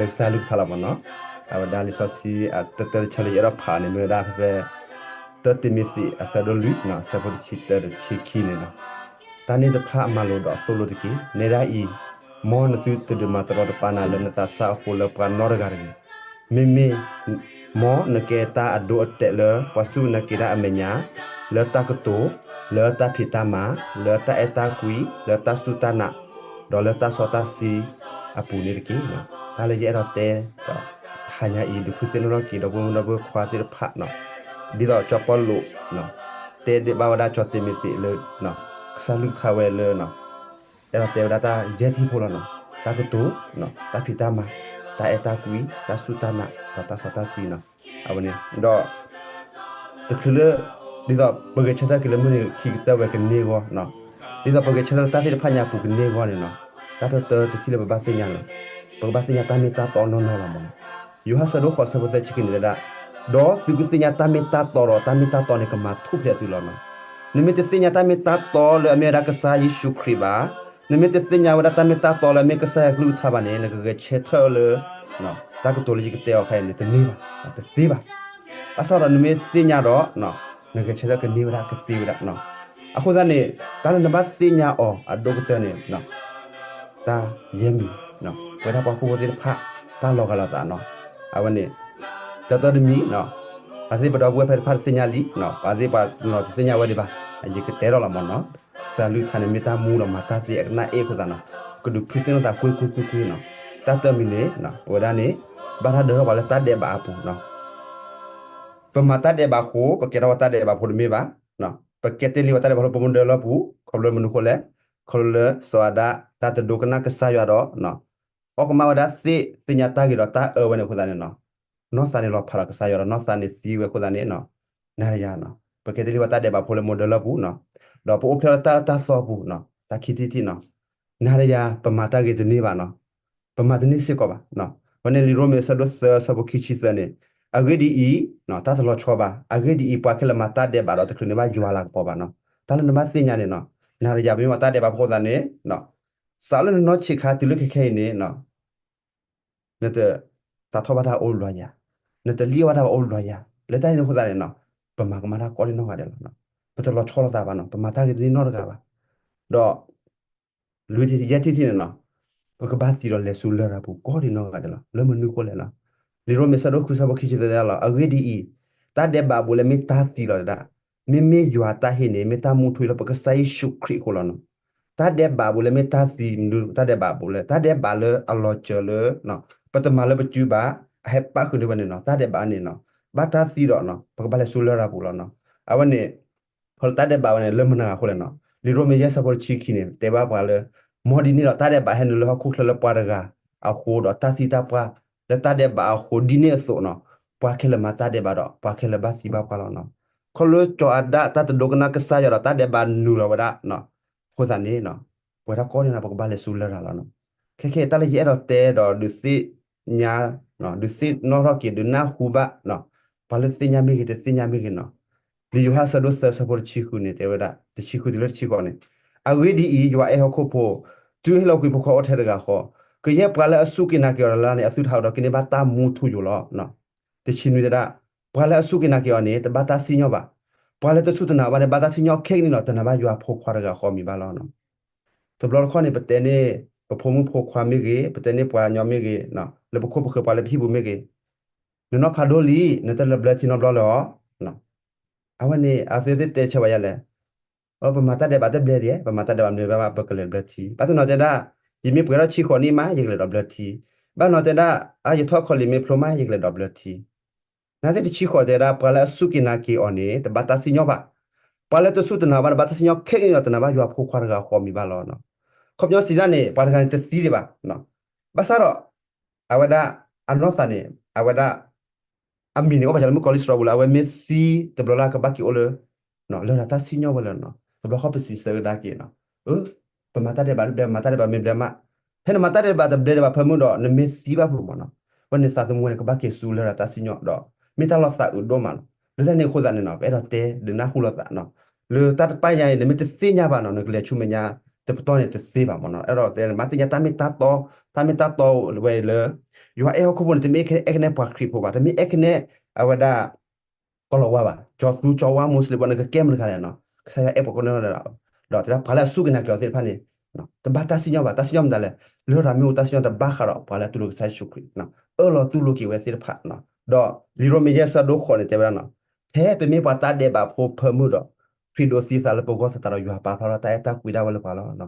လၢကစၢ်အကလုၢ်ကထါလီၤမ့ၢ်နီၤ. အဝဲဒၣ်လံာ်စီဆှံအတၢတၢတဆၢလၢယအဲၣ်ဒိးဖးအီၤန့ၣ် မ့ၢ်ဝဲဒၣ်ဖဲ တၢတံၤမသ့း အဆၢဒိၣ်လွံၢ်နီၤ ဆၢဖိတဆံတၢ တဆံခံန့ၣ်လီၤ. တၢ်န့ၣ်တဖၣ်မၤလိာ်ဒီးသိၣ်လိတက့ၢ်. နဲဒၣ်အံၤ, မ်နသုတဒုးမၤတရီတပါနၤလၢနသးစၢ်အဃိလၢပှၤနီတဂၤတဂ့ၤ. မ့မ့ၢ် မ်နကဲတၢ်အဒိအတဲာ်လၢပှၤစူၢ်နာ်က့ၤတၢ်အမဲာ်ညါ, လၢတၢ်ကတိၤ, လၢတၢ်ဖံးတၢ်မၤ, လၢတၢ်အဲၣ်တၢ်ကွံ, လၢတၢ်စူၢ်တၢ်နာ်, ဒီးလၢတၢ်စီတၢ်ဆှံအပူၤန့ၣ်တက့ၢ်. တၢ်လၢယအဲၣ်ဒိးတဲ တဟါညါအံၤ ဒုးဖုသ့ၣ်နီၣ်ထီၣ်က့ၤ ဒီပုၢ်ဝဲၢ်ဒီပုၢ်ဝဲၢ်ခွါသ့ၣ်တဖၣ်နီၤ, ဒ်သိးစီၤပီလူး တဲဒၣ်ဘၣ်ဝဲဒၣ်စီၤတံၤမသ့းလၢ ကစၢ်အကလုၢ်ကထါဝဲလၢ အဲၣ်ဒိးတဲဝဲဒၣ်တၢ်ယဲၢ်ထံၣ်ဖိလီၤနီၤ. တၢ်ကတိၤ, တၢ်ဖံးတၢ်မၤ, တၢ်အဲၣ်တၢ်ကွံ, တၢ်စူၢ်တၢ်နာ်, ဒီးတၢ်စီတၢ်ဆှံနီၤ. အဝဲန့ၣ်ဒီး တချုးလၢ ဒ်သိးပဂဲၤဆၢထၢၣ်က့ၤလၢမုၢ်နံၤခံကတၢၢ်ဝဲကန့ၢ်အဂီၢ်နီၤ, ဒ်သိးပဂဲၤဆၢထၢၣ်လၢတၢ်သ့ၣ်တဖၣ်ညါအပူၤကန့ၢ်အဂီၢ်န့ၣ်နီၤ, တၢ်တတၢတထံၣ်လၢပဘၣ်သ့ၣ်ညါနီၤ, ပကဘၣ်သ့ၣ်ညါတၢ်မ့ၢ်တၢ်တီနီၢ်နီၢ်လီၤမ့ၢ်နီၤ. ယိၤဟၣ်ဆၢဒိၣ်ဃိးဆၢဖိသၢဆံခံန့ၣ်တဲဒၣ်, ဒီးသုကသ့ၣ်ညါတၢ်မ့ၢ်တၢ်တီဒီး တၢ်မ့ၢ်တၢ်တီန့ၣ်ကမၤထူၣ်ဖျဲးသုလီၤနီၤ. နမ့ၢ်တသ့ၣ်ညါတၢ်မ့ၢ်တၢ်တီလၢအမ့ၢ်ဝဲဒၣ်ကစၢ်ယ့ၣ်ၡူးခရံာ်ဘၣ်, နမ့ၢ်တသ့ၣ်ညါဝဲဒၣ်တၢ်မ့ၢ်တၢ်တီလၢအမ့ၢ်ကစၢ်ယွၤကလုၢ်ကထါဘၣ်န့ၣ် နကဂဲၤဆၢထၢၣ်လၢ တၢ်ကတိၤလၢယကတဲအီၤခဲအံၤန့ၣ် တန့ၢ်ဘၣ်, တသ့ဘၣ်. ဘၣ်ဆၣ်ဒီးနမ့ၢ်သ့ၣ်ညါဒီး နဂဲၤဆၢထၢၣ်ကန့ၢ်ဝဲဒၣ်ကသ့ဝဲဒၣ်. အဃိသတးန့ၣ် တၢ်လၢနဘၣ်သ့ၣ်ညါအီၤအဒိၣ်ကတၢၢ်န့ၣ် တၢ်ယဲၢ်မံၤ, ပဝဲဒၣ်ပှၤဟီၣ်ခိၣ်ဖိသ့ၣ်တဖၣ် တၢ်လီၤဂာ်လိာ်သးနီၤ. အဝဲန့ၣ် တၢတၢတမံၤ, ပှၤသ့ၣ်ပဒီပုၢ်ဝဲၢ်ဖဲတဖၣ်တသ့ၣ်ညါလံ, ပှၤသ့ၣ်ပှၤနီၤတသ့ၣ်ညါဝဲဒံးဘၣ်, ယကတဲထီၣ်လီၤမ့ၢ်နီၤ. ကစၢ်အကလုၢ်ကထါန့ၣ်မ့ၢ်တၢ်မူဒီးမၤတၢ်သ့အကနၣ်အ့ၣ်အဃိသတးနီၤ, ကဒုးဖုသ့ၣ်နီၣ်သးကွ့ၢ်ကွ့ၢ်ကွ့ၢ်ကွ့ၢ်နီၤ. တၢ်တၢမံၤန့ၣ် ပဝဲဒၣ်န့ၣ် ဘၣ်တၢ်ဒၢထီၣ်ပှၤလၢတၢ်ဒဲးဘးအပူၤနီၤ. ပမၤတၢ်ဒဲးဘးအဃိ ပကဲထီၣ်ပှၤတၢ်ဒဲးဘးဖိတမ့ၢ်ဘၣ်. ပကဲတ့ၢ်လံပှၤတၢ်ဒဲးဘးဖိလၢပမူဒၢလၢပူၤ, ခီဖျိမနုၤအဃိလဲၣ်, ခီဖျိလၢစီၤအၤဒၣ်တၢ်တဒိကနၣ်ကစၢ်ယွၤဒီး အီၣ်ကမၣ်ဝဲဒၣ်သ့ၣ်သ့ၣ်ညါတၢ်ဂ့ၤဒီးတၢ်အၢဝဲန့ၣ်အဃိသတးန့ၣ်နီၤ, နီၢ်သးန့ၣ်လီၤဖးဒီးကစၢ်ယွၤဒီးနီၢ်သးန့ၣ်သံဝဲအဃိသတးန့ၣ်နီၤ, နၤဒီးယၤနီၤ, ပကဲတ့ၢ်လံပှၤတၢ်ဒဲးဘးဖိလၢမူဒၢလၢပူၤနီၤ, ဒီးပအိၣ်ဖျဲၣ်လၢတၢ်အၢတၢ်သီအပူၤနီၤ, တၢ်ခံထံၣ်တထံၣ်နီၤ, နၤဒီးယၤ ပမၤတၢ်ဂ့ၤတန့ၢ်ဘၣ်နီၤ, ပမၤတန့ၢ်စ့ၢ်ကီးဘၣ်. အဝဲန့ၣ်လံာ်ရိမ့ၤအဆၢဒိၣ်သၢအဆၢဖိခံဆံသၢန့ၣ်, အဂ့ၢ်ဒ်အံၤ, တၢ်တလီၤဆီဘၣ်, အဂ့ၢ်ဒ်အံၤ ပှၤခဲလၢာ်မၤတၢ်ဒဲးဘးဒီးတချုးန့ၣ်ဘၣ်ယွၤအလၤကပီၤဘၣ်နီၤ. တၢ်လၢနဘၣ်သ့ၣ်ညါန့ၣ်နီၤ, နၤဒီးယၤပမ့ၢ်ပှၤတၢ်ဒဲးဘးဖိသးန့ၣ် စးလၢနနီၢ်ဆံးခါတုၤလၢခဲခဲအံၤန့ၣ် နတသးထီၣ်ဘၣ်တၢ်အိၣ်လၢယၤ, နတလံၣ်ဘၣ်တၢ်အိၣ်လၢယၤ, လၢတၢ်န့ၣ်အဃိသတးန့ၣ်နီၤ, ပမၤကမၣ်တၢ်ကိးဒံနီၢ်ဂၤဒဲးလီၤ. ပတလီၤဆီလိာ်သးဘၣ်နီၤ, ပမၤတၢ်ဂ့ၤတန့ၢ်နီတဂၤဘၣ်. ဒီး လွံၢ်ထံၣ်ယဲၢ်ထံၣ်ထံၣ်န့ၣ်နီၤ, ပကဘၣ်သံဒီးလဲၤဆူလရာ်ပူၤကိးဒံနီၢ်ဂၤဒဲးလီၤ, လၢမနုၤအဃိလဲၣ်နီၤ. လံာ်ရိမ့ၤဆၢဒိၣ်ဃုဆၢဖိခံဆံသၢတဲဒၣ်လီၤ, အဂ့ၢ်ဒ်အံၤ, တၢ်ဒဲးဘးပူၤလၢမ့ၢ်တၢ်သံလီၤဒၣ်, မ့မ့ၢ်ယွၤတၢ်ဟ့ၣ်န့ၣ် မ့ၢ်တၢ်မူထူယိာ်လၢပကစၢ်ယ့ၣ်ၡူးခရံာ်အဃိလီၤနီၤ. တၢ်ဒဲးဘးပူၤလၢမ့ၢ်တၢ်သံ, မနုၤတၢ်ဒဲးဘးပူၤလဲၣ်, တၢ်ဒဲးဘးလၢအလီၤစၢၤလၢ ပတမၤလၢပစုဘၣ်, အဟဲပၣ်ဃုာ်န့ၢ်ဝဲန့ၣ်နီၤ, တၢ်ဒဲးဘးန့ၣ်နီၤ, ဘၣ်တၢ်သံဒီး ပကဘၣ်လဲၤဆူလရာ်ပူၤလီၤနီၤ. အဝဲန့ၣ် ဖဲလၢတၢ်ဒဲးဘးဝဲန့ၣ် လၢမနုၤအဃိလဲၣ်နီၤ, လံာ်ရိမ့ၤယဲၢ်ဆၢဖိတဆံခံန့ၣ် တဲဘၣ်ပှၤလၢ မ်ဒ်န့ၣ်ဒီး တၢ်ဒဲးဘးဟဲနုာ်လၢဟီၣ်ခိၣ်ချၢလၢပှၤတဂၤအဃိဒီး တၢ်သံတၢ်ပှၢ်လၢတၢ်ဒဲးဘးအဃိဒ်န့ၣ်အသိးနီၤ, ပှၤခဲလၢာ်မၤတၢ်ဒဲးဘးဒီး ပှၤခဲလၢာ်ဘၣ်သံဘၣ်ပှၢ်လီၤနီၤ. ခီဖျိစီၤအၤဒၣ်တၢ်တဒိကနၣ်ကစၢ်ယွၤဒီး တၢ်ဒဲးဘးနုာ်လီၤဝဲဒၣ် အဃိသတးန့ၣ် ပဝဲဒၣ်ကိးဒံနီၤ ပကဘၣ်လဲၤဆူလရာ်လီၤနီၤ. ခဲခဲအံၤ တၢ်လၢယအဲၣ်ဒိးတဲဒီး ဒုးသ့ၣ်ညါ, ဒုးသ့ၣ်နီၣ်ထီၣ်က့ၤ ဒုးနၢ်ဟူဘၣ် ပှၤလၢသ့ၣ်ညါမ့ၢ်ဂ့ၤ တသ့ၣ်ညါမ့ၢ်ဂ့ၤနီၤ, လံာ်ယိၤဟၣ်ဆၢဒိၣ်သၢဆၢဖိတဆံဃုန့ၣ် တဲဝဲဒၣ် တဆံဃုတုၤလၢတဆံဃိးန့ၣ်, အဂ့ၢ်ဒ်အံၤ, ယွၤအဲၣ်ဟီၣ်ခိၣ်ဖိ, တုၤအဟ့ၣ်လီၤကွံာ်ဖိခွါအိၣ်ထဲတဂၤဃီ, ကယဲၢ်ပှၤလၢအစူၢ်က့ၤနာ်က့ၤအီၤတဂၤလၢ်လၢ်န့ၣ် အသုတဟးဂီၤဒီးကန့ၢ်ဘၣ်တၢ်မူထူယိာ်လီၤ. တဆံနွံတဲဒၣ်, ပှၤလၢအစူၢ်က့ၤနာ်က့ၤအီၤန့ၣ် တဘၣ်တၢ်စံၣ်ညီၣ်ဘၣ်. ပှၤလၢတစူၢ်တနာ်ဘၣ်န့ၣ် ဘၣ်တၢ်စံၣ်ညီၣ်ခဲကနံၣ်ဒီး တနာ်ဘၣ်ယွၤဖိခွါတဂၤဃီအမံၤဘၣ်လီၤ. တဘျီတခီၣ်န့ၣ် ပတဲန့ၢ် ပဖိမုၣ်ဖိခွါမ့ၢ်ဂ့ၤ, ပတဲန့ၢ်ပှၤကညီမ့ၢ်ဂ့ၤ, လၢပခိၣ်ပဃၢၤပှၤလၢပဟံၣ်ပူၤမ့ၢ်ဂ့ၤ, နနီၢ်ဖးဒိၣ်လံ, နတလၢဘျၢထံနီတဘျီလၢၤအီၤ. အဝဲန့ၣ် အဝဲသ့ၣ်တဲဆၢဝဲယၤလဲၣ်, ပမၤတၢ်ဒဲးဘးတဘျဲၣ်ဒံး, ပမၤတၢ်ဒဲးဘးမ့ၢ်ဘၣ် ပကလဲၤဘျၢထံ. ဘၣ်ဆၣ်နီၤတဲဒၣ်, ယမ့ၢ်ပှဲၤထီၣ်တဆံဃိးနံၣ်မး ယကလဲၤဒီးဘျၢထံ. ဘၣ်နီၤတဲဒၣ်, ယထီၣ်ခီၣ်လံာ်မ့ၢ်ဖျိမး ယကလဲၤဒီးဘျၢထံ. နာ်သက့တဆံဃိးတဲဒၣ် ပှၤလၢအစူၢ်က့ၤနာ်က့ၤအီၤန့ၣ် တဘၣ်တၢ်စံၣ်ညီၣ်ဘၣ်. ပှၤလၢတစူၢ်တနာ်ဘၣ်န့ၣ် ဘၣ်တၢ်စံၣ်ညီၣ်ခဲကနံၣ်ဒီး တနာ်ဘၣ်ယွၤဖိခွါတဂၤဃီအမံၤဘၣ်လီၤ. ခီပညီစံးဒၣ်န့ၣ် ပှၤတဂၤန့ၣ်တသံဒံးဘၣ်. ဘၣ်ဆၣ်ဒီး အဝဲဒၣ် အနီၢ်သးန့ၣ် အဝဲဒၣ် အမံၤန့ၣ် အိၣ်ဘၣ်စၢၤလၢမုၣ်ကီၤလံၢ်စရီပူၤလၢ အဝဲမ့ၢ်သံတဘျီလၢ် ကဘၣ်က့ၤအိၣ်လၢ လရာ်တၢ်စံၣ်ညီၣ်ဝဲလၢာ်နီၤ. တဘျီဃီပစံးဆၢကဒါက့ၤနီၤ, အၢ ပမၤတၢ်ဒဲးဘးတဘျဲၣ်, မၤတၢ်ဒဲးဘးမ့ၢ်ဘျဲၣ်မး, ဖဲနမၤတၢ်ဒဲးဘးတဘျဲၣ်ဒံးဘၣ်ဖၢမုၢ်ဒီး နမ့ၢ်သံဘၣ်ဖုးမးနီၤ, အဝဲန့ၣ်သးသမူဝဲန့ၣ် ကဘၣ်က့ၤဆူလရာ်တၢ်စံၣ်ညီၣ်ဒီး မ့ၢ်တၢ်လီၤသးအုးဒိၣ်မးနီၤ. လၢတၢ်န့ၣ်အဃိသတးန့ၣ်နီၤ ပအဲၣ်ဒိးတဲဒုးနၢ်ဟူလိာ်သးနီၤ, လၢတၢ်တဖၣ်ညါအံၤ နမ့ၢ်တသ့ၣ်ညါဘၣ်နီၤ နကလဲၤဆူမဲာ်ညါ တပတီၢ်န့ၣ်တသ့ဘၣ်မ့ၢ်နီၤ. အဲၣ်ဒိးတဲမၤသ့ၣ်ညါတၢ်မ့ၢ်တၢ်တီ, တၢ်မ့ၢ်တၢ်တီဝဲလၢ ယွၤအဲၣ်ဟီၣ်ခိၣ်ဖိန့ၣ် တမ့ၢ်အဲၣ်ကနဲပှၤခရံာ်ဖိဘၣ်, တမ့ၢ်အဲၣ်ကနဲ အဝဲဒၣ် ကီၢ်လီၤဝါဘၣ်, ကၠီၤသူကၠီၤဝါ Muslim ပှၤန့ၣ် ကကဲမနုၤလဲၣ်နီၤ, ကစၢ်ယွၤအဲၣ်ပှၤကိးနီၢ်ဂၤဒဲးလီၤ. ဒီးတဲဒၣ်ပှၤလၢအစူၢ်က့ၤနာ်က့ၤအီၤသ့ၣ်တဖၣ်န့ၣ် တဘၣ်တၢ်စံၣ်ညီၣ်ဘၣ်, တၢ်စံၣ်ညီၣ်မတၤလဲၣ်, လၢတၢ်မ့ၢ်အိၣ်တၢ်စံၣ်ညီၣ်တဘၣ်ဃးဒီး ပှၤလၢအတူၢ်လိာ်ကစၢ်ယ့ၣ်ၡူးခရံာ်, အၢၣ်လီၤတူၢ်လိာ်က့ၤဝဲသ့ၣ်တဖၣ်. ဒီးလံာ်ရိမ့ၤယဲၢ်ဆၢဒိၣ်ဃိးန့ၣ် တဲဝဲဒၣ်နီၤ, ဖဲပမ့ၢ်ပှၤတၢ်ဒဲးဘးဖိဖၢမုၢ်ဒီး ခရံာ်ဒိးသံအသးလၢပဂီၢ်သတးဒီး ယွၤပာ်ဖျါထီၣ်တၢ်အဲၣ်တၢ်ကွံဒၣ်ဝဲလၢပှၤလီၤ.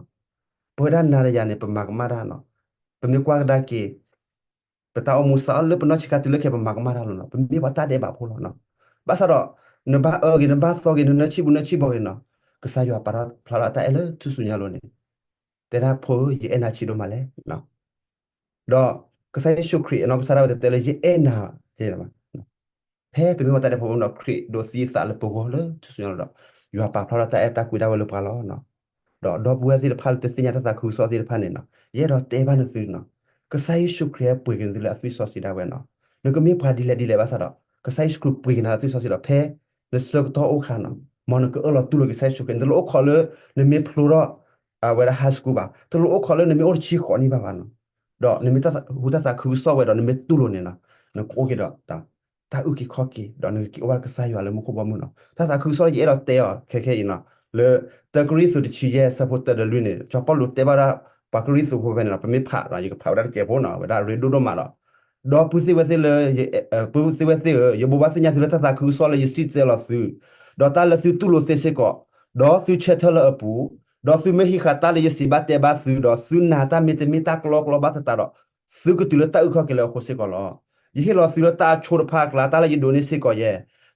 ပဝဲဒၣ်နၤဒီးယၤန့ၣ် ပမၤကမၣ်တၢ်နီၤ, ပမ့ၢ်ကွၢ်ကဒါက့ၤ ပတၢ်အိၣ်မူစးထီၣ်လၢပနီၢ်ဆံးခါတုၤလၢခဲအံၤ ပမၤကမၣ်တၢ်လီၤနီၤ, ပမ့ၢ်ပှၤတၢ်ဒဲးဘးဖိလီၤနီၤ. ဘၣ်ဆၣ်ဒီး နဘၣ်အၢဂ့ၤ နဘၣ်သီဂ့ၤ နနၢဆံၣ်ဘူၣ်နၢဆံၣ်ဘီဂ့ၤနီၤ, ကစၢ်ယွၤပာ်ထီၣ်ဖျါထီၣ်တၢ်အဲၣ်လၢထူၣ်စုညါလိၤန့ၣ်, တဲဒၣ်ဖိဧၢ ယအဲၣ်နၤဆံးဒိၣ်မးလဲၣ်. ဒီးကစၢ်ယ့ၣ်ၡူးခရံာ်အနီၢ်ကစၢ်ဒၣ်ဝဲတတဲလၢယအဲၣ်နၤ, ဖဲပမ့ၢ်ပှၤတၢ်ဒဲးဘးဖိဒီး ခရံာ်ဒိးသံအသးလၢပဂီၢ်လၢထူၣ်စုညါလိၤဒီး ယွၤပာ်ဖျါထီၣ်တၢ်အဲၣ်တၢ်ကွံဒၣ်ဝဲလၢပှၤလီၤ. ဒီးဒီပုၢ်ဝဲၢ်သ့ၣ်တဖၣ်လၢတသ့ၣ်ညါတၢ်သးခုကစီၣ်သ့ၣ်တဖၣ်န့ၣ်နီၤ, ယအဲၣ်ဒိးတဲဘၣ်နသုနီၤ, ကစၢ်ယ့ၣ်ၡူးခရံာ်ဟဲပှ့ၤက့ၤနသုလၢအသွံၣ်စီဆှံဒၣ်ဝဲနီၤ. နကမ့ၢ်ပှၤဒ်လဲၣ်ဒ်လဲၣ်ဘၣ်ဆၣ်ဒီး ကစၢ်ယ့ၣ်ၡူးခရံာ်ပှ့ၤက့ၤနၤလၢအသွံၣ်စီဆှံဒီး ဖဲနဆၢကတီၢ်အိၣ်အခါနီၤ, မ်နကအၢၣ်လီၤတူၢ်လိာ်က့ၤကစၢ်ယ့ၣ်ၡူးခရံာ်, နတလိၣ်အိၣ်ခိးလၢ နမ့ၢ်ဖျိထီၣ် အဝဲဒၣ် high school ဘၣ်, တလိၣ်အိၣ်ခိးလၢနမ့ၢ်အိၣ်တဆံဃိးနံၣ်ဘၣ်ဘၣ်နီၤ. ဒီးနမ့ၢ်ဟူတၢ်သးခုကစီၣ်ဝဲဒီး နမ့ၢ်တူၢ်လိာ်န့ၣ်နီၤ, နကအိၣ်က့ၤဒီး တၢ်အုၣ်က့ၤခီၣ်က့ၤ ဒီးနကက့ၤအိၣ်ဘၣ်ကစၢ်ယွၤလၢမူခိၣ်ဘီမုၢ်နီၤ. တၢ်သးခုကစီၣ်လၢယအဲၣ်ဒိးတဲအီၤခဲခဲအံၤနီၤ, လၢ တၢကရံၣ်သူး တဆံယဲၢ်ဆၢဖိတၢဒီးလွံၢ်န့ၣ် စီၤပီလူးတဲဘၣ်ဒၣ်ပှၤကရံၣ်သူးဖိဖဲန့ၣ်နီၤ, ပမ့ၢ်ဖးဒီး ယကဖးဝဲဒၣ်တကဲးဖိနီၤ, ဝဲဒၣ်ရ့ဒိၣ်ဒိၣ်မးလီၤ. ဒီပုၢ်သ့ၣ်ဝဲၢ်သ့ၣ်ဧၢ, ပုၢ်သ့ၣ်ဝဲၢ်သ့ၣ်ဧၢ, ယဘိးဘၣ်သ့ၣ်ညါသုလၢတၢ်သးခုကစီၣ်လၢယစံၣ်တဲၤလီၤသု, ဒီးတၢ်လၢသုတူၢ်လိာ်သ့စ့ၢ်ကီး, ဒီးသုဆၢထၢၣ်လၢအပူၤ, ဒီးသုမ့ၢ်ဟံးဃာ်တၢ်လၢယစံးဘၣ်တဲဘၣ်သု, ဒီးသုနာ်တၢ်မ့တမ့ၢ်တၢ်ကလီကလီဘၣ်သတးဒီး, သုကတုၤလၢတၢ်အုၣ်ခီၣ်က့ၤလၢအဃိစ့ၢ်ကီးလီၤ. ယဟ့ၣ်လီၤသုလၢတၢ်အဆိတဖၣ်အကျါ တၢ်လၢယဒိးန့ၢ်စ့ၢ်ကီးယဲ,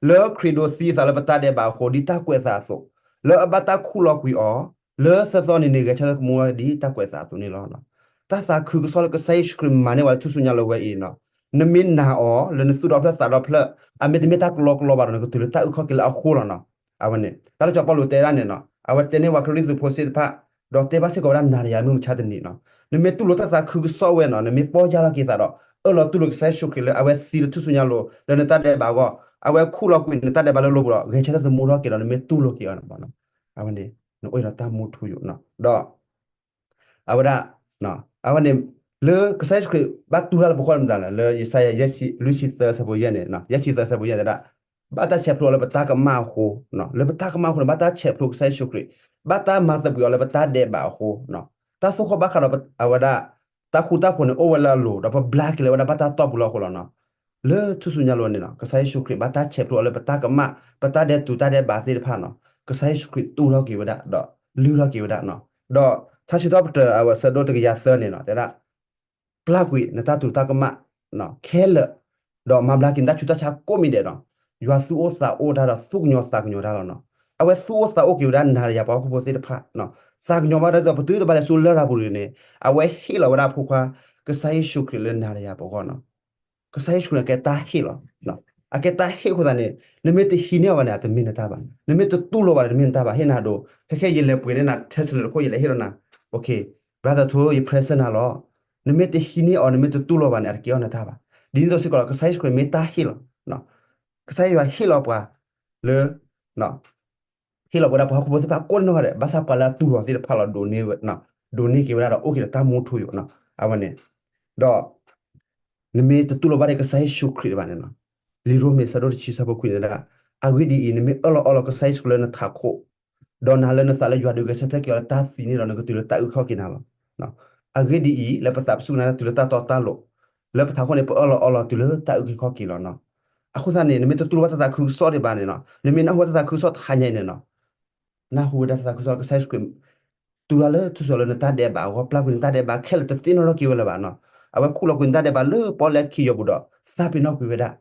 လၢခရံာ်ဒိးသံအသးလၢပတၢ်ဒဲးဘးအဃိ ဒ်တၢ်ကွဲးအသးအသိး, လၢအဘၣ်တၢ်ခူၣ်လီၤကွံာ်အီၤ, လၢသၢသီန့ၣ်န့ၣ် ဂဲၤဆၢထၢၣ်သမူထီၣ်ဒ်တၢ်ကွဲးအသးအသိးန့ၣ်လီၤ. တၢ်သးခုကစီၣ်လၢကစၢ်ယ့ၣ်ၡူးခရံာ်မၤန့ၢ်ဝဲလၢထူၣ်စုညါလိၤဝဲအံၤနီၤ, နမ့ၢ်နာ်အီၤ လၢနသူၣ်ဒီဖျၢၣ်သးဒီဖျၢၣ်, အမ့တမ့ၢ်တၢ်ကလီကလီဘၣ်ဒီး နကတုၤလၢတၢ်အုၣ်ခီၣ်က့ၤလၢအဃိလီၤနီၤ. အဝဲန့ၣ် တၢ်လၢစီၤပီလူးတဲဒၣ်န့ၣ်နီၤ, အဝဲတဲန့ၢ်ပှၤကရံၣ်သူးဖိသ့ၣ်တဖၣ်, ဒီးတဲဘၣ်စ့ၢ်ကီးဝဲဒၣ်နၤဒီးယၤမုၢ်မဆါတနံၤနီၤ, နမ့ၢ်တူၢ်လိာ်တၢ်သးခုကစီၣ်ဝဲနီၤ, နမ့ၢ်ပီၢ်ယၢ်လီၤက့ၤသးဒီး အၢၣ်လီၤတူၢ်လိာ်ကစၢ်ယ့ၣ်ၡူးခရံာ်လၢအဝဲသံလၢထူၣ်စုညါလိၤ လၢနတၢ်ဒဲးဘးအဂီၢ်, အဝဲခူၣ်လီၤကွံာ်နတၢ်ဒဲးဘးလၢလိပူၤဒီး ဂဲၤဆၢထၢၣ်သမူထီၣ်က့ၤဒီး နမ့ၢ်တူၢ်လိာ်က့ၤအီၤန့ၣ်, အဝဲန့ၣ် နအိၣ်ဒီးတၢ်မူထူယိာ်နီၤ. ဒီး အဝဲဒၣ် အဝဲန့ၣ် လၢကစၢ်ယ့ၣ်ၡူးခရံာ်ဘၣ်တူၢ်တၢ်လၢပဂီၢ်မတၤလဲၣ်, လၢယၡါယၤ လွံၢ်ဆံသၢဆၢဖိယဲၢ်န့ၣ်, ယဲၢ်ဆံသၢဆၢဖိယဲၢ်တဲဒၣ်, ဘၣ်တၢ်ဆဲးဖျိအီၤလၢပတၢ်ကမၣ်အဃိ, လၢပတၢ်ကမၣ်အဃိန့ၣ် ဘၣ်တၢ်ဆဲးဖျိကစၢ်ယ့ၣ်ၡူးခရံာ်, ဘၣ်တၢ်မၤသဘှံးအီၤလၢပတၢ်ဒဲးဘးအဃိ, တၢ်သိၣ်ဃီၣ်ဘၣ်ဃးဒီးအဝဲဒၣ် တၢ်ဃူတၢ်ဖိးန့ၣ် အိၣ်ဝဲလၢအလိၤ ဒီးပဘျါက့ၤလၢဝဲဒၣ်ဘၣ်တၢ်တီၢ်ပူၤလၢအဃိလီၤနီၤ. လၢထူၣ်စုညါလိၤန့ၣ်နီၤ, ကစၢ်ယ့ၣ်ၡူးခရံာ်ဘၣ်တၢ်ဆဲးဖျိအီၤလၢပတၢ်ကမၣ်, ပတၢ်ဒဲးတူာ်တၢ်ဒဲးဘးသ့ၣ်တဖၣ်နီၤ, ကစၢ်ယ့ၣ်ၡူးခရံာ်တူၢ်ထီၣ်က့ၤဝဲဒၣ် ဒီးလုၢ်ထီၣ်က့ၤဝဲဒၣ်နီၤ. ဒီးထါစံးထီၣ်ပတြၢၤ အဝဲဆၢဒိၣ်တကယၤသၢန့ၣ်နီၤ တဲဒၣ် ပျၢ်ကွံာ်နတၢ်တူာ်တၢ်ကမၣ်ခဲလၢာ်, ဒီးမၤဘျါက့ၤနတၢ်ဆူးတၢ်ဆါကိးမံၤဒဲးနီၤ. ယွၤသူၣ်အိၣ်သးအိၣ်တၢ်ဒီးသူၣ်ကညီၤသးကညီၤတၢ်လီၤနီၤ. အဝဲသူၣ်အိၣ်သးအိၣ်က့ၤဝဲဒၣ်နၤဒီးယၤပှၤဟီၣ်ခိၣ်ဖိသ့ၣ်တဖၣ်, သးကညီၤဘၣ်တၢ်ဒ်သိး ပတုၤတဘၣ်လဲၤဆူလရာ်ပူၤန့ၣ်, အဝဲဟ့ၣ်လီၤဝဲဒၣ်အဖိခွါ ကစၢ်ယ့ၣ်ၡူးခရံာ်လၢနၤဒီးယၤပဂီၢ်နီၤ. ကစၢ်ယ့ၣ်ၡူးခရံာ်န့ၣ် အကဲတၢ်ဟ့ၣ်လီၤ. အကဲတၢ်ဟ့ၣ်အဃိသတးန့ၣ် နမ့ၢ်တဟံးန့ၢ်အီၤဘၣ်န့ၣ် အတမ့ၢ်နတၢ်ဘၣ်, နမ့ၢ်တတူၢ်လိာ်ဘၣ်န့ၣ် တမ့ၢ်နတၢ်ဘၣ်. ဟ့ၣ်နၤဒိး ခဲခဲယလဲၤပှ့ၤန့ၢ်နၤ Tesla တခိၣ် ယလဲၤဟ့ၣ်လီၤနၤ, brother ထိ ယ present နၤလီၤ. နမ့ၢ်တဟံးန့ၢ်အီၤ နမ့ၢ်တတူၢ်လိာ်ဘၣ်န့ၣ် အတကဲအီၤနတၢ်ဘၣ်. ဒ်န့ၣ်အသိးစ့ၢ်ကီးလီၤ ကစၢ်ယ့ၣ်ၡူးခရံာ်မ့ၢ်တၢ်ဟ့ၣ်လီၤ. ကစၢ်ယွၤဟ့ၣ်လီၤပှၤ လၢ ဟ့ၣ်လီၤပဝဲဒၣ်ပှၤဟီၣ်ခိၣ်ဖိသ့ၣ်တဖၣ်ကိးနီၢ်ဂၤဒဲး, ဘၣ်ဆၣ်ပှၤလၢအတူၢ်လိာ်သ့ၣ်တဖၣ်လီၤ ဒိးန့ၢ်က့ၤဝဲဒၣ်ဒီးအိၣ်က့ၤဒီးတၢ်မူထူယိာ်နီၤ. အဝဲန့ၣ် ဒီး နမ့ၢ်တတူၢ်လိာ်ဘၣ်ဒီးကစၢ်ယ့ၣ်ၡူးခရံာ်ဘၣ်န့ၣ်နီၤ, လံာ်ရိမ့ၤဆၢဒိၣ်တဆံဆၢဖိခွံန့ၣ်ဒၣ်, အဂ့ၢ်ဒ်အံၤ, နမ့ၢ်အၢၣ်လီၤအီလီၤကစၢ်ယ့ၣ်ၡူးခရံာ်လၢနထးခိၣ်, ဒီးနာ်လၢနသးလၢယွၤဒုးဂဲၤဆၢထၢၣ်က့ၤအီၤလၢတၢ်သံန့ၣ်ဒီး နကတုၤလၢတၢ်အုၣ်ခီၣ်က့ၤနၤလီၤ. အဂ့ၢ်ဒ်အံၤ, လၢပသးပစူၢ်က့ၤနာ်တၢ်တုၤလၢတၢ်တီတၢ်လိၤ, လၢပထးခိၣ်န့ၣ် ပအၢၣ်လီၤအီလီၤတုၤလၢတၢ်အုၣ်က့ၤခီၣ်က့ၤလီၤနီၤ. အဃိသတးန့ၣ် နမ့ၢ်တတူၢ်လိာ်ဘၣ်တၢ်သးခုကစီၣ်ဒံးဘၣ်န့ၣ်နီၤ, နမ့ၢ်နၢ်ဟူဝဲတၢ်သးခုကစီၣ်တဟါညါအံၤန့ၣ်နီၤ, နၢ်ဟူဝဲဒၣ်တၢ်သးခုကစီၣ်လၢကစၢ်ယ့ၣ်ၡူးခရံာ် တူၢ်တၢ်လၢထူၣ်စုညါလိၤလၢနတၢ်ဒဲးဘးအဂီၢ်, ပျၢ်ကွံာ်နတၢ်ဒဲးဘးခဲလၢာ် တသ့ၣ်နီၣ်ထီၣ်က့ၤဝဲလၢၤဘၣ်နီၤ. အဝဲခူၣ်လီၤကွံာ်နတၢ်ဒဲးဘးလၢပီၣ်လဲၣ်ခံယီၤပူၤဒီး သးပ့ၤနီၣ်ကွံာ်ဝဲဒၣ်.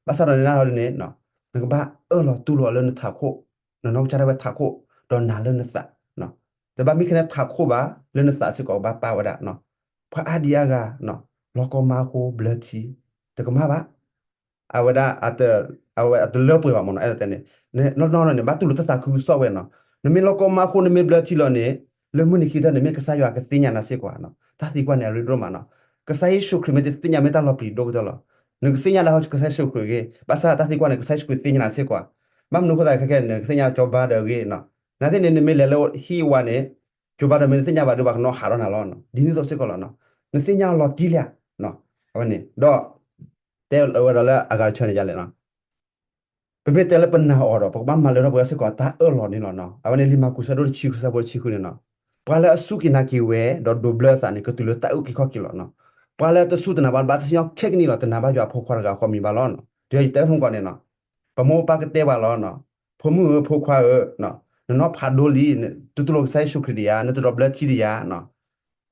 ဘၣ်ဆၣ်ဒီးနနၢ်ဟူန့ၣ် နကဘၣ်အၢၣ်လီၤတူၢ်လိာ်အီၤလၢနထးခိၣ်, နနီၢ်ကစၢ်ဒၣ်ဝဲထးခိၣ်, ဒီးနာ်လၢနသး တဘၣ်မ့ၢ်ခဲလၢာ်ထးခိၣ်ဘၣ်, လၢနသးစ့ၢ်ကီးကဘၣ်ပာ်ဝဲဒၣ်. ပှၤအါဒံအါဂၤ လီၤကီမါဃိ ဘျၢထံ တကမၣ်ဘၣ်. အဝဲဒၣ် အဝဲအတလၢပှဲၤဘၣ်မ့ၢ်နီၤ, အဲၣ်ဒိးတဲန့ၣ် နီၢ်နီၢ်န့ၣ် ဘၣ်တူၢ်လိာ်တၢ်သးခုကစီၣ်ဝဲနီၤ. နမ့ၢ်လီၤကီမါဃိ နမ့ၢ်ဘျၢထံလီၤန့ၣ် လၢမုၢ်နံၤခံကတၢၢ်န့ၣ် မ့ၢ်ကစၢ်ယွၤကသ့ၣ်ညါနၤစ့ၢ်ကီးနီၤ. တၢ်သံကွၢ်န့ၣ် အရ့ဒိၣ်မးနီၤ. ကစၢ်ယ့ၣ်ၡူးခရံာ်မ့ၢ်တသ့ၣ်ညါ မ့ၢ်တၢ်လီၤပျံၤဒိၣ်ကတၢၢ်လီၤ. နကသ့ၣ်ညါလၢကစၢ်ယ့ၣ်ၡူးခရံာ်ဂ့ၤ, ဘၣ်ဆၣ်တၢ်သံကွၢ်န့ၣ် ကစၢ်ယ့ၣ်ၡူးခရံာ်သ့ၣ်ညါနၤစ့ၢ်ကီး, ဘၣ်မနုၤအဃိသတးခဲခဲန့ၣ် နကသ့ၣ်ညါကၠီၤဘါဒီးအဂ့ၢ်နီၤ. နာ်သ့ၣ်န့ၣ် နမ့ၢ်လဲၤလၢဟံၣ်ဝါန့ၣ် တဘၣ်ဒီးမ့ၢ်နသ့ၣ်ညါဘၣ်ဒီး ပှၤကနီၣ်ဟးထီၣ်နၤလီၤ. ဒ်န့ၣ်အသိးစ့ၢ်ကီးလီၤ. နသ့ၣ်ညါအီၤလီၤတံၢ်လံဧါ. အဝဲန့ၣ် ဒီး တဲဝဲဒၣ်လၢအဂၤတဆၢန့ၣ်ဒ်လဲၣ်. ပမ့ၢ်တဲလၢပနာ်အီၤဒီး ပကဘၣ်မၤလၢထီၣ်ပှၤစ့ၢ်ကီးအတၢ်အၢၣ်လီၤန့ၣ်လီၤ. အဝဲန့ၣ်လံာ်မၢ်ကူးဆၢဒိၣ်တဆံဃုဆၢဖိတဆံဃုန့ၣ်လီၤ. ပှၤလၢအစူၢ်က့ၤနာ်က့ၤဝဲ ဒီးဒိးဘျၢအသးန့ၣ် ကတုၤလၢတၢ်အုၣ်က့ၤခီၣ်က့ၤလီၤ. ပှၤလၢတစူၢ်တနာ်ဘၣ် ဘၣ်တၢ်စံၣ်ညီၣ်ခဲကနံၣ်လီၤ. တနာ်ဘၣ်ယွၤအဖိခွါတဂၤအဃိမံၤဘၣ်လီၤ. ဒီးယတဲမုၢ်ကီၢ်န့ၣ်လီၤ. ပမိၢ်ပၢ်ကတဲပှၤလီၤ. ဖိမုၣ်ဧၢ ဖိခွါဧၢ, နနီၢ်ဖးဒိၣ်လံ, နတူၢ်လိာ်ကစၢ်ယ့ၣ်ၡူးခရံာ်ဒံးဧါ, နတဒိးဘျၢထံဒံးဧါ.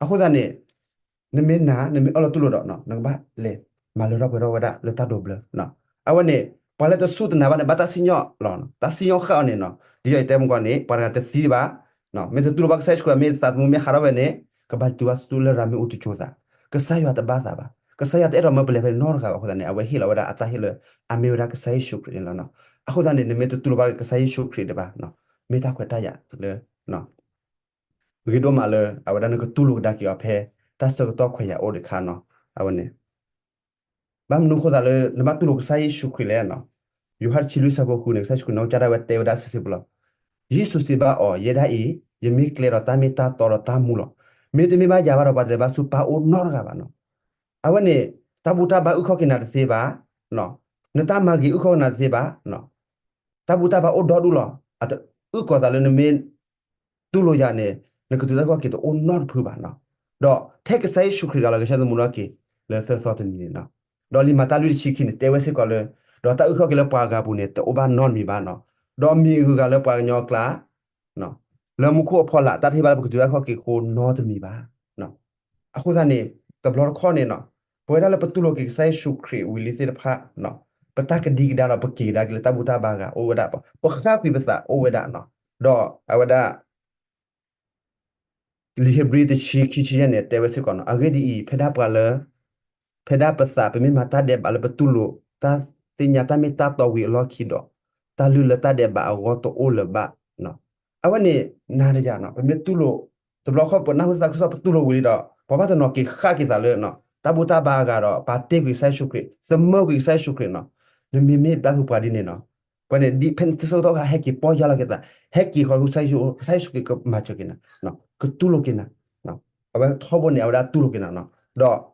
အဃိသတးန့ၣ် နမ့ၢ်နာ် နမ့ၢ်အၢၣ်လီၤတူၢ်လိာ်ဒီး နကဘၣ်လဲၤမၤလၢထီၣ်ပှဲၤထီၣ်ဝဲဒၣ်လၢတၢ်ဒိးဘျၢ. အဝဲန့ၣ် ပှၤလၢတစူၢ်တနာ်ဘၣ်န့ၣ် ဘၣ်တၢ်စံၣ်ညီၣ်လီၤ. တၢ်စံၣ်ညီၣ်ဃာ်အီၤန့ၣ်လီၤ. ဒ်ယတဲမုၢ်ကီၢ်န့ၣ် ပှၤတဂၤတသံဘၣ်. မ့ၢ်တတူၢ်လိာ်ဘၣ်ကစၢ်ယ့ၣ်ၡူးခရံာ် မ့ၢ်သးသမူမ့ၢ်ဟးထီၣ်ဝဲန့ၣ် ကဘၣ်တုၤဘၣ်စတူးလၢရၤမ့ၣ်အူတစိၤသး. ကစၢ်ယွၤတဘၣ်သးဘၣ်. ကစၢ်ယွၤတအဲၣ်ဒိးမၢပလဲၤဖဲန့ၣ်နီတဂၤဘၣ်. အဃိသတးန့ၣ် အဝဲဟ့ၣ်လီၤဝဲဒၣ်အတၢ်ဟ့ၣ်လၢ အမ့ၢ်ဝဲဒၣ်ကစၢ်ယ့ၣ်ၡူးခရံာ်န့ၣ်လီၤ. အဃိသတးန့ၣ် နမ့ၢ်တတူၢ်လိာ်ဘၣ်ကစၢ်ယ့ၣ်ၡူးခရံာ်ဒံးဘၣ်, မ့ၢ်တၢ်ခွဲးတၢ်ယာ်လၢ ဂ့ၤဒိၣ်မးလၢ အဝဲဒၣ်နကတူၢ်လိာ်ကဒါက့ၤအီၤဖဲ တၢ်ဆၢကတီၢ်ခွဲးယာ်အိၣ်တခါနီၤ. အဝဲန့ၣ် ဘၣ်မနုၤဃိသးလၢ နဘၣ်တူၢ်လိာ်ကစၢ်ယ့ၣ်ၡူးခရံာ်လဲၣ်နီၤ. ယိၤဟၣ်တဆံလွံၢ်ဆၢဖိဃုန့ၣ် ကစၢ်ယ့ၣ်ၡူးခရံာ်နီၢ်ကစၢ်ဒၣ်ဝဲတဲဝဲဒၣ်စံးစံးပူၤလီၤ. ယ့ၣ်ၡူးစံးဘၣ်အီၤ, ယဲဒၣ်အံၤ ယမ့ၢ်ကျဲဒီးတၢ်မ့ၢ်တၢ်တီဒီးတၢ်မူလီၤ. မ့တမ့ၢ်ဘၣ်ယၤဘၣ်ဒီး ပှၤတလဲၤဘၣ်ဆူပၢ်အိၣ်နီတဂၤဘၣ်နီၤ. အဝဲန့ၣ် တၢ်ဘူၣ်တၢ်ဘါအုၣ်ခီၣ်က့ၤနၤတသ့ဘၣ်, နတၢ်မၤဂ့ၤအုၣ်ခီၣ်က့ၤနၤတသ့ဘၣ်, တၢ်ဘူၣ်တၢ်ဘါအိၣ်ဒီဒူၣ်လီၤ. အတအုၣ်ကီၤသးလၢနမ့ၢ်တူၢ်လိာ်ယၤန့ၣ် နကတုၤတၢ်အုၣ်ခီၣ်က့ၤတအိၣ်နီတဖုဘၣ်နီၤ. ဒီးထဲကစၢ်ယ့ၣ်ၡူးခရံာ်တဂၤလီၤ ကဆှၢသမူထီၣ်က့ၤလၢသၢသီတနံၤန့ၣ်နီၤ. ဒီးလံာ်မၤတၢ်လွံၢ်တဆံခံန့ၣ် တဲဝဲစ့ၢ်ကီးလၢ ဒီးတၢ်အုၣ်ခီၣ်က့ၤလၢပှၤအဂၤအပူၤန့ၣ် တအိၣ်ဘၣ်နီတမံၤဘၣ်နီၤ. ဒီးမ့ၢ်အဂုၤအဂၤလၢပှၤကညီအကျါ လၢမူခိၣ်အဖီလာ် တၢ်တဟ့ၣ်ဘၣ်လၢပကတုၤတၢ်အုၣ်ခီၣ်က့ၤအဃိနီတမံၤဘၣ်. အဃိသတးန့ၣ် တဘျီတခီၣ်န့ၣ်နီၤ ပဝဲဒၣ်လၢပတူၢ်လိာ်က့ၤကစၢ်ယ့ၣ်ၡူးခရံာ်ဝံၤလံသ့ၣ်တဖၣ် ပတၢ်ကဒံကဒါဒီးပက့ၤကဒါက့ၤလၢတၢ်ဘူၣ်တၢ်ဘါအဂၤအိၣ်ဝဲဒၣ်, ပဃၣ်ကွံာ်ပသးအိၣ်ဝဲဒၣ်နီၤ. ဒီးအဝဲဒၣ် လံာ်ဧ့ၤဘြံၤတဆံခံဆံယဲၢ်န့ၣ် တဲဝဲစ့ၢ်ကီးနီၤ, အဂ့ၢ်ဒ်အံၤ ဖဲဒၣ်ပှၤလၢ ဖဲဒၣ်ပသး ပမ့ၢ်မၤတၢ်ဒဲးဘးလၢပတူၢ်လိာ် တၢ်သ့ၣ်ညါတၢ်မ့ၢ်တၢ်တီဝံၤအလီၢ်ခံဒီး တၢ်လုၢ်လၢတၢ်ဒဲးဘးအဂီၢ်တအိၣ်လၢၤဘၣ်. အဝဲန့ၣ် နၤဒီးယၤနီၤ ပမ့ၢ်တူၢ်လိာ် တဘျီဃီပနၢ်ဟူသးခုကစီၣ် ပတူၢ်လိာ်ဝံၤလံဒီး ပှၤဘၣ်တနီၤက့ၤဃၣ်က့ၤသးလၢ တၢ်ဘူၣ်တၢ်ဘါအဂၤဒီး ပာ်တ့ၢ်ကွံာ်ကစၢ်ယ့ၣ်ၡူးခရံာ်, သမၢကွံာ်ကစၢ်ယ့ၣ်ၡူးခရံာ်နီၤ. နမ့မ့ၢ်ဘၣ်ဖုးပှၤဒ်န့ၣ်နီၤ ပှၤန့ၣ် ဒ်ဖဲန့ၣ်တစိၢ်ကတီၢ်ခါ ဟဲက့ၤပီၢ်ယၢ်လီၤက့ၤသး, ဟဲက့ၤဃီၤဆူ ကစၢ်ယ့ၣ်ၡူးခရံာ်ကမၤစၢၤက့ၤနၤ, ကတူၢ်လိာ်က့ၤနၤ. အဝဲထီဘိန့ၣ် အဝဲဒၣ်တူၢ်လိာ်က့ၤနၤနီၤ. ဒီး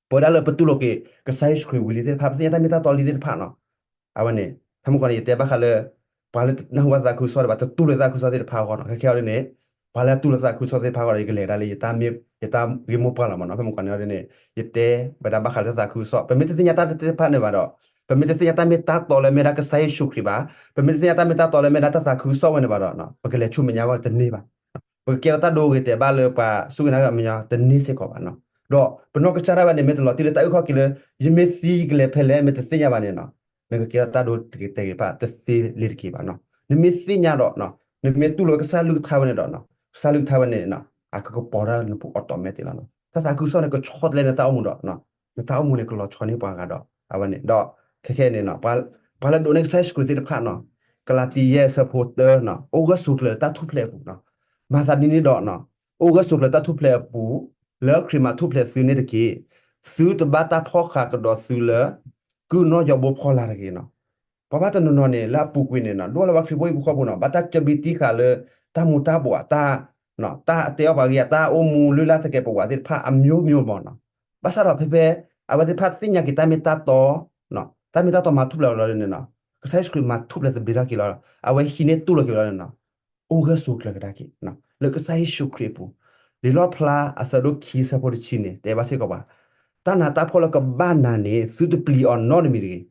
ပဝဲဒၣ်လၢပတူၢ်လိာ်က့ၤ ကစၢ်ယ့ၣ်ၡူးခရံာ်ဝံၤလံသ့ၣ်တဖၣ် ပသ့ၣ်ညါတၢ်မ့ၢ်တၢ်တီလံသ့ၣ်တဖၣ်နီၤ. အဝဲန့ၣ် ဖဲမုၢ်ကီၢ်န့ၣ် ယတဲဘၣ်ဃးလၢ ပှၤလၢနၢ်ဟူဘၣ်သးခုကစီၣ်ဒီး ပှၤတတူၢ်လိာ်သးခုကစီၣ်သ့ၣ်တဖၣ်အဂီၢ်နီၤ. ခဲခဲအံၤဒ်န့ၣ် ပှၤလၢအတူၢ်လိာ်သးခုကစီၣ်သ့ၣ်တဖၣ်အဂီၢ်ဒီး ယကလဲၤဒၣ်လၢယတၢ်မ့ၢ် ယတၢ်ဂ့ၢ်မိၢ်ပှၢ်လီၤမးနီၤ. ဖဲမုၢ်ကီၢ်န့ၣ်ဒ်န့ၣ် ယတဲဝဲဒၣ်ဘၣ်ဃးလၢတၢ်သးခုကစီၣ်, ပမ့ၢ်တသ့ၣ်ညါတၢ်သ့ၣ်တဖၣ်န့ၣ်ဘၣ်ဒီး ပမ့ၢ်တသ့ၣ်ညါတၢ်မ့ၢ်တၢ်တီလၢမ့ၢ်ဒၣ်ကစၢ်ယ့ၣ်ၡူးခရံာ်ဘၣ်, ပမ့ၢ်တသ့ၣ်ညါတၢ်မ့ၢ်တၢ်တီလၢမ့ၢ်ဒၣ်တၢ်သးခုကစီၣ်ဝဲန့ၣ်ဘၣ်ဒီး ပကလဲၤဆူမဲာ်ညါအဂီၢ်တန့ၢ်ဘၣ်. ပကကဲထီၣ်တၢ်ဒိဂ့ၤတဲာ်ဘၣ်လၢပှၤစူၢ်က့ၤနာ်က့ၤအမဲာ်ညါတန့ၢ်စ့ၢ်ကီးဘၣ်နီၤ. ဒီးပနီၢ်ကစၢ်ဒၣ်ဝဲန့ၣ် မ့ၢ်တလီၤတံၢ်လၢတၢ်အုၣ်ခီၣ်က့ၤလၢ ယမ့ၢ်သံယကလဲၤဖဲလဲၣ် မ့ၢ်တသ့ၣ်ညါဘၣ်န့ၣ်နီၤ, နကကဲထီၣ်တၢ်ဒိတက့ၤတဲာ်ဂ့ၤဘၣ်တသ့လ့ၤတက့ၤဘၣ်နီၤ. နမ့ၢ်သ့ၣ်ညါဒီး နမ့ၢ်တူၢ်လိာ်ကစၢ်အကလုၢ်ကထါဝဲန့ၣ်ဒီး ကစၢ်အကလုၢ်ကထါဝဲန့ၣ် အကကပီၤတၢ်လၢနပူၤအီၣ်တီၣ်မဲာ်တ့ၢ်လီၤနီၤ. တၢ်သးခုကစီၣ်န့ၣ် ကဆီတလဲနတၢ်အိၣ်မူဒီး နတၢ်အိၣ်မူန့ၣ် ကလီၤဆီန့ၢ်ပှၤဂၤဒီး အဝဲန့ၣ်ဒီး ခဲခဲအံၤန့ၣ် ပှၤလၢဒိးန့ၢ်ကစၢ်ယ့ၣ်ၡူးခရံာ်သ့ၣ်တဖၣ်နီၤ, ကလၤတံ ယဲၢ် ဆၢဖိတၢနီၤ, အိၣ်ဂၢၢ်ဆိးကျၢၤလၢတၢ်ထူၣ်ဖျဲးအပူၤနီၤ. မၤသးဒ်န့ၣ်ဒီး အိၣ်ဂၢၢ်ဆိးကျၢၤတၢ်ထူၣ်ဖျဲးအပူၤ, လၢခရံာ်မၤထူၣ်ဖျဲးသုန့ၣ်တက့ၢ်. သုတဘၣ်တၢ်ဖီၣ်ဃာ်ကဒီးသုလၢ ကုၢ်နီၣ်ယီၤဘိဖီလာ်တဂ့ၤနီၤ. ပှၤဘၣ်တနီၤနီၤန့ၣ် လၢအပူၤကွံာ်န့ၣ်နီၤ, ဒိၣ်လၢပှၤခရံာ်ဖိဟံၣ်ဖိဃီဖိနီၤ, ဘၣ်တၢ်ကၢဘံတံၢ်ဃာ်လၢ တၢ်မူၤတၢ်ဘှီး, တၢ် တၢ်အတဲအီၣ်ပှၤဂ့ၤ, တၢ်အိၣ်မူလုၢ်လၢ်သကဲးပဝးသ့ၣ်တဖၣ် အမျိုးမျိုးမးနီၤ. ဘၣ်ဆၣ်ဒီးဖဲဖဲ အဝဲသ့ၣ်တဖၣ်သ့ၣ်ညါက့ၤတၢ်မ့ၢ်တၢ်တီ, တၢ်မ့ၢ်တၢ်တီမၤထူၣ်ဖျဲးလီၤန့ၣ်နီၤ, ကစၢ်ယ့ၣ်ၡူးခရံာ်မၤထူၣ်ဖျဲးသဘျ့ထီၣ်က့ၤလီၤ. အဝဲဟံးန့ၢ်တူၢ်လိာ်က့ၤလီၤန့ၣ်နီၤ, အိၣ်ဂၢၢ်ဆိးကျၢၤကဒါက့ၤ လၢကစၢ်ယ့ၣ်ၡူးခရံာ်အပူၤ. လံာ်လီၣ်ဖျါအဆၢဒိၣ်ခံဆၢဖိတဆံန့ၣ် တဲဘၣ်စ့ၢ်ကီးပှၤ, တၢ်နးတၢ်ဖှီၣ်လၢကဘၣ်နၤန့ၣ် သုတပျံၤအီၤနီတမံၤတဂ့ၤ.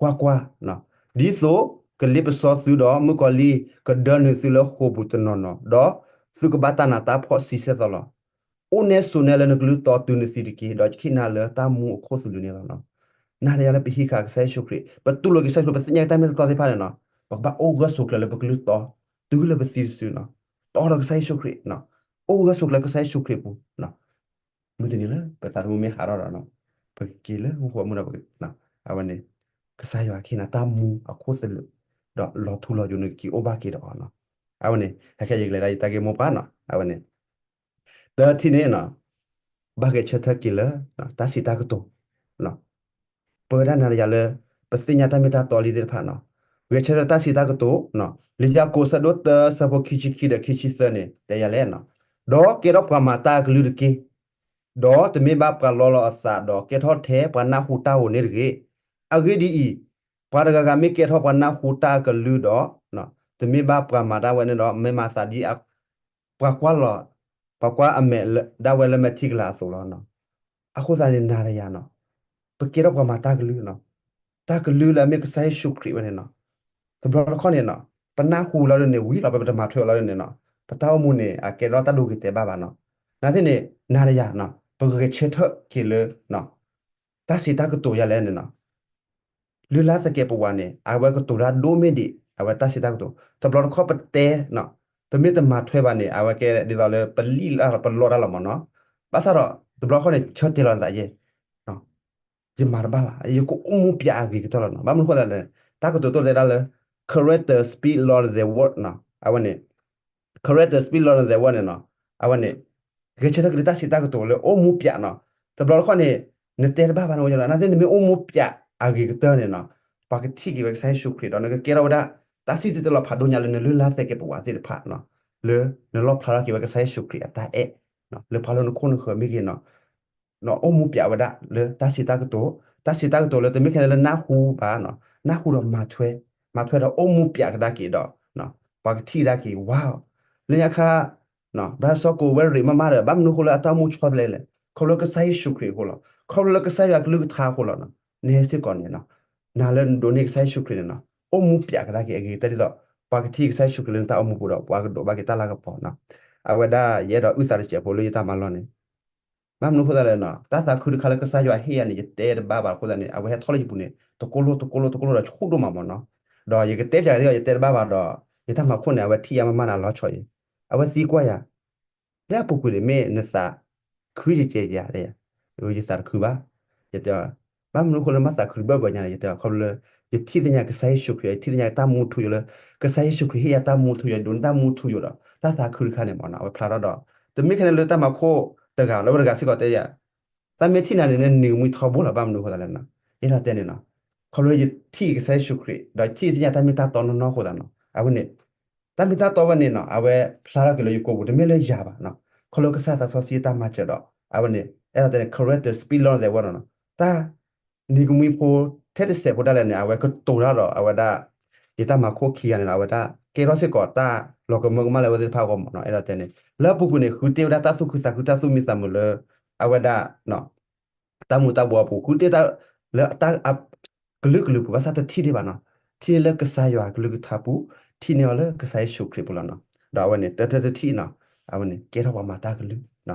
ကွၢ်ကွၢ်, ဒ်သိးကလ့ပစီသုဒီး မုၣ်ကီၤလံၢ်ကဒၢနုာ်သုလၢဃိာ်ပူၤတနီၤနီၤ, ဒီးသုကဘၣ်တၢ်နးတၢ်ဖှီၣ်ဆံဆဲၣ်သီလီၤ. အိၣ်နဲဆိးနဲလၢနကလုၢ်တီတုၤနသံတက့ၢ်, ဒီးယကဟ့ၣ်နၤလၢတၢ်မူအခိၣ်သလုးန့ၣ်လီၤ. နၤဒီးယၤလၢပဟံးဃာ်ကစၢ်ယ့ၣ်ၡူးခရံာ်, ပတူၢ်လိာ်က့ၤကစၢ်ယ့ၣ်ၡူးခရံာ်, ပသ့ၣ်ညါက့ၤတၢ်မ့ၢ်တၢ်တီသ့ၣ်တဖၣ်န့ၣ်နီၤ, ပကဘၣ်အိၣ်ဂၢၢ်ဆိးကျၢၤလၢပကလုၢ်တီ, တုၤလၢပသံတစုနီၤ, တီဒီးကစၢ်ယ့ၣ်ၡူးခရံာ်, အိၣ်ဂၢၢ်ဆိးကျၢၤလၢကစၢ်ယ့ၣ်ၡူးခရံာ်အပူၤ. မုၢ်တနံၤလၢပသးသမူမ့ၢ်ဟးထီၣ်ဒီး ပကက့ၤလၢမူခိၣ်မူဒီး အဝဲန့ၣ် ကစၢ်ယွၤကဟ့ၣ်နၤတၢ်မူအခိၣ်သလုး, ဒီးလီၤထူလီၤယိာ်နကက့ၤအိၣ်ဘၣ်က့ၤဒီးအီၤနီၤ. အဝဲန့ၣ် ခဲခဲယကလဲၤဒၣ်ယတၢ်ဂ့ၢ်မိၢ်ပှၢ်နီၤ. အဝဲန့ၣ် တထံၣ်န့ၣ် ဘၣ်ဂဲၤဆၢထၢၣ်က့ၤလၢ တၢ်စံးတၢ်ကတိၤ, ပဝဲဒၣ်နၤဒီးယၤလၢ ပသ့ၣ်ညါတၢ်မ့ၢ်တၢ်တီလံသ့ၣ်တဖၣ်နီၤ, ဂဲၤဆၢထၢၣ်တၢ်စံးတၢ်ကတိၤ, လံာ်ယၤကိာ်ဆၢဒိၣ်တၢဆၢဖိခံဆံခံဒီးခံဆံသၢန့ၣ် တဲယၤလဲၣ်နီၤ, ဒီးကဲထီၣ်ပှၤမၤတၢ်အကလုၢ်တက့ၢ်. ဒီးတမ့ၢ်ဘၣ်ပှၤလီလီၤအသး ဒီးကဲထီၣ်ထဲပှၤနၢ်ဟူတၢ်ဧိၤန့ၣ်တဂ့ၤ. အဂ့ၢ်ဒ်အံၤ, ပှၤတဂၤဂၤမ့ၢ်ကဲထီၣ်ပှၤနၢ်ဟူတၢ်အကလုၢ်ဒီး, တမ့ၢ်ဘၣ်ပှၤမၤတၢ်ဝဲန့ၣ်ဒီး မ့ၢ်မၤသးဒ် ပှၤကွၢ်လီၤ, ပှၤကွၢ်အမဲာ်ဒၣ်ဝဲလၢမဲာ်ထံကလၤအသိးလီၤ. အဃိသတးန့ၣ် နၤဒီးယၤနီၤ, ပကဲထီၣ်ပှၤမၤတၢ်ကလုၢ်နီၤ, တၢ်ကလုၢ်လၢအမ့ၢ်ကစၢ်ယ့ၣ်ၡူးခရံာ်ဝဲန့ၣ်နီၤ, တဘျီတခီၣ်န့ၣ်နီၤ, ပနၢ်ဟူလီၤဒ်န့ၣ် ဝံၤလီၤ ပတမၤထွဲလီၤဒ်န့ၣ်နီၤ, ပတၢ်အိၣ်မူန့ၣ် အကဲထီၣ်တၢ်ဒိဂ့ၤတဲာ်ဘၣ်ဘၣ်နီၤ. နာ်သ့ၣ်န့ၣ် နၤဒီးယၤနီၤ, ပကဂဲၤဆၢထၢၣ်က့ၤလၢ တၢ်စံးတၢ်ကတိၤယၤလဲၣ်န့ၣ်နီၤ, လၢလါသကဲးပဝးန့ၣ် အဝဲကတိၤတၢ်ဒိၣ်မ့ၢ်ဒံး အဝဲတၢ်စံးတၢ်ကတိၤ, တဘျီတခီၣ်ပတဲ, ပမ့ၢ်တမၤထွဲဘၣ်န့ၣ် အဝဲကဲဒ်သိးလၢပလံၣ်လၢပလီၢ်တၢ်လီၤမၢ်နီၤ, ဘၣ်ဆၣ်ဒီး တဘျီတခီၣ်န့ၣ် ဆၢတဲာ်လီၤနသးယဲ, ယမၤတဘၣ်ဘၣ်, ယကအိၣ်မူပျးအဂ့ၤကတၢၢ်လီၤနီၤ. ဘၣ်မနုၤအဃိသတးလဲၣ်, တၢ်ကတိၤဒိၣ်တဲဒၣ်လၢ character speak louder than word နီၤ, အဝဲန့ၣ် character speak louder than word န့ၣ်နီၤ, အဝဲန့ၣ် ဂဲၤဆၢထၢၣ်က့ၤလၢတၢ်စံးတၢ်ကတိၤလၢအိၣ်မူပျးနီၤ. တဘျီတခီၣ်န့ၣ် နတဲတဘၣ်ဘၣ်န့ၣ် နာ်သ့ၣ်နမ့ၢ်အိၣ်မူပျးအဂ့ၤကတၢၢ်န့ၣ်နီၤ, ပှၤကထံၣ်က့ၤဝဲကစၢ်ယ့ၣ်ၡူးခရံာ်ဒီး နကကဲထီၣ်ဝဲဒၣ် တၢ်စံၣ်တဲၤတဲလီၤဖးဒိၣ်ညါလၢနလၢလါသကဲးပဝးသ့ၣ်တဖၣ်နီၤ, လၢနလီၣ်ဖျါထီၣ်က့ၤဝဲကစၢ်ယ့ၣ်ၡူးခရံာ်အတၢ်အဲၣ်, လၢပှၤလၢနခိၣ်နဃၢၤမ့ၢ်ဂ့ၤနီၤ အိၣ်မူပျးဝဲဒၣ်လၢတၢ်စံးတၢ်ကတိၤ, တၢ်စံးတၢ်ကတိၤလၢတမ့ၢ်ခဲလၢာ်လၢနၢ်ဟူဘၣ်, နၢ်ဟူဒီးမၤထွဲ, မၤထွဲဒီးအိၣ်မူပျးကဒါက့ၤဒီး ပှၤကထံၣ်ကဒါက့ၤ ဝါ, လၢညါခါ ဘြၣ်စီၤကိးဝဲရ့းမးမးဒီး ဘၣ်မနုၤအဃိလၢအတၢ်အိၣ်မူဆီတလဲလဲၣ်, ခီဖျိလၢကစၢ်ယ့ၣ်ၡူးခရံာ်အဃိလီၤ. ခီဖျိလၢကစၢ်ယွၤကလုၢ်ကထါအဃိလီၤ. နဟဲစ့ၢ်ကီးန့ၣ် နၤလၢနဒိးန့ၢ်ကစၢ်ယ့ၣ်ၡူးခရံာ်န့ၣ်နီၤ, အိၣ်မူပျးကဒါက့ၤအဂ့ၤကတၢၢ်ဒ်သိး ပှၤကထံၣ်ကစၢ်ယ့ၣ်ၡူးခရံာ်လၢနတၢ်အိၣ်မူပူၤဒီး ပှၤကဒိးဘၣ်က့ၤတၢ်လၤကပီၤနီၤ. အဝဲဒၣ်ယအဲၣ်ဒိးအုၣ်သးတစဲးဖိလၢယတၢ်မၤလီၢ်န့ၣ် ဘၣ်မနုၤအဃိသတးလဲၣ်နီၤ, တၢ်သးခုတခါလၢကစၢ်ယွၤဟ့ၣ်ယၤန့ၣ် ယတဲတဘၣ်ဘၣ်အဃိသတးန့ၣ် အဝဲဟဲထီၣ်လၢယပူၤန့ၣ် တကိၢ်လိၣ်တကိၢ်လိၣ်တကိၢ်လိၣ်ဒီးဆူၣ်ဒိၣ်မးမၢ်နီၤ. ဒီးယကတဲပၠးက့ၤသ့ၣ်ဒီး ယတဲတဘၣ်ဘၣ်ဒီး ယတၢ်မၤခိၣ်န့ၣ် အဝဲထံၣ်ယၤမးမးန့ၣ် အလီၤဆီအံၤ, အဝဲသံကွၢ်ယၤ လၢအပူၤကွံာ်န့ၣ် မ့ၢ်နသးခုယကဲယၤ, ယသးတခုဘၣ်. ယတဲ, ဘၣ်မနုၤအဃိလၢမ့ၢ်သးခုတဘၢဘၢညါန့ၣ် ယတဲ ခီဖျိလၢ ယထံၣ်သ့ၣ်ညါကစၢ်ယ့ၣ်ၡူးခရံာ်, ယထံၣ်သ့ၣ်ညါတၢ်မူထူယိာ်လၢ ကစၢ်ယ့ၣ်ၡူးခရံာ်ဟ့ၣ်ယၤတၢ်မူထူယိာ်, ဒိးန့ၢ်တၢ်မူထူယိာ်ဒီး တၢ်သးခုတခါန့ၣ်မၢ်နီၤ အဝဲဖျါထီၣ်ဒီး တမ့ၢ်ခဲန့ၣ်လၢတၢ်မၤခိၣ်တဂၤလၢဝဲတဂၤစ့ၢ်ကီးတဲယၤ တၢ်မ့ၢ်ထံၣ်နၤန့ၣ် နနံၤကမှံထီဘိလီၤ. ဘၣ်မနုၤအဃိသတးလဲၣ်နီၤ, ယအဲၣ်ဒိးတဲန့ၣ်နီၤ, ခီဖျိလၢယထံၣ်ကစၢ်ယ့ၣ်ၡူးခရံာ် ဒီးထံၣ်သ့ၣ်ညါတၢ်မ့ၢ်တၢ်တီနီၢ်နီၢ်အဃိသတးနီၤ, အဝဲန့ၣ် တၢ်မ့ၢ်တၢ်တီဝဲန့ၣ်နီၤ အဝဲဖျါထီၣ်က့ၤလၢယကိာ်ပူၤ တမ့ၢ်လၢယၤဘၣ်နီၤ, ခီဖျိကစၢ်သးစီဆှံတၢ်မၤစၢၤဒီး အဝဲန့ၣ် အဲၣ်ဒိးတဲန့ၣ် character speak louder than word နီၤ, တၢ်နံၤကမှံဖိထဲတစဲးဖိဒၣ်လဲာ်န့ၣ် အဝဲကတိၤတၢ်ဒီး အဝဲဒၣ် ယတၢ်မၤခိၣ်ခံဂၤန့ၣ်နီၤ အဝဲဒၣ်ကဲထီၣ်စ့ၢ်ကီးတၢ်လီၤကမၢကမၣ်လၢအဝဲသ့ၣ်တဖၣ်အဂီၢ်မၢ်နီၤ, အဲၣ်ဒိးတဲန့ၣ် လၢအပူၤကွံာ်န့ၣ် ဃုတ့ၢ်ဝဲဒၣ်တၢ်သူၣ်ခုသးခု တၢ်သူၣ်မံသးမုာ်လၢ အဝဲဒၣ် တၢ်မူၤတၢ်ဘှီးအပူၤ ဃုတ့ၢ်တၢ်လၢတၢ် ကလုာ်ကလုာ်ပူၤ ဘၣ်ဆၣ်တထံၣ်ဒံးဘၣ်နီၤ, ထံၣ်န့ၢ်လၢကစၢ်ယွၤကလုၢ်ကထါပူၤ, ထံၣ်န့ၢ်အီၤလၢကစၢ်ယ့ၣ်ၡူးခရံာ်ပူၤလီၤနီၤ, ဒီးအဝဲန့ၣ် တၢ်တထံၣ်နီၤ, အဝဲန့ၣ် ကဲထီၣ်ပှၤမၤတၢ်ကလုၢ်,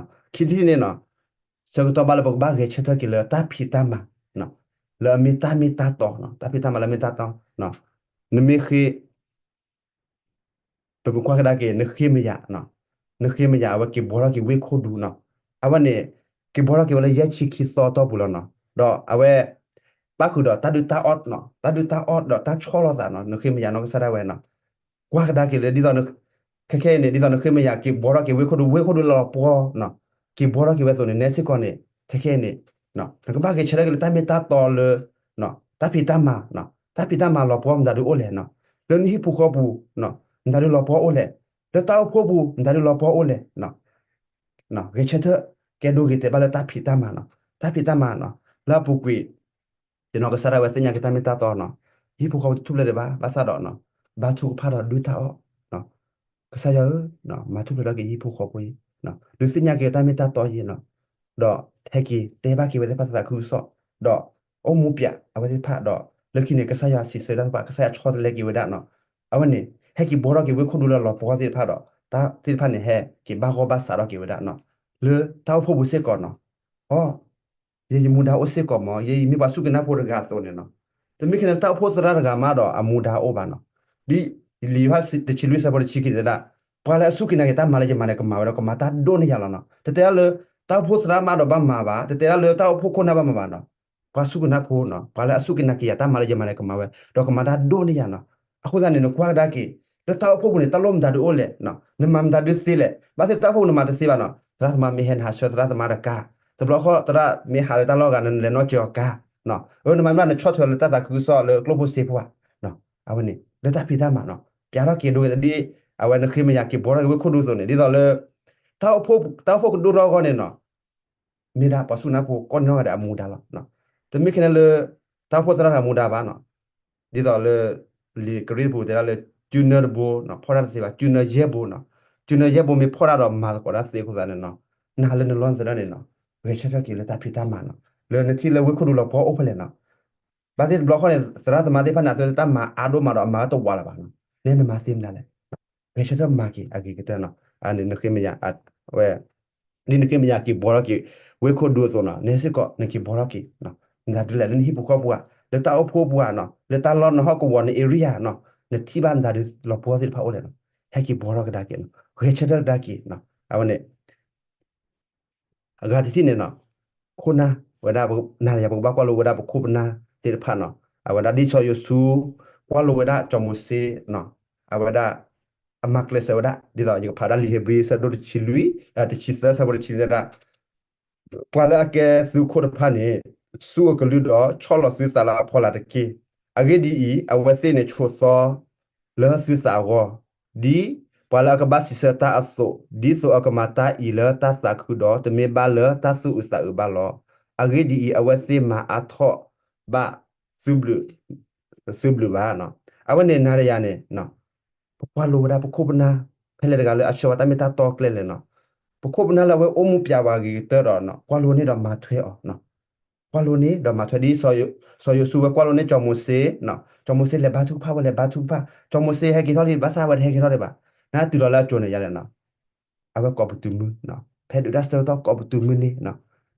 ခံထံၣ်န့ၣ်နီၤ, ဆၢကတီၢ်ဘၣ်လၢပကဘၣ်ဂဲၤဆၢထၢၣ်က့ၤလၢတၢ်ဖံးတၢ်မၤ လၢအမ့ၢ်တၢ်မ့ၢ်တၢ်တီနီၤ, တၢ်ဖံးတၢ်မၤလၢအမ့ၢ်တၢ်တီ, နမ့ၢ်ဃ့ ပမ့ၢ်ကွၢ်ကဒါက့ၤ နဃ့မယၤ, နဃ့မယၤ အဝဲက့ၤဘှီထီၣ်က့ၤဝ့ၢ်ခိၣ်ဒူနီၤ, အဝဲန့ၣ် က့ၤဘှီထီၣ်က့ၤဝဲလၢယဲၢ်ဆံခံသီအတီၢ်ပူၤလီၤနီၤ, ဒီးအဝဲ ပၣ်ဃုာ်ဒီးတၢ်ဒုးတၢ်အီၣ်, တၢ်ဒုးတၢ်အီၣ်ဒီးတၢ်ဆီၣ်လီၤသးနီၤ, နဃ့မယၤနီၢ်ကစၢ်ဒၣ်ဝဲနီၤ, ကွၢ်ကဒါက့ၤလၢဒ်သိး ခဲခဲအံၤန့ၣ် ဒ်သိးနဃ့မယၤ က့ၤဘှီထီၣ်က့ၤဝ့ၢ်ခိၣ်ဒူ ဝ့ၢ်ခိၣ်ဒူလၢလီၤပှီၢ် က့ၤဘှီထီၣ်က့ၤဝဲအသိးန့ၣ် နဲစ့ၢ်ကီးန့ၣ် ခဲခဲအံၤန့ၣ် နကဘၣ်ဂဲၤဆၢထၢၣ်က့ၤလၢတၢ်မ့ၢ်တၢ်တီလၢ တၢ်ဖံးတၢ်မၤ, တၢ်ဖံးတၢ်မၤလီၤပှီၢ်မတၤဒုးအိၣ်လဲၣ်နီၤ, လၢနဟံၣ်ဖိဃီပူၤ မတၤဒုးလီၤပှီၢ်အိၣ်လဲၣ်, လၢတၢ်အိၣ်ဖှိၣ်ပူၤ မတၤဒုးလီၤပှီၢ်အိၣ်လဲၣ် ဂဲၤဆၢထၢၣ် ကဲဒိဂ့ၤတဲာ်ဘၣ်လၢတၢ်ဖံးတၢ်မၤနီၤ, တၢ်ဖံးတၢ်မၤနီၤ, လၢအပူၤကွံာ် ယနီၢ်ကစၢ်ဒၣ်ဝဲသ့ၣ်ညါက့ၤတၢ်မ့ၢ်တၢ်တီနီၤ, ယဟံၣ်ဖိဃီဖိတထူၣ်ဖျဲးဒံးဘၣ်, ဘၣ်ဆၣ်ဒီး ဘါထုကဖၣ်ဒီးဒုၣ်တၢ်အီၣ်, ကစၢ်ယွၤဧၢ, မၤထူၣ်ဖျဲးထီၣ်က့ၤယဟံၣ်ဖိဃီဖိအံၤ, ဒုးသ့ၣ်ညါက့ၤတၢ်မ့ၢ်တၢ်တီယဲနီၤ, ဒီးဟဲက့ၤတဲဘၣ်က့ၤဝဲသ့ၣ်တဖၣ်သးခုကစီၣ်, ဒီးအိၣ်မူပျးအဝဲသ့ၣ်တဖၣ်ဒီး လၢခံန့ၣ် ကစၢ်ယွၤစံးဆၢတၢ်သ့ၣ်တဖၣ် ကစၢ်ယွၤဆီတလဲက့ၤဝဲဒၣ်နီၤ, အဝဲန့ၣ် ဟဲက့ၤဘှီထီၣ်က့ၤဝ့ၢ်ခိၣ်ဒူလၢလီၤပှီၢ်သ့ၣ်တဖၣ်ဒီး တၢ်သ့ၣ်တဖၣ်န့ၣ် ဟဲက့ၤဘၣ်ဂီၢ်ဘၣ်စးထီၣ်က့ၤဝဲဒၣ်နီၤ, လၢတၢ်အိၣ်ဖှိၣ်ပူၤစ့ၢ်ကီးနီၤ, အိ ယဲယမူဒါအိၣ်စ့ၢ်ကီးမး, ယဲယမ့ၢ်ပှၤစူၢ်က့ၤနာ်ဖိတဂၤအသိးန့ၣ်နီၤ, တမ့ၢ်ခဲန့ၣ် တၢ်အိၣ်ဖှိၣ်သရၣ်တဂၤမးဒီးအမူဒါအိၣ်ဘၣ်နီၤ, ဒ်လံာ်ယိၤဟၣ်တဆံလွံၢ်ဆၢဖိတဆံခံတဲဒၣ်, ပှၤလၢအစူၢ်က့ၤနာ်က့ၤတၢ်မၤလၢယမၤန့ၣ် ကမၤဝဲဒီး ကမၤတၢ်ဒိၣ်န့ၢ်ယၤလီၤနီၤ, တတဲဒၣ်လၢ တၢ်အိၣ်ဖှိၣ်သရၣ်မးဒီးဘၣ်မၤဘၣ်, တတဲဒၣ်လၢတၢ်အိၣ်ဖှိၣ်ခိၣ်နၢ်ဘၣ်မၤဘၣ်နီၤ, ပှၤစူၢ်က့ၤနာ်ဖိနီၤ, ပှၤလၢအစူၢ်က့ၤနာ်က့ၤယၤတၢ်မၤလၢယမၤန့ၣ် ကမၤဝဲ ဒီးကမၤတၢ်ဒိၣ်န့ၢ်ယၤနီၤ, အဃိသတးန့ၣ် နကွၢ်ကဒါက့ၤ လၢတၢ်အိၣ်ဖှိၣ်ပူၤန့ၣ် တၢ်လိၣ်မတၤဒုးအိၣ်လဲၣ်, နမၤမတၤဒုးသ့လဲၣ်, ဘၣ်သ့ၣ်တၢ်အိၣ်ဖှိၣ်ပူၤနမၤတသ့ဘၣ်နီၤ, သရၣ်သမါမ့ၢ်ဟဲနဟးဆှၢသရၣ်သမါတကါ, တဘျီဃီသရၣ်မ့ၢ်ဟးလၢတၢ်လီၢ်ဂၤ နလဲၤနီၢ်ကၠီၤကါ, အၢ နမၤမ့ၢ်နဆီၣ်ထွဲလၢတၢ်သးခုကစီၣ်လၢကျိၣ်ဖိစ့ဖိဧါ, အဝဲန့ၣ် လၢတၢ်ဖံးတၢ်မၤနီၤ, ပျးထီၣ်က့ၤဒိဝဲဒ် အဝဲနဃ့မယၤက့ၤဘှီထီၣ်က့ၤဝ့ၢ်ခိၣ်ဒူအသိးန့ၣ် ဒ်သိးလၢ တၢ်အိၣ်ဖှိၣ်ကဒိၣ်ထီၣ်အဂီၢ်န့ၣ်နီၤ မ့ၢ်ဒၣ်ပှၤစူၢ်နာ်ဖိကိးနီၢ်ဂၤဒဲးအမူဒါလီၤ. တမ့ၢ်ခဲန့ၣ်လၢ တၢ်အိၣ်ဖှိၣ်သရၣ်တဂၤမူဒါဘၣ်နီၤ. ဒ်သိးလၢ လံာ်ကရံၣ်သူးပူၤတဲဒၣ်လၢ စုနၢတဘိ ဖီၣ်တၢ်တသ့ဘၣ်, စုနၢယဲၢ်ဘိနီၤ. စုနၢယဲၢ်ဘိမ့ၢ်ဖီၣ်တၢ်ဒီးမၤသကိးတၢ်သ့အဃိသတးန့ၣ်နီၤ, နၤလၢနလီၢ်နသရၣ်န့ၣ်နီၤ, ဂဲၤဆၢထၢၣ်က့ၤလၢတၢ်ဖံးတၢ်မၤနီၤ. လၢနထံၣ်လၢဝ့ၢ်ခိၣ်ဒူလီၤပှီၢ်အိၣ်ဖဲလဲၣ်နီၤ. ဘၣ်သ့ၣ်တဘျီဃီန့ၣ် သရၣ်သမါသ့ၣ်တဖၣ်န့ၣ် အသုတၢ်မၤအါဒိၣ်မးဒီးအမၤတဝးလၢၤဘၣ်နီၤ. နဲနမၤသ့မနုၤလဲၣ်. ဂဲၤဆၢထၢၣ်မၤက့ၤအဂ့ၤကတၢၢ်နီၤ. နဃ့မယၤ ဝဲ ဒ်နဃ့မယၤက့ၤဘှီထီၣ်က့ၤ ဝ့ၢ်ခိၣ်ဒူအသိးနီၤ, နဲစ့ၢ်ကီးနက့ၤဘှီထီၣ်က့ၤ မတၤဒ်လဲၣ် လၢနဟံၣ်ပူၤဃီပူၤဧါ, လၢတၢ်အိၣ်ဖှိၣ်ပူၤဧါနီၤ, လၢတၢ်လီၢ်နဟီၣ်ကဝီၤန area နီၤ, နထံၣ်ဘၣ်မတၤဒ်လီၤပှီၢ်သ့ၣ်တဖၣ်အိၣ်လဲၣ်နီၤ, ဟဲက့ၤဘှီထီၣ်ကဒါက့ၤနီၤ, ဂဲၤဆၢထၢၣ်ကဒါက့ၤနီၤ. အဝဲန့ၣ် အဂၤတထံၣ်န့ၣ်နီၤ, ခိၣ်နၢ်ဝဲဒၣ် နၤယၤ ပကဘၣ်ကွၢ်လိဝဲဒၣ်ပခိၣ်ပနၢ်သ့ၣ်တဖၣ်နီၤ, အဝဲဒၣ်ဒ်စီၤယိၤၡူ ကွၢ်လိဝဲဒၣ်စီၤမိၤၡ့နီၤ, အဝဲဒၣ် အမၤကျဲးစၢးဝဲဒၣ် ဒ်သိးယကဖးဒၣ်လံာ်ဧ့ၤဘြံၤ ဆၢဒိၣ်တဆံလွံၢ် တဆံသၢ ဆၢဖိတဆံလွံၢ်ဝဲဒၣ် ပှၤလၢအကဲသုးခိၣ်တဖၣ်န့ၣ် စူၢ်အကလုၢ်ဒီးဆီၣ်လီၤသုသးလၢအဖီလာ်တက့ၢ်. အဂ့ၢ်ဒ်အံၤ, အဝဲသ့ၣ်န့ၣ်ဆိးသီလၢသုသးအဂီၢ်, ဒ်ပှၤလၢအကဘၣ်စံးဆၢတၢ်အသိး, ဒ်သိးအကမၤတၢ်အံၤလၢတၢ်သးခုဒီး တမ့ၢ်ဘၣ်လၢတၢ်သူၣ်အုးသးအုးဘၣ်လီၤ. အဂ့ၢ်ဒ်အံၤ, အဝဲသ့ၣ်မၤအါထီၣ်ဘၣ်သုဘျုး သုဘျုးဘၣ်. အဝဲန့ၣ်နၤဒီးယၤန့ၣ် ပကွၢ်လိဝဲဒၣ်ပခိၣ်ပနၢ် ဖဲလဲၣ်တဂၤလၢအဆှၢဝဲတၢ်မ့ၢ်တၢ်တီကျဲလဲၣ်နီၤ, ပခိၣ်ပနၢ်လၢအဝဲအိၣ်မူပျဲဝဲအဂ့ၤကတၢၢ်ဒီး ကွၢ်လိန့ၢ်ဒီးမၤထွဲအီၤ, ကွၢ်လိန့ၢ်ဒီးမၤထွဲဒ် စီၤယိၤၡူဝဲကွၢ်လိန့ၢ်စီၤမိၤၡ့, စီၤမိၤၡ့လဲၤဘါထုကဖၣ်ဝဲ လဲၤဘါထုကဖၣ်, စီၤမိၤၡ့ဟဲက့ၤထီၣ်လံ ဘၣ်ဆၣ်ဝဲတဟဲက့ၤထီၣ်ဒံးဘၣ်, နတုၤလီၤလၢအကၠိၤန့ၣ်ယၤလဲၣ်နီၤ အဝဲကိးပတုာ်မုၢ်, ဖဲဒုးတၢ်ဆၢကတီၢ်ကိးပတုာ်မုၢ်န့ၣ်,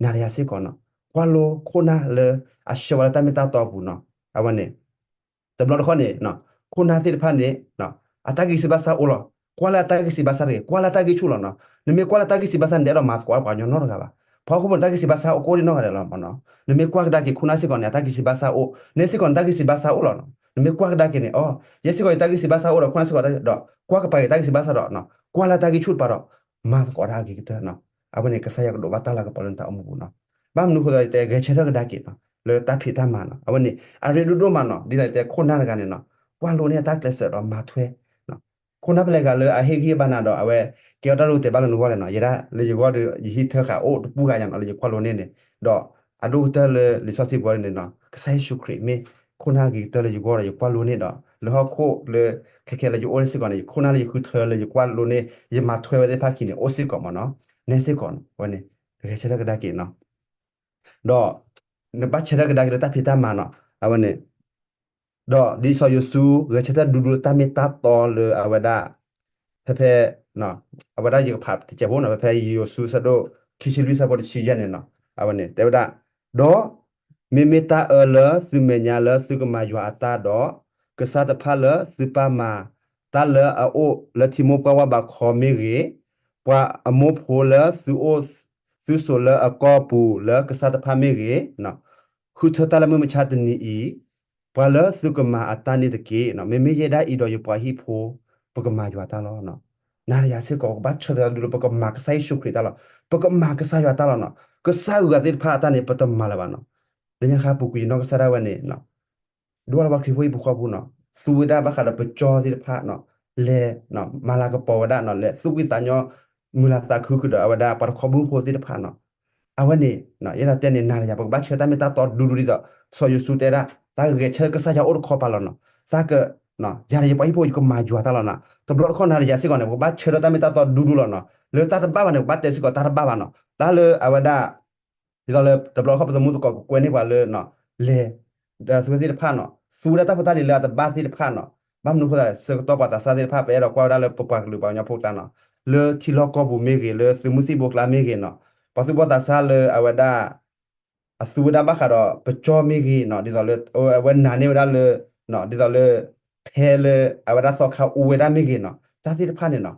နၤဒီးယၤစ့ၢ်ကီးနီၤ, ကွၢ်လိခိၣ်နၢ်လၢအဆှၢဝဲလၢတၢ်မ့ၢ်တၢ်တီအပူၤနီၤ, အဝဲန့ၣ် တဘျီတခီၣ်န့ၣ် ခိၣ်နၢ်သ့ၣ်တဖၣ်န့ၣ် အတၢ်ဂံၢ်စၢ်ဘါစၢ်အိၣ်လီၤ, ကွၢ်လၢအတၢ်ဂံၢ်စၢ်ဘါစၢ်တဂ့ၤ, ကွၢ်လၢအတၢ်ဂံၢ်ဆူၣ်လီၤနီၤ, နမ့ၢ်ကွၢ်လၢတၢ်ဂံၢ်စၢ်ဘါစၢ်န့ၣ် တအဲၣ်ဒိးမၤသကိးပှၤကညီနီတဂၤဘၣ်, ပှၤဟီၣ်ခိၣ်ဖိန့ၣ် တၢ်ဂံၢ်စၢ်ဘါစၢ်အိၣ်ကိးဒံးနီတဂၤဒဲးလီၤမနီၤ, နမ့ၢ်ကွၢ်ကဒါက့ၤခိၣ်နၢ်စ့ၢ်ကီးန့ၣ် အတၢ်ဂံၢ်စၢ်ဘါစၢ်အိၣ်, နဲစ့ၢ်ကီးန့ၣ် တၢ်ဂံၢ်စၢ်ဘါစၢ်အိၣ်လီၤနီၤ, နမ့ၢ်ကွၢ်ကဒါက့ၤန့ၣ် အိ ယဲစ့ၢ်ကီးယတၢ်ဂံၢ်စၢ်ဘါစၢ်အိၣ်ဒီး ခိၣ်နၢ်စ့ၢ်ကီးဒီး ကွၢ်ကပၤက့ၤတၢ်ဂံၢ်စၢ်ဘါစၢ်ဒီး ကွၢ်လၢတၢ်ဂံၢ်ဆူၣ်တပၤဒီး မၤသကိးတၢ်အဂ့ၤကတၢၢ်နီၤ, အဝဲန့ၣ် ကစၢ်ယွၤကဒိးဘၣ်တၢ်လၤကပီၤလၢနတၢ်အိၣ်မူပူၤနီၤ, ဘၣ်မနုၤအဃိသတး ယတဲဂဲၤဆၢထၢၣ်ကဒါက့ၤနီၤ လၢတၢ်ဖံးတၢ်မၤနီၤ, အဝဲန့ၣ် အရ့ဒိၣ်ဒိၣ်မးနီၤ, ဒ်သိးယတဲခိၣ်နၢ်တဂၤန့ၣ်နီၤ, ကွၢ်လိန့ၢ်အတၢ်ကျဲးစၢးဒီးမၤထွဲ ခိၣ်နၢ်ဖဲလဲၣ်ဂၤလၢအဟ့ၣ်ဂံၢ်ဘါနၤဒီး အဝဲကဲထီၣ်တၢ်လိၣ်တဲာ်ဘၣ်လၢနဂီၢ်လဲၣ်နီၤ, ယဲဒၣ်လၢယဂီၢ်ဒီး ယဟံၣ်ထၢဃာ်အိၣ်တပူၤဂၤညါနီၤ လၢယကွၢ်လိန့ၢ်န့ၣ်, ဒီးအဒိၣ်ကတၢၢ်လၢလံာ်စီဆှံပူၤန့ၣ်နီၤ ကစၢ်ယ့ၣ်ၡူးခရံာ်မ့ၢ်ခိၣ်နၢ်ဂ့ၤကတၢၢ်လၢယဂီၢ်ဒီးယကွၢ်လိန့ၢ်ဒီး လၢဟီၣ်ခိၣ်လၢ ခဲခဲလၢယအိၣ်န့ၣ်စ့ၢ်ကီးန့ၣ် ယခိၣ်နၢ်လၢယဃုထၢလၢယကွၢ်လိန့ၢ် ယမၤထွဲဝဲသ့ၣ်တဖၣ်ခံန့ၣ် အိၣ်စ့ၢ်ကီးမနီၤ, နဲစ့ၢ်ကီးနီၤ အဝဲန့ၣ် ဂဲၤဆၢထၢၣ်ကဒါက့ၤနီၤ ဒီး နဘၣ်ဆၢထၢၣ်ကဒါက့ၤလၢတၢ်ဖံးတၢ်မၤနီၤ အဝဲန့ၣ်, ဒီးဒ်စီၤယိၤၡူ ဂဲၤဆၢထၢၣ်ဒူဒူလၢတၢ်မ့ၢ်တၢ်တီလၢအဝဲဒၣ် ဖဲဖဲ အဝဲဒၣ်ယကဖးတစဲးဖိနီၤ ဖဲဖဲယိၤၡူ ဆၢဒိၣ်ခံဆံလွံၢ် ဆၢဖိတဆံယဲၢ်န့ၣ်နီၤ အဝဲန့ၣ် တဲဝဲဒၣ်, ဒီး မ့မ့ၢ်တၢ်အၢလၢသုမဲာ်ညါလၢသုကမၤယွၤအတၢ်ဒီး ကစၢ်တဖၣ်လၢသုပၢ်မၤတၢ်လၢအအိၣ်လၢထံမိၢ်ပှၢ်ဝၣ်ဘးခီမ့ၢ်ဂ့ၤ, ပှၤအမိၢ်ဖိလၢသုအိၣ်သုဆိးလၢအကီၢ်ပူၤလၢကစၢ်တဖၣ်မ့ၢ်ဂ့ၤ, ဃုထၢတၢ်လၢမုၢ်မဆါတနံၤအံၤ, ပှၤလၢသုကမၤအတၢ်န့ၣ်တက့ၢ်. မ့မ့ၢ်ယဲဒၣ်အံၤဒီးယပှၤဟံၣ်ဖိ ပကမၤယွၤတၢ်လီၤ. နၤဒီးယၤစ့ၢ်ကီး ပကဘၣ်ဆၢထၢၣ်ဒူဒူလၢပကမၤကစၢ်ယ့ၣ်ၡူးခရံာ်တၢ်လီၤ. ပကမၤကစၢ်ယွၤတၢ်လီၤနီၤ. ကစၢ်အဂုၤအဂၤသ့ၣ်တဖၣ်အတၢ်န့ၣ် ပတမၤလၢၤဘၣ်နီၤ. လၢညါခါပူၤကွံာ်ယနီၢ်ကစၢ်ဒၣ်ဝဲန့ၣ် ဒိၣ်လၢပှၤခရံာ်ဖိဟံၣ်ပူၤဃီပူၤနီၤ, သူဝဲဒၣ်ဘၣ်ဃးဒီးပကၠီသ့ၣ်တဖၣ်နီၤ, လဲၤမၤလၤကပီၤဝဲဒၣ်နီၤ, လဲၤသူၣ်ဖှံသးညီ မုာ်လၤသးခုဃုာ်ဒီးအဝဲဒၣ်ပှၤတခီဘီမုၢ်ဖိသ့ၣ်တဖၣ်နီၤ. အဝဲန့ၣ် ယအဲၣ်ဒိးတဲန့ၣ် နၤဒီးယၤ ပကဘၣ်ဆၢတၢ်မ့ၢ်တၢ်တီဒူဒူဒ်သိး စီၤယိၤၡူတဲဒၣ်, တၢ်ဂဲၤဆၢကစၢ်ယွၤအိၣ်တခီပၤလီၤနီၤ. တၢ်က ယၤဒီးယပှၤဟံၣ်ဖိ ယကမၤယွၤတၢ်လီၤနီၤ. တဘျီတခီၣ်နၤဒီးယၤစ့ၢ်ကီးန့ၣ် ပကဘၣ်ဆၢထၢၣ်တၢ်မ့ၢ်တၢ်တီဒူဒူလီၤနီၤ. လၢတၢ်တဘၣ်ဘၣ်န့ၣ် ပကဘၣ်တဲစ့ၢ်ကီးတၢ်တဘၣ်ဘၣ်နီၤ. တၢ်လၢအဝဲဒၣ် ဒ်သိးလၢတဘျီတခီၣ်ပသမူသကိးကကွဲန့ၢ်ပှၤလၢ လဲၤ ဒီးသူဝဲသ့ၣ်တဖၣ်နီၤ, သူဝဲဒၣ်တၢ်ဖိတၢ်လံၤလၢအတဘၣ်သ့ၣ်တဖၣ်နီၤ. ဘၣ်မနုၤအဃိသတးလဲၣ်, ဆၢကတီၢ်ပှၤသးစၢ်သ့ၣ်တဖၣ် ပအဲၣ်ဒိးကွၢ်ဝဲဒၣ်လၢပပှၤကလုာ်ပှၤကညီဖိကျါနီၤ, လၢထံလီၢ်ကီၢ်ပူၤမ့ၢ်ဂ့ၤ, လၢသုးမုၢ်သံၣ်ဘိကျါမ့ၢ်ဂ့ၤနီၤ, ပှၤသူၣ်ဘီၣ်သးစၢ်လၢအဝဲဒၣ် အသူဝဲဒၣ်ဘၣ်ဃးဒီးပကၠီမ့ၢ်ဂ့ၤနီၤ, ဒ်သိးလၢ အဝဲနာ်န့ၢ်ဝဲဒၣ်လၢ ဒ်သိးလၢ ဖဲလၢအဝဲဒၣ်သီခါအိၣ်ဝဲဒၣ်မ့ၢ်ဂ့ၤနီၤ, တၢ်သ့ၣ်တဖၣ်န့ၣ်နီၤ,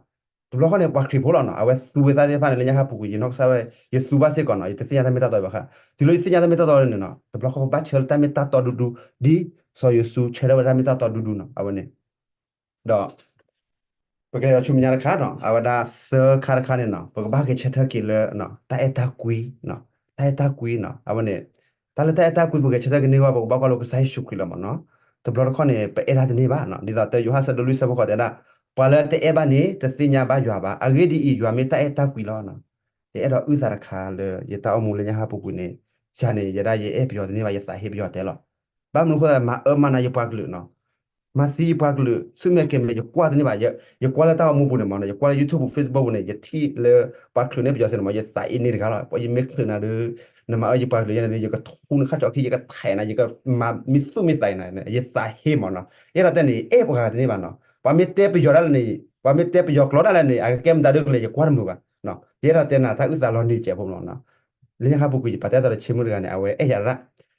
တဘျီတခီၣ်န့ၣ် ပှၤခရံာ်ဖိလီၤနီၤ, အဝဲသူဝဲတၢ်သ့ၣ်တဖၣ်န့ၣ် လၢညါခါပူၤကွံာ် ယနီၢ်ကစၢ်ဒၣ်ဝဲ ယသူဘၣ်စ့ၢ်ကီးနီၤ, ယတသ့ၣ်ညါတၢ်မ့ၢ်တၢ်တီဘၣ်ဃး. တုၤလၢယသ့ၣ်ညါတၢ်မ့ၢ်တၢ်တီန့ၣ်နီၤ, တဘျီတခီၣ်ပဘၣ်ဆၢလၢတၢ်မ့ၢ်တၢ်တီဒူဒူ, ဒ်စီၤယိၤၡူဆၢထၢၣ်ဝဲဒၣ်တၢ်မ့ၢ်တၢ်တီဒူဒူနီၤ, အဝဲန့ၣ် ဒီး ပကလဲၤဒီးဆူမဲာ်ညါတခါနီၤ, အဝဲဒၣ်သၢခါတခါန့ၣ်နီၤ, ပကဘၣ်ဂဲၤဆၢထၢၣ်က့ၤလၢ တၢ်အဲၣ်တၢ်ကွံ, တၢ်အဲၣ်တၢ်ကွံနီၤ, အဝဲန့ၣ် တၢ်လၢတၢ်အဲၣ်တၢ်ကွံ ပဂဲၤဆၢထၢၣ်ကန့ၢ်ဝဲ ပကဘၣ်ကွၢ်လိကစၢ်ယ့ၣ်ၡူးခရံာ်လီၤမ့ၢ်နီၤ. တဘျီတခီၣ်န့ၣ် ပအဲၣ်တၢ်တန့ၢ်ဘၣ်နီၤ, ဒ်သိးတၢယိၤဟၣ်ဆၢဒိၣ်လွံၢ်ဆၢဖိဃိးတဲဒၣ် ပှၤလၢတအဲၣ်ဘၣ်န့ၣ် တသ့ၣ်ညါဘၣ်ယွၤဘၣ်. အဂ့ၢ်ဒ်အံၤ, ယွၤမ့ၢ်တၢ်အဲၣ်တၢ်ကွံလီၤ. ယအဲၣ်ဒိးအုၣ်သးတခါလၢယတၢ်အိၣ်မူလၢညါဟးပူၤကွံာ်န့ၣ်, ယၤန့ၣ် ယဲဒၣ်ယအဲၣ်ပယီၤတန့ၢ်ဘၣ်, ယသးဟ့ပယီၤတဲလီၤ. ဘၣ်မနုၤအဃိသတးလဲၣ်, မၤအၢမၤနးယပှၤကလုာ်နီၤ, မၤသံယပှၤကလုာ်, ဆူမဲာ်ကဲၤမဲာ် ယကွၢ်တန့ၢ်ဘၣ်. ယကွၢ်လၢတၢ်အိၣ်မူပူၤန့ၣ်မးနီၤ, ယကွၢ်လၢ YouTube Facebook ပူၤန့ၣ်, ယထံၣ်လၢပှၤချုးန့ၢ်ပယီၤစ့ၢ်န့ၣ်မး, ယသးအ့န့ၢ်တဂၤလီၤ. ယမ့ၢ်ချုးနၤဒီး နမၤအၢယပှၤကလုာ်ယဲန့ၣ်ဒီး ယကထူနခါကၠီခံ, ယကထဲးနၤ, ယကမၤမံသူၣ်မံသးနၤ, ယသးဟ့မးနီၤ. ယအဲၣ်ဒိးတဲန့ၣ် ယအဲၣ်ပှၤဂၤတန့ၢ်ဘၣ်နီၤ. ပှၤမ့ၢ်တဲပယီၤဒၣ်လဲာ်န့ၣ်, ပှၤမ့ၢ်တဲပယီၤကျိာ်ဒၣ်လဲာ်န့ၣ်, အကကဲမတၤဒုကလဲာ် ယကွၢ်တမုာ်ဘၣ်. ယအဲၣ်ဒိးတဲနၤ တၢ်အုၣ်သးလီၤနံၤစဲးဖိမးနီၤ. လၢညါဟးပူၤကွံာ် ယပာ်တဲသးဒီးဆ့မုၢ်တဂၤန့ၣ်, အဝဲအဲၣ်ယၤရၣ်,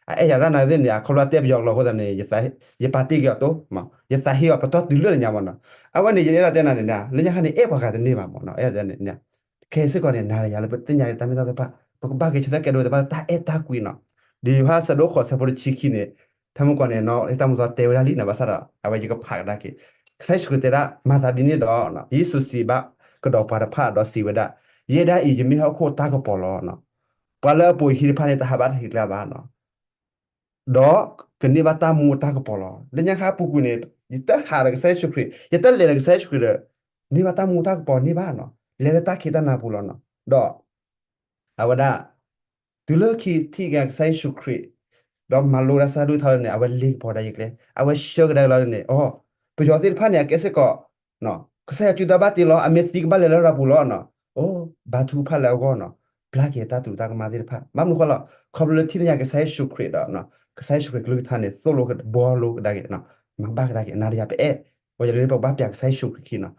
အအဲၣ်ယၤရၣ်နၤသ့ၣ်န့ၣ်, အခီပညီတဲပယီၤကျိာ်အဃိသတးန့ၣ်, ယပာ်တ့ၢ်က့ၤအီၤတိ, ယသးဟ့အီၤပတီၢ်တုၤလၢညါမးနီၤ. အဝဲန့ၣ် ယအဲၣ်ဒိးတဲနၤန့ၣ်, လၢညါခါန့ၣ် အဲၣ်ပှၤဂၤတန့ၢ်ဘၣ်မးနီၤ. အဲၣ်ဒိးတဲန့ၣ် ခဲအံၤစ့ၢ်ကီးန့ၣ် နၤဒီးယၤလၢပသ့ၣ်ညါတၢ်မ့ၢ်တၢ်တီသ့ၣ်တဖၣ်, ပကဘၣ်က့ၤဆၢထၢၣ်ကဲဒိတဖၣ်လၢတၢ်အဲၣ်တၢ်ကွံနီၤ. ဒ်ယိၤဟၣ်အဆၢဒိၣ်ဃိးဆၢဖိတဆံခံန့ၣ်, ဖဲမုၢ်ကီၢ်န့ၣ်နီၤ, လၢတၢ်မူသီတဲဝဲဒၣ်လံနီၤ, ဘၣ်ဆၣ်ဒီး အဝဲယကဖးကဒါက့ၤ, ကစၢ်ယ့ၣ်ၡူးခရံာ်တဲဒၣ်, မၤသးဒ်န့ၣ်ဒီး, ယ့ၣ်ၡူးစံးဘၣ်ကဒီးပှၤတဖၣ်ဒီးစံးဝဲဒၣ်, ယဲဒၣ်အံၤ ယမ့ၢ်ဟီၣ်ခိၣ်တၢ်ကပီၤလီၤ. ပှၤလၢအပိာ်ယဟံၣ်တဖၣ်န့ၣ် တဟးဘၣ်တဟံးကျဲဘၣ်နီၤ. ဒီးကန့ၢ်ဘၣ်တၢ်မူအတၢ်ကပီၤလီၤ. လၢညါခါပူၤကွံာ်န့ၣ်, ယတဟးဒီးကစၢ်ယ့ၣ်ၡူးခရံာ်, ယတလဲၤဒီးကစၢ်ယ့ၣ်ၡူးခရံာ်ဒီး, န့ၢ်ဘၣ်တၢ်မူတၢ်ကပီၤန့ၢ်ဘၣ်နီၤ. လဲၤလၢတၢ်ခံးတၢ်နၤပူၤလီၤနီၤ. ဒီး အဝဲဒၣ် တုၤလၢခံထံၣ်က့ၤကစၢ်ယ့ၣ်ၡူးခရံာ်, ဒီးမၤလိကဒါကစၢ်ဒုၣ်ထါလၢန့ၣ်, အဝဲလ့ၤကပီၤဒၣ်ယကျဲ, အဝဲဆှၢကဒါက့ၤလီၤန့ၣ်, အိ, ပယီၤသ့ၣ်တဖၣ်န့ၣ် အကဲစ့ၢ်ကီး, ကစၢ်ယွၤစုတၢ်ဘၣ်တ့လီၤ, အမ့ၢ်သံကဘၣ်လဲၤလၢရၤပူၤလီၤနီၤ. အိ, ဘါထုကဖၣ်လၢအဂီၢ်နီၤ, ဘျါက့ၤတၢ်သရူးတၢ်ကမၣ်သ့ၣ်တဖၣ်. ဘၣ်မနုၤဃိလီၤ, ခီဖျိလၢထံၣ်သ့ၣ်ညါကစၢ်ယ့ၣ်ၡူးခရံာ်ဒီး, ကစၢ်ယ့ၣ်ၡူးခရံာ်ကလုၢ်ကထါန့ၣ် သိၣ်လိကဘှီလိကဒါက့ၤ, မၤဘၣ်ကဒါက့ၤ, နၤဒီးယၤပအဲၣ်, ပှၤယၤဒ်န့ၣ် ပကဘၣ်ပျးကစၢ်ယ့ၣ်ၡူးခရံာ်ခံနီၤ.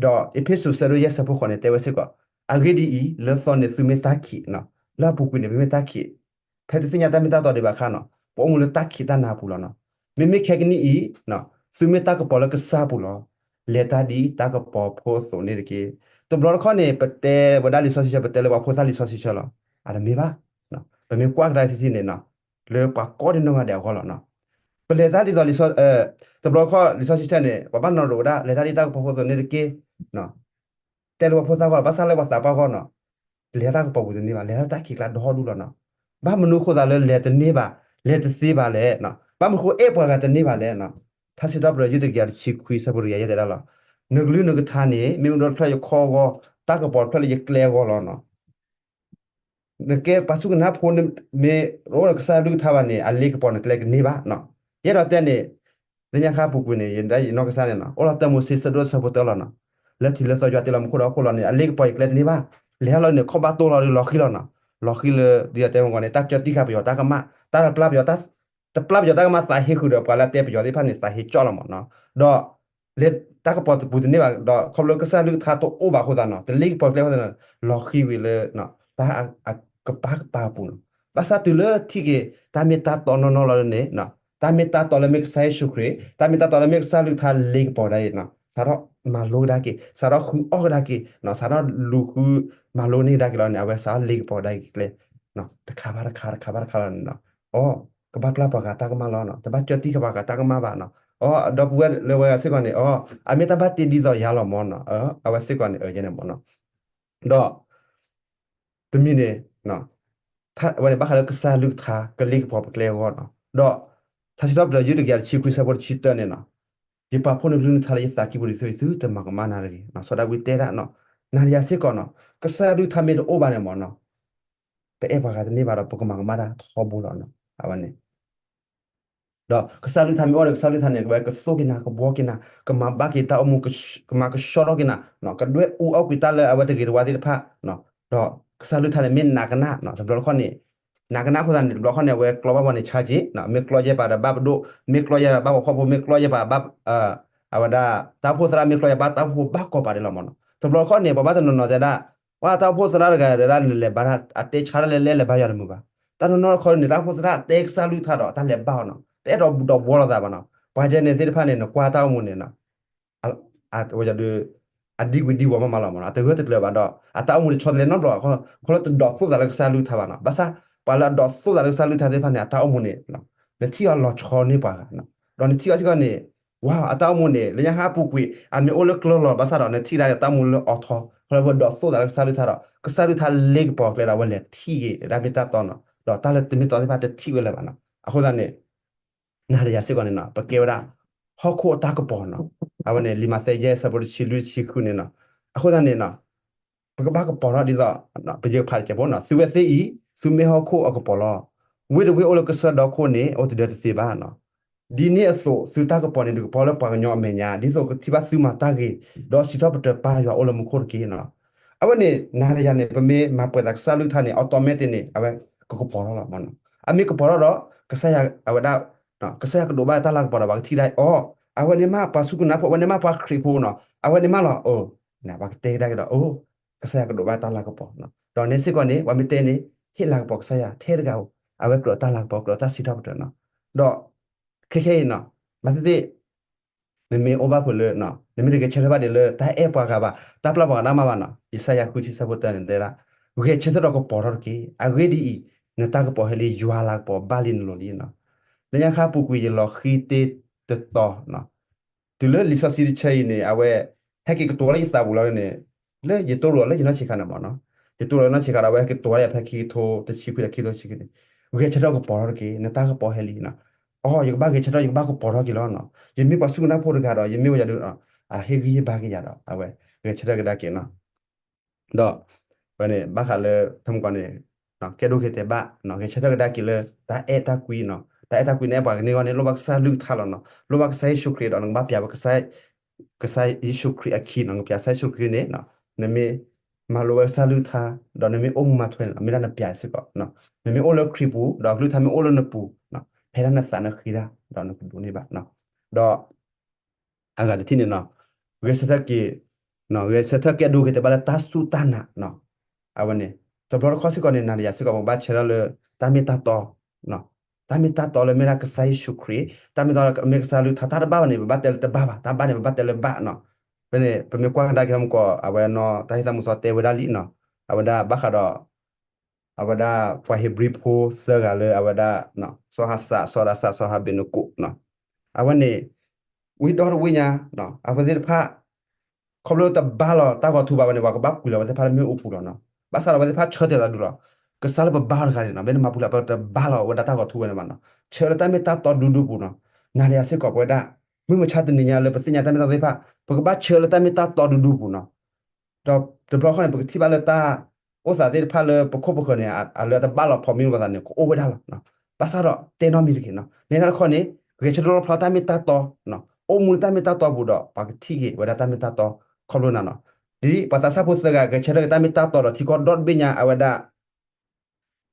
ဒီးအ့းဖ့းစူး ဆၢဒိၣ်ယဲၢ် ဆၢဖိဃိးန့ၣ် တဲဝဲစ့ၢ်ကီး, အဂ့ၢ်ဒ်အံၤ, လၢသီန့ၣ် သုမ့ၢ်တၢ်ခံး, လၢအပူၤကွံာ်န့ၣ် ပမ့ၢ်တၢ်ခံး, ဖဲတသ့ၣ်ညါတၢ်မ့ၢ်တၢ်တီဒံးဘၣ်အခါနီၤ, ပအိၣ်မူလၢတၢ်ခံးတၢ်နၤပူၤလီၤနီၤ. မ့မ့ၢ်ခဲကနံၣ်အံၤ, သုမ့ၢ်တၢ်ကပီၤလၢကစၢ်ပူၤလီၤ. လဲၤတၢ်ဒ်တၢ်ကပီၤဖိအသိးန့ၣ်တက့ၢ်. တဘျီတခီၣ်န့ၣ် ပတဲဝဲဒၣ်လံာ်စီဆှံဆၢ, ပတဲလၢပှၤဖိသၣ်လံာ်စီဆှံဆၢလီၤ. အတမ့ၢ်ဘၣ်. ပမ့ၢ်ကွၢ်ကဒါထံထံန့ၣ်နီၤ, လၢပှၤကိးဒံနီၢ်ဂၤဒဲးအဂီၢ်လီၤနီၤ. ပလဲၤတၢ်ဒ်သိး, တဘျီတခီၣ်လံာ်စီဆှံဆၢန့ၣ် ပှၤဘၣ်နီၤရိၤဝဲဒၣ် လဲၤတၢ်ဒ်တၢ်ကပီၤဖိအသိးန့ၣ်တက့ၢ်. တဲလၢပှၤဖိသၣ်အဂီၢ်လီၤ, ဘၣ်ဆၣ်လၢပှၤသးပှၢ်အဂီၢ်နီၤ, လဲၤတၢ်ကပီၤပူၤတန့ၢ်ဘၣ်, လဲၤတၢ်တၢ်ခံးကျါဒီဒူၣ်လီၤနီၤ. ဘၣ်မနုၤဃိသးလၢလဲၤတန့ၢ်ဘၣ်, လဲၤတသ့ဘၣ်လဲၣ်, ဘၣ်မနုၤဃိအဲၣ်ပှၤဂၤတန့ၢ်ဘၣ်လဲၣ်. ထါစံးထီၣ်ပတြၢၤ ယုၢ်တကယၤတဆံခွံ ဆၢဖိတကယၤယဲၢ်တဲဒၣ်လီၤ. နကလုၢ်နကထါန့ၣ် မ့ၢ်မ့ၢ်ဒိတဖျၢၣ်ယခီၣ်အဂီၢ်, တၢ်ကပီၤတဖျၢၣ်လၢယကျဲအဂီၢ်လီၤနီၤ. နကဲပှၤစူၢ်က့ၤနာ်ဖိန့ၣ် မ့ၢ်တအိၣ်ဒီးကစၢ်အကလုၢ်ကထါဘၣ်န့ၣ် အလ့ၤကပီၤန့ၣ်ကျဲကန့ၢ်ဘၣ်နီၤ. ယအဲၣ်ဒိးတဲန့ၣ်, လၢညါခါပူၤကွံာ်န့ၣ် ယဲဒၣ်ယနီၢ်ကစၢ်န့ၣ်နီၤ, အိၣ်လီၤတၢ်မိၤၡ့ ဆၢဒိၣ် ဆၢဖိတၢလီၤနီၤ. လၢထံးလၢသီယွၤတ့လီၤမူခိၣ်ဒီးဟီၣ်ခိၣ်လီၤန့ၣ် အလ့ၤကပီၤယကျဲတန့ၢ်ဘၣ်. လဲၤဟီၣ်လီၤန့ၣ် ခီၣ်ဘၣ်တိၢ်လီၤဒီးလီၤဃံၤလီၤနီၤ. လီၤဃံၤလၢ ဒ်ယတဲမ့ၢ်ကီးန့ၣ် တၢ်ကၠီတံၢ်ဃာ်ပယီၤတၢ်ကမၣ်, တၢ်တပျၢ်ပယီၤတၢ်, တပျၢ်ပယီၤတၢ်ကမၣ်သးဟ့ဃုာ်ဒီး ပှၤလၢအတဲပယီၤသ့ၣ်တဖၣ်န့ၣ် သးဟ့ကၠီၣ်လီၤမးနီၤ. ဒီး လဲၤတၢ်ကပီၤတပူၤတန့ၢ်ဘၣ်ဒီး ခီဖျိကစၢ်အကလုၢ်ကထါတအိၣ်ဘၣ်အဃိသတးနီၤ, တလ့ၤကပီၤကျဲအဃိသတးန့ၣ် လီၤဃံၤဝံၤလၢ တၢ်အကပၤကပၤအပူၤနီၤ. ဘၣ်ဆၣ်တုၤလၢထံၣ်က့ၤ တၢ်မ့ၢ်တၢ်တီနီၢ်နီၢ်လီၤန့ၣ်, တၢ်မ့ၢ်တၢ်တီလၢမ့ၢ်ကစၢ်ယ့ၣ်ၡူးခရံာ်, တၢ်မ့ၢ်တၢ်တီလၢမ့ၢ်ကစၢ်အကလုၢ်ကထါလ့ၤကပီၤဒၣ်အံၤနီၤ, စးထီၣ်မၤလိကဒါက့ၤ, စးထီၣ်ဃုအီၣ်ကဒါက့ၤ, စးထီၣ်လူၤဃုမၤလိန့ၢ်ကဒါက့ၤလီၤန့ၣ် အဝဲစးထီၣ်လ့ၤကပီၤဒၣ်အံၤကျဲ တခါဘၣ်တခါ တခါဘၣ်တခါလီၤန့ၣ်နီၤ. အီ, ကဘၣ်ပျၢ်ပှၤဂၤတၢ်ကမၣ်လီၤနီၤ, တဘၣ်ကၠီတံၢ်ဃာ်ပှၤဂၤတၢ်ကမၣ်ဘၣ်နီၤ. အီ, ဒီပုၢ်ဝဲၢ်လၢဝဲဂၤစ့ၢ်ကီးန့ၣ်, အီ, အမ့ၢ်တၢ်ဘၣ်တ့ဒ်သိးယၤလီၤမးနီၤ, အဝဲစ့ၢ်ကီးန့ၣ် ယဲန့ၣ်မးနီၤ. ဒီး တမံၤန့ၣ် ဝဲန့ၣ်ဘၣ်ဃးလၢကစၢ်အကလုၢ်ကထါ ကလ့ၤကပီၤပကျဲအဂီၢ်နီၤ. ဒီး ထါစံးထီၣ်ပတြၢၤ ယုၢ်တကယၤတဆံခွံ ဆၢဖိတဆံတၢန့ၣ်နီၤ, ယပာ်ဖှိၣ်နကလုၢ်နကထါလၢယသးကံၢ်ပူၤဒ်သိးအံၤ သုတမၤကမၣ်နၤတဂ့ၤ. စီၤဒၤဝံးတဲဒၣ်နီၤ, နၤဒီးယၤစ့ၢ်ကီးနီၤ, ကစၢ်အကလုၢ်ကထါမ့ၢ်တအိၣ်ဘၣ်န့ၣ်မးနီၤ, ပအဲၣ်ပှၤဂၤတန့ၢ်ဘၣ်ဒီး ပကမၤကမၣ်တၢ်ထီဘိလီၤနီၤ. အဝဲန့ၣ် ဒီးကစၢ်အကလုၢ်ကထါမ့ၢ်အိၣ်ဒီး ကစၢ်အကလုၢ်ကထါန့ၣ် ကဝဲကသိၣ်က့ၤနၤ ကဘှီက့ၤနၤ ကမၤဘၣ်က့ၤတၢ်အိၣ်မူ ကမၤကဆှီထီၣ်က့ၤနၤ ကဒွဲၣ်အူအီၣ်ကွံာ်တၢ်လၢအဝဲတဂ့ၤတဝါသ့ၣ်တဖၣ်, ဒီးကစၢ်အကလုၢ်ကထါန့ၣ် မ့ၢ်နးကနၣ် တဘျီတခီၣ်န့ၣ်, နးကနၣ်အဃိသတးန့ၣ် တဘျီတခီၣ်န့ၣ် အဝဲကျီဘၣ်ပှၤန့ၣ် ဆါက့ၤ, မ့ၢ်ကျီယဲၢ်ပၤဒီးဘၣ်ပဒိၣ်, မ့ၢ်ကျီယဲၢ်ပၤဘၣ်ပှၤဖှီၣ်ဖိ, မ့ၢ်ကျီယဲၢ်ပၤဘၣ် အဝဲဒၣ် တၢ်အိၣ်ဖှိၣ်သရၣ်, မ့ၢ်ကျီယဲၢ်ပၤတၢ်အိၣ်ဖှိၣ်ဘၣ်ကိးပၤဒဲးလီၤမးနီၤ. တဘျီတခီၣ်န့ၣ် ပှၤဘၣ်တနီၤနီၤတဲဒၣ်, ပှၤတၢ်အိၣ်ဖှိၣ်သရၣ်တဂၤတဲဒၣ် နလဲၤဘါတၢ် အတဲဆါတၢ်လဲၤလဲၤလဲၤဘါယွၤတမုာ်ဘၣ်. တၢ်နီၢ်နီၢ်တခီန့ၣ် တၢ်အိၣ်ဖှိၣ်သရၣ်တဲကစၢ်အကလုၢ်ကထါဒီး တၢ်လဲၤဘါအီၤနီၤ, တအဲၣ်ဒိးဒီးဘှီလိာ်သးဘၣ်နီၤ. ပှၤကဲန့ၣ်သ့ၣ်တဖၣ်န့ၣ် နကွၢ်တၢ်အိၣ်မူန့ၣ် အဝဲဒၣ် အဒံကွံဒံဝီမးမးလီၤမးနီၤ, အတဂၢၢ်တကျၢၤဘၣ်ဒီး အတၢ်အိၣ်မူတဆီတလဲနီတဘျီ, ခီလၢတဒိးသိၣ်သးလၢကစၢ်အကလုၢ်ကထါဘၣ်နီၤ. ဘၣ်ဆၣ် ပှၤလၢအဒိးသိၣ်သးလၢကစၢ်အကလုၢ်ကထါသ့ၣ်တဖၣ်န့ၣ် အတၢ်အိၣ်မူန့ၣ် နထံၣ်အီၤလီၤဆီန့ၢ်ပှၤဂၤ, ဒီးနထံၣ်အီၤစ့ၢ်ကီးန့ၣ်, ဝါ အတၢ်အိၣ်မူန့ၣ် လၢညါဟးပူၤကွံာ် အမ့ၢ်အိၣ်လၢကျၢၤလီၤ ဘၣ်ဆၣ်ဒီး နထံၣ်ဒၣ်အတၢ်အိၣ်မူလၢအီၤထီ, ခီလၢပဒိးသိၣ်သးလၢကစၢ်အကလုၢ်ကထါဒီး ကစၢ်အကလုၢ်ကထါလ့ၤကပီၤကျဲဒီး အဝဲလဲၤထံၣ်က့ၤ တၢ်မ့ၢ်တၢ်တီနီၤ, ဒီးတၢ်လၢတမ့ၢ်တီသ့ၣ်တဖၣ်တထံၣ်ဝဲလၢၤဘၣ်နီၤ. အဃိသတးန့ၣ် နၤဒီးယၤစ့ၢ်ကီးန့ၣ်နီၤ, ပကဲဝဲဒၣ် ဟီၣ်ခိၣ်အတၢ်ကပီၤနီၤ. အဝဲန့ၣ် လံာ်မးသဲယဲၢ် ဆၢဖိတဆံလွံၢ် တဆံဃုန့ၣ်နီၤ. အဃိသတးန့ၣ်နီၤ ပကဘၣ်ကပီၤထီၣ်ဒ်သိး ပယဲၢ်ဖးတကဲးဖိနီၤ, သုဝဲသ့ၣ်အံၤ သုမ့ၢ်ဟီၣ်ခိၣ်အကပီၤလီၤ. ဝ့ၢ်တဝ့ၢ်အိၣ်လၢကစၢၢ်ဒီခိၣ်န့ၣ် အိၣ်တဒၢတသ့ဘၣ်နီၤ. ဒ်န့ၣ်အသိး သုတၢ်ကပီၤန့ၣ် ဒုးကပီၤလၢပှၤကညီအမဲာ်ညါ ဒ်သိးကထံၣ်ဘၣ်သုမၤတၢ်ဂ့ၤ ဒီးစံးထီၣ်ပတြၢၤပၢ်ယွၤအိၣ်လၢမူခိၣ်တက့ၢ်နီၤ. အဝဲန့ၣ် နၤဒီးယၤန့ၣ် ပမ့ၢ်မၤပှဲၤသးကစၢ်လုၢ်ကထါန့ၣ် automatic န့ၣ် အဝဲကကပီၤထီၣ်လီၤမနီၤ. အမ့ၢ်ကပီၤထီၣ်ဒီး ကစၢ်ယွၤအဝဲဒၣ် ကစၢ်ယွၤကဒိးဘၣ်တၢ်လၤကပီၤဒီး ပှၤကထံၣ်ဒၣ်အီၤ, အဝဲန့ၣ်မး ပှၤစူၢ်က့ၤနာ်ဖိ, အဝဲန့ၣ်မး ပှၤခရံာ်ဖိနီၤ, အဝဲန့ၣ်မးလီၤ. အ ပှၤကတဲကဒါက့ၤဒီး အိ ကစၢ်ယွၤကဒိးဘၣ်တၢ်လၤကပီၤ. ဒီးနဲစ့ၢ်ကီးန့ၣ် ပှၤမ့ၢ်တဲန့ၣ် ဟ့ၣ်လၤကပီၤကစၢ်ယွၤထဲတဂၤဧိၤ, အဝဲကြၢးတၢ်လၤကပီၤ ကြၢးတၢ်စံးထီၣ်ပတြၢၤနီၤ. ဒီးခဲခဲအံၤနီၤ မၤသ့ၣ်သ့ၣ် နမ့ၢ်အိၣ်ဘၣ်ဖဲလၢ နမ့ၢ်တဂဲၤဆၢထၢၣ်ဘၣ်ဒံးလၢ တၢ်အဲၣ်ပှၤဂၤဘၣ်, တၢ်ပျၢ်ပှၤဂၤဒၣ်မးဘၣ်နီၤ. ယၡါယၤ ဃုဆံ ဆၢဖိတၢန့ၣ်တဲဒၣ်, ဂဲၤဆၢထၢၣ်ဒီးကပီၤထီၣ်တက့ၢ်. အဂ့ၢ်ဒ်အံၤ, နတၢ်ကပီၤဟဲလံ, ယွၤလၤကပီၤဘၣ်လံနလိၤလံနီၤ. လၢညါခါပူၤကွံာ် ယလီၤဃံတ့ၢ်တတီၤနီၤ, တုၤလၢလံာ်စီဆှံတဆၢအံၤန့ၣ် အဝဲ ဟဲက့ၤကတိၤလၢယသးပူၤလီၤန့ၣ်, လၢယတိၢ်လိာ်လၢယနီၢ်ဆံးခါန့ၣ်မနီၤ, ယတိၢ်လိာ်လၢနီၢ်ဆံးခါဒီး အဝဲဟဲက့ၤကတိၤလၢယဖဲခံကထိတဆံခွံဒီးခံကထိတဆံခွံန့ၣ်, ဂဲၤဆၢထၢၣ်ကပီၤထီၣ်တက့ၢ်, နတၢ်ကပီၤဟဲလံနီၤ. အိ ယကဘၣ်ဂဲၤဆၢထၢၣ် ယကဘၣ်ကပီၤထီၣ်က့ၤလီၤနီၤ. ယမ့ၢ်ပှၤစူၢ်က့ၤနာ်ဖိတဂၤဒီး ယမ့ၢ်ဝဲယၤဒီး အဟ့ၣ်ဂံၢ်ဟ့ၣ်ဘါက့ၤယၤဒီး အဝဲဂဲၤဆၢထၢၣ်ကဒါက့ၤနီၤ. ဒီး ဝဲန့ၣ် ဘၣ်ဃးလၢ ဖဲမုၢ်ကီၢ်န့ၣ် ကဲဒိၣ်ကဲတဲာ်ဘၣ်, ဂဲၤဆၢထၢၣ်ကဒါက့ၤလၢ တၢ်အဲၣ်တၢ်ကွံနီၤ. တၢ်အဲၣ်တၢ်ကွံန့ၣ် ပှၤကန့ၢ်အဂီၢ်န့ၣ် လိၣ်ဘၣ်ကစၢ်လုၢ်ကထါလီၤနီၤ. လိၣ်ဘၣ်ကစၢ်ယ့ၣ်ၡူးခရံာ်ဒီး နကဘၣ်ပျးဝဲ ကစၢ်ယ့ၣ်ၡူးခရံာ်အခံနီၤ. နကပျးကစၢ်ယ့ၣ်ၡူးခရံာ်န့ၣ် နမ့ၢ်မၤလိဝဲကစၢ်လုၢ်ကထါ ဒီးနမ့ၢ်အိၣ်မူမၤထွဲန့ၣ် မ့ၢ်ဒၣ်နပျးစ့ၢ်ကီး. နမ့ၢ်အိၣ်လၢခရံာ်ပူၤ ဒီးကလုၢ်ကထါမ့ၢ်အိၣ်လၢနပူၤ ဖဲဒၣ်နသးနဃ့ဒၣ် ဒီးနကဒိးန့ၢ်ဘၣ်. ဒီး အဂၤတထံၣ်န့ၣ်နီၤ, ဂဲၤဆၢထၢၣ်က့ၤ, ဂဲၤဆၢထၢၣ်ကဲဒိၣ်ကဲတဲာ်ဘၣ်လၢတၢ်စူၢ်တၢ်နာ်နီၤ. အဝဲန့ၣ် တဘျီတခီၣ်စ့ၢ်ကီးန့ၣ် နၤဒီးယၤစ့ၢ်ကီး ပကဘၣ်ဆၢထၢၣ်လၢ တၢ်မ့ၢ်တၢ်တီ, တၢ်မ့ၢ်တၢ်တီလၢမ့ၢ်ဒၣ်ကစၢ်ယ့ၣ်ၡူးခရံာ်, တၢ်မ့ၢ်တၢ်တီလၢမ့ၢ်ကစၢ်လုၢ်ကထါ တၢ်တဘၣ်ဘၣ်န့ၣ် ပဘၣ်တဲလၢတဘၣ်ဘၣ်, တၢ်ဘၣ်န့ၣ် ပဘၣ်တဲလၢဘၣ်နီၤ. ဖဲန့ၣ် ပမ့ၢ်ကွၢ်ကဒါက့ၤမုၢ်ကီၢ် အဝဲနီၤ တၢ်ဟ့ၣ်သးမုၢ်စီတဲဝဲဒၣ်လံနီၤ, အဝဲဒၣ်ဘၣ်ဃးဒီး အဝဲဒၣ်ပှၤဧ့ၤဘြံၤဖိသၢဂၤလၢအဝဲဒၣ် စီၤဟၤစး စီၤဒၤစး စီၤဟၤဘ့းနကိးနီၤ, အဝဲန့ၣ် ဝံၤဒီတဝံၤညါ အဝဲသ့ၣ်တဖၣ် ခီဖျိတဘါလီၤတၢ်ဂီၤထူဘၣ်ဝဲန့ၣ် ပှၤကဘၣ်ကွံာ်လီၤအဝဲသ့ၣ်တဖၣ်လၢမ့ၣ်အူပူၤလီၤနီၤ. ဘၣ်ဆၣ်ဒီးအဝဲသ့ၣ်တဖၣ်ဆၢတဲာ်သးဒူလီၤ, ကစၢ်လၢပဘါအီၤတဂၤန့ၣ်နီၤ မ့ၢ်တမၤပူၤလၢပတဘါလီၤဝဲဒၣ်တၢ်ဂီၤထူဝဲန့ၣ်ဘၣ်နီၤ, ဆၢလၢတၢ်မ့ၢ်တၢ်တီဒူဒူပူၤနီၤ. နၤဒီးယၤစ့ၢ်ကီးပဝဲဒၣ် မုၢ်မဆါတနံၤညါလၢပသ့ၣ်ညါတၢ်မ့ၢ်တၢ်တီသ့ၣ်တဖၣ် ပကဘၣ်ဆၢလၢတၢ်မ့ၢ်တၢ်တီဒူဒူပူၤနီၤ. ဒီးတဘျီတခီၣ်န့ၣ် ပကထံၣ်ဘၣ်လၢတၢ်အိၣ်သးသ့ၣ်တဖၣ်လၢပခိၣ်ပဃၢၤန့ၣ် အလၢအတဘါလီၤဖီမ့ၢ်လိာ်သးန့ၣ် ကအိၣ်ဝဲဒၣ်လီၤ. ဘၣ်ဆၣ်ဒီးတဲနီတမံၤတဂ့ၤနီၤ, နဲဒၣ်တခီန့ၣ် ဂဲၤဆၢထၢၣ်လီၣ်ဖျါတၢ်မ့ၢ်တၢ်တီ, အိၣ်မူလၢတၢ်မ့ၢ်တၢ်တီပူၤဒီး ပှၤကထံၣ်က့ၤဝဲဒၣ်တၢ်မ့ၢ်တၢ်တီခီဖျိနၤနီၤ. ဒ်ပှၤသးစၢ်ဖိသၢဂၤဂဲၤဆၢထၢၣ်က့ၤတၢ်မ့ၢ်တၢ်တီဒီး ထံကီၢ်ဒီတဘ့ၣ်ညါအဝဲဒၣ်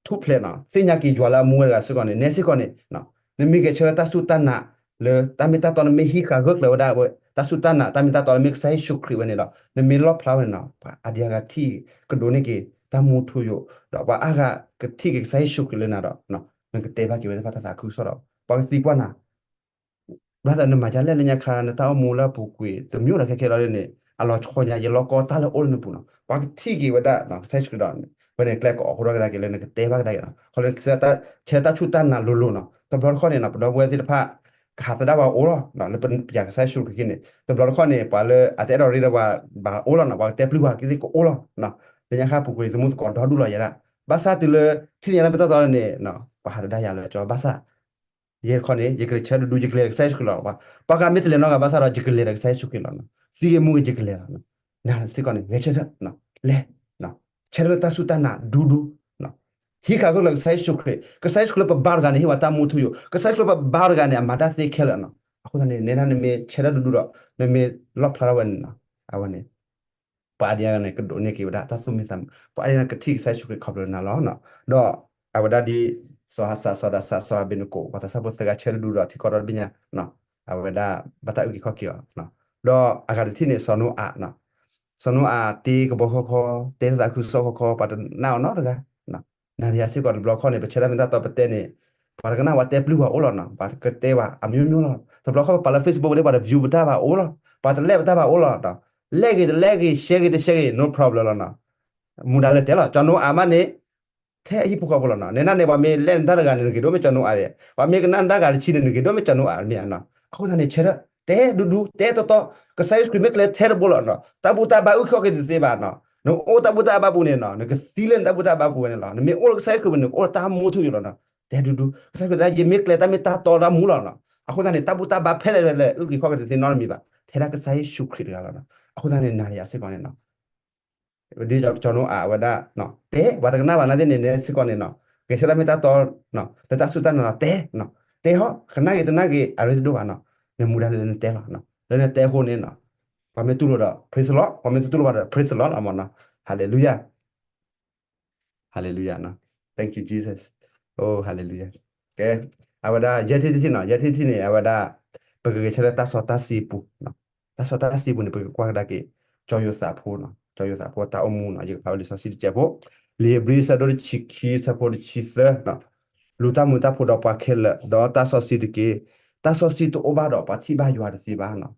ထူၣ်ဖျဲးနီၤ သ့ၣ်ညါက့ၤယွၤလၢအမူဝဲတဂၤစ့ၢ်ကီးန့ၣ် နဲစ့ၢ်ကီးန့ၣ် နမ့ၢ်ဂဲၤဆၢထၢၣ်တၢ်စူၢ်တၢ်နာ်လၢတၢ်မ့ၢ်တၢ်တီ နမ့ၢ်ဟံးဃာ်ဂၢၢ်ကျၢၤဝဲဒၣ် တၢ်စူၢ်တၢ်နာ် တၢ်မ့ၢ်တၢ်တီလၢမ့ၢ်ကစၢ်ယ့ၣ်ၡူးခရံာ်ဝဲန့ၣ်ဒီး နမ့ၢ်လီၣ်ဖျါဝဲန့ၣ်နီၤ ပှၤအါဒံအါဂၤထံၣ်ကဒိးန့ၢ်က့ၤတၢ်မူထူယိာ် ဒီးပှၤအါဂၤကထံၣ်က့ၤကစၢ်ယ့ၣ်ၡူးခရံာ်လၢနၤဒီး နကတဲဘၣ်က့ၤဝဲသ့ၣ်တဖၣ်တၢ်သးခုကစီၣ်ဒီး ပှၤကသံကွၢ်နၤ ဘၣ်ဆၣ်နမၤဒ်လဲၣ်လၢညါခါ နတၢ်အိၣ်မူလၢအပူၤကွံာ် တမံၤဒီးခဲခဲလီၤန့ၣ် အလီၤဆီညါ ယလီၢ်ကီတၢ်လၢအိၣ်လၢနပူၤနီၤ ပှၤကထံၣ်က့ၤဝဲဒၣ် ကစၢ်ယ့ၣ်ၡူးခရံာ်ဒီး ဝဲန့ၣ်ကျဲကအီၣ်ဃိထီၣ်ကဒါက့ၤလၢနကတဲဘၣ်ကဒါက့ၤနီၤ ခီလၢဆၢတၢ်ဆူၣ်တၢ်နာ်လိၤလိၤနီၤ တဘျီတခီၣ်န့ၣ်နီၤ ပဒီပုၢ်ဝဲၢ်သ့ၣ်တဖၣ် ကဟးသဒၣ်ပှၤအိၣ်လီၤ လၢပယၤကစၢ်ယ့ၣ်ၡူးခရံာ်န့ၣ် တဘျီတခီၣ်န့ၣ် ပှၤလၢအတအဲၣ်ဒိးရ့ဒီးပှၤဘၣ်အိၣ်လီၤနီၤ ပှၤကတဲပျုၢ်ပှၤကသ့ၣ်ကအိၣ်လီၤ လၢညါခါပူၤကွံာ် သမူသကိးဒီဒူၣ်လီၤယဲဒၣ် ဘၣ်ဆၣ်တုၤလၢ ထံၣ်ညါတၢ်မ့ၢ်တၢ်တီန့ၣ် ပှၤဟးသဒၣ်ယၤလၢကၠီဘၣ်ဆၣ် ယဲတခီန့ၣ် ယကလဲၤဆၢဒူဒူ ယကလဲၤဒီးကစၢ်ယ့ၣ်ၡူးခရံာ်လီၤ. ပှၤဂၤမ့ၢ်တလဲၤနီတဂၤဘၣ်ဆၣ်ဒီး ယကလဲၤဒီးကစၢ်ယ့ၣ်ၡူးခရံာ်လီၤ. သံဂ့ၤမူဂ့ၤ ယကလဲၤလီၤ. နစ့ၢ်ကီးန့ၣ် ဂဲၤဆၢထၢၣ် လဲၤ ဆၢထၢၣ်လၢတၢ်စူၢ်တၢ်နာ်ဒူဒူ ဟံးဃာ်ဂၢၢ်ကျၢၤကစၢ်ယ့ၣ်ၡူးခရံာ် ကစၢ်ယ့ၣ်ၡူးခရံာ်လၢပဘါတဂၤန့ၣ် ဟ့ၣ်ပှၤတၢ်မူထူယိာ် ကစၢ်ယ့ၣ်ၡူးခရံာ်လၢပဘါတဂၤန့ၣ် အမၤတၢ်သ့ခဲလၢာ်လီၤ. အဃိသတးန့ၣ် နဲဒၣ်နမ့ၢ်ဆၢထၢၣ်ဒူဒူဒီး နမ့ၢ်လီၣ်ဖျါထီၣ်ဝဲန့ၣ် အဝဲန့ၣ် ပှၤအါဒံအါဂၤန့ၣ် ကဒိးန့ၢ်က့ၤဝဲဒၣ် တၢ်သူၣ်မံသးမုာ် ပှၤအါဒံအါဂၤန့ၣ် ကထံၣ်ကစၢ်ယ့ၣ်ၡူးခရံာ်ခီဖျိနၤလီၤ. ဒီးအဝဲဒၣ်ဒ် စီၤဟးစး စီၤဒၤစး စီၤအဘ့းနကိး ပှၤသးစၢ်ဖိသၢဂၤဆၢဒူဒူဒီး ထံကီၢ်ဒီတဘ့ၣ်ညါ အဝဲဒၣ်ဘၣ်တၢ်အုၣ်က့ၤခီၣ်က့ၤအီၤ ဒီးအဂၤတထံၣ်န့ၣ် စီၤနိအၤ စီၤနိအၤတ့ကဘီဃီခီ တဲသးခုကစီၣ်ခီခီ ပှၤတနာ်အီၤနီတဂၤ နၤဒီးယၤစ့ၢ်ကီးတဘျီခီန့ၣ် ပဆၢတၢ်မ့ၢ်တၢ်တီပတဲန့ၣ် ပှၤတကနၣ်ပှၤတဲပျုၢ်ပှၤအိၣ်လီၤနီၤ ပှၤတကတဲပှၤအမျိုးမျိုးလီၤ တဘျီခီပပာ်လၢ Facebook ပူၤန့ၣ် ပှၤတ view ပတၢ်ဘၣ်အိၣ်လီၤ ပှၤတလဲၣ်ပတၢ်ဘၣ်အိၣ်လီၤ လဲၣ်ဂ့ၤတလဲၣ်ဂ့ၤ share ဂ့ၤတ share ဂ့ၤ no problem လီၤနီၤ မူဒါလၢတဲလီၤ ကၠီနိအၤမးန့ၣ် ထဲအဟံၣ်ဖိဃီဖိလီၤနီၤ နဲဒၣ်န့ၣ် ပှၤမ့ၢ်လဲၣ်နတၢ်တဂၤန့ၣ် နဂ့ၤဒိၣ်မ့ၢ်ကၠီနိအၤဒၣ် ပှၤမ့ၢ်ကနၣ်နတၢ်ဂၤတဆံန့ၣ် နဂ့ၤဒိၣ်မ့ၢ်ကၠီနိအၤမ့ၢ်ဧါနီၤ အဃိသတးန့ၣ် ဆၢထၢၣ် တဲဒူဒူ တဲတီတီ ကစၢ်ယ့ၣ်ၡူးခရံာ်မ့ၢ်ကျဲထဲတဘိလီၤနီၤ တၢ်ဘူၣ်တၢ်ဘါအုၣ်က့ၤခီၣ်က့ၤတသ့ဘၣ်နီၤ နအိၣ်တၢ်ဘူၣ်တၢ်ဘါပူၤန့ၣ်နီၤ နကသံလၢနတၢ်ဘူၣ်တၢ်ဘါပူၤဝဲန့ၣ်လီၤ နမ့ၢ်အိၣ်လၢကစၢ်ယ့ၣ်ၡူးခရံာ်ပူၤန့ၣ် နကအိၣ်လၢတၢ်မူထူယိာ်လီၤနီၤ တဲဒူဒူ ကစၢ်ယ့ၣ်ၡူးခရံာ် ယမ့ၢ်ကျဲတၢ်မ့ၢ်တၢ်တီတၢ်မူလီၤနီၤ အဃိသတးန့ၣ် တၢ်ဘူၣ်တၢ်ဘါဖဲလဲၣ်လဲၣ် အုၣ်က့ၤခီၣ်က့ၤတသ့နီတမံၤဘၣ် ဟဲဒၣ်ကစၢ်ယ့ၣ်ၡူးခရံာ်တဂၤလီၤနီၤ. အဃိသတးန့ၣ် နၤဒီးယၤစ့ၢ်ကီးန့ၣ်နီၤ ဒ်စီၤနိအၤအဝဲဒၣ် တဲ ပှၤတကနၣ်ဘၣ်နာ်သ့ၣ်န့ၣ် နဲစ့ၢ်ကီးန့ၣ်နီၤ ဂဲၤဆၢထၢၣ်မ့ၢ်တၢ်တီ လၢတၢ်စူၢ်တၢ်နာ်နီၤ တဲ တဲဟီ ကနၣ်ဂ့ၤတနၣ်ဂ့ၤ အရ့တဒိၣ်ဘၣ်နီၤ နမူဒါလၢနတဲလီၤ လၢနတဲအဃိန့ၣ်နီၤ ပှၤမ့ၢ်တူၢ်လိာ်ဒီး praise the Lord ပှၤမ့ၢ်တတူၢ်လိာ်ဘၣ်ဒီး praise the Lord လီၤမ့ၢ်နီၤ ဟါလ့လူယၤ Hallelujah နီၤ Thank you Jesus အိ hallelujah ကဲ အဝဲဒၣ် ယဲၢ်ထံၣ်တထံၣ်နီၤ ယဲၢ်ထံၣ်တထံၣ်န့ၣ် အဝဲဒၣ် ပကဂဲၤဆၢထၢၣ်တၢ်စီတၢ်ဆှံပူၤ တၢ်စီတၢ်ဆှံပူၤန့ၣ် ပကကွၢ်ကဒါက့ၤ ကၠီယိၤသးဖိနီၤ ကၠီယိၤသးဖိတၢ်အိၣ်မူနီၤ ယကဖးဝဲလံာ်စီဆှံတစဲးဖိ လံာ်ဧ့ၤဘြံၤဆၢဒိၣ်တဆံခံဆၢဖိတဆံသၢနီၤ လူၤတၢ်မုာ်တၢ်ဖိဒီးပှၤခဲလၢာ် ဒီးတၢ်စီဆှံတက့ၢ်. တၢ်စီဆှံတအိၣ်ဘၣ်ဒီးပှၤထံၣ်ဘၣ်ယွၤတသ့ဘၣ်နီၤ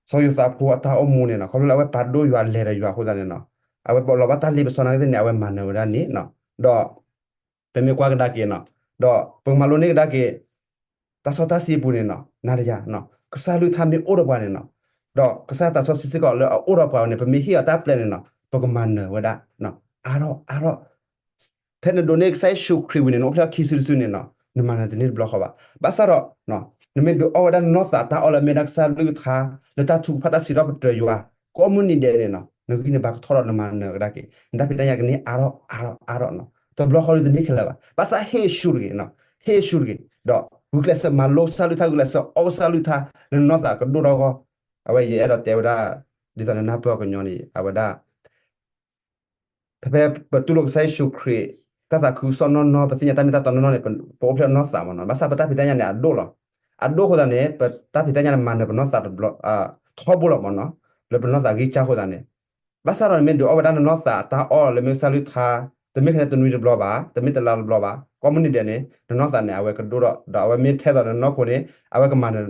စီၤယိၤသးဖိအတၢ်အိၣ်မူန့ၣ်နီၤ ခီဖျိလၢအဝဲပာ်ဒိၣ်ယွၤလဲၤဒီးယွၤအဃိသတးန့ၣ်နီၤ အဝဲလီၤဘၣ်တၢ်လ့ပစီနာ်က့သ့ၣ်န့ၣ် အဝဲမၤနၢၤဝဲဒၣ်န့ၣ်နီၤ ဒီး ပမ့ၢ်ကွၢ်ကဒါက့ၤနီၤ ဒီးပကမၤလိန့ၢ်ကဒါက့ၤ တၢ်စီတၢ်ဆှံအပူၤန့ၣ်နီၤ နၤဒီးယၤနီၤ ကစၢ်လုၢ်ကထါမ့ၢ်အိၣ်ဒီးပှၤန့ၣ်နီၤ ဒီးကစၢ်သးစီဆှံစ့ၢ်ကီးလၢအအိၣ်ဒီးပှၤန့ၣ် ပမ့ၢ်ဟ့ၣ်အီၤတၢ်ပျဲန့ၣ်နီၤ ပကမၤနၢၤဝဲဒၣ် အါထီၣ်အါထီၣ် ဖဲနဒိးန့ၢ်ကစၢ်ယ့ၣ်ၡူးခရံာ်ဝံၤန့ၣ် နအိၣ်ဖျဲၣ်ခံစုတစုန့ၣ်နီၤ နမၤနၢၤတန့ၢ်တဘျီဃီဘၣ်. ဘၣ်ဆၣ်ဒီး နမ့ၢ်ဒုးအီၣ်ဝဲဒၣ်နနီၢ်သးတၢ်အီၣ်လၢအမ့ၢ်ဒၣ်ကစၢ်လုၢ်ကထါ လၢတၢ်ထုကဖၣ်တၢ်စံးထီၣ်ပတြၢၤယွၤ ကိးမုၢ်နံၤဒဲးန့ၣ်နီၤ နဂံၢ်နဘါကထီၣ်ဒီးနမၤနၢၤကဒါက့ၤ နတၢ်ဖံးတၢ်ညၣ်ကန့ၢ်အါထီၣ်အါထီၣ်အါထီၣ်နီၤ တဘျီဃီဒုးတန့ၢ်ခဲလၢာ်ဘၣ်. ဘၣ်ဆၣ်ဟ့ၣ်ဆူၣ်တဂ့ၤနီၤ ဟ့ၣ်ဆူၣ်တဂ့ၤ ဒီးဂုာ်ကျဲးစၢးမၤလိကစၢ်လုၢ်ကထါ ဂုာ်ကျဲးစၢးအီၣ်ကစၢ်လုၢ်ကထါ လၢနနီၢ်သးကဒိၣ်ထီၣ်အဂီၢ် အဝဲယအဲၣ်ဒိးတဲဝဲဒၣ် ဒ်သိးနနၢ်ပၢၢ်အီၤကညီန့ၣ် အဝဲဒၣ် ဖဲ ဖဲပတူၢ်လိာ်ကစၢ်ယ့ၣ်ၡူးခရံာ် တၢ်သးခုကစီၣ်နီၢ်နီၢ် ပသ့ၣ်ညါတၢ်မ့ၢ်တၢ်တီနီၢ်နီၢ်န့ၣ် ပအိၣ်ဖျဲၣ်နီၢ်သးမ့ၢ်နီၤ ဘၣ်ဆၣ်ပတၢ်ဖံးတၢ်ညၣ်န့ၣ် အဒိၣ်လီၤ. အဒိၣ်အဃိသတးန့ၣ် ပတၢ်ဖံးတၢ်ညၣ်န့ၣ် မၤနၢၤပနီၢ်သးတဘျီ ထီဘိလီၤမ့ၢ်နီၤ လၢပနီၢ်သးဂံၢ်စၢ်အဃိသတးန့ၣ် ဘၣ်ဆၣ်ဒီးနမ့ၢ်ဒုးအီၣ်ဝဲဒၣ်နနီၢ်သးတၢ်အီၣ်လၢမ့ၢ်ကစၢ်လုၢ်ကထါ တမ့ၢ်ခဲန့ၣ်တနွံတဘျီဘၣ် တမ့ၢ်တလါတဘျီဘၣ် ကိးမုၢ်နံၤဒဲးန့ၣ် နနီၢ်သးန့ၣ် အဝဲကဒိၣ်ထီၣ် ဒီးအဝဲမ့ၢ်ထဲသိးနနီၢ်ခိန့ၣ် အဝဲကမၤ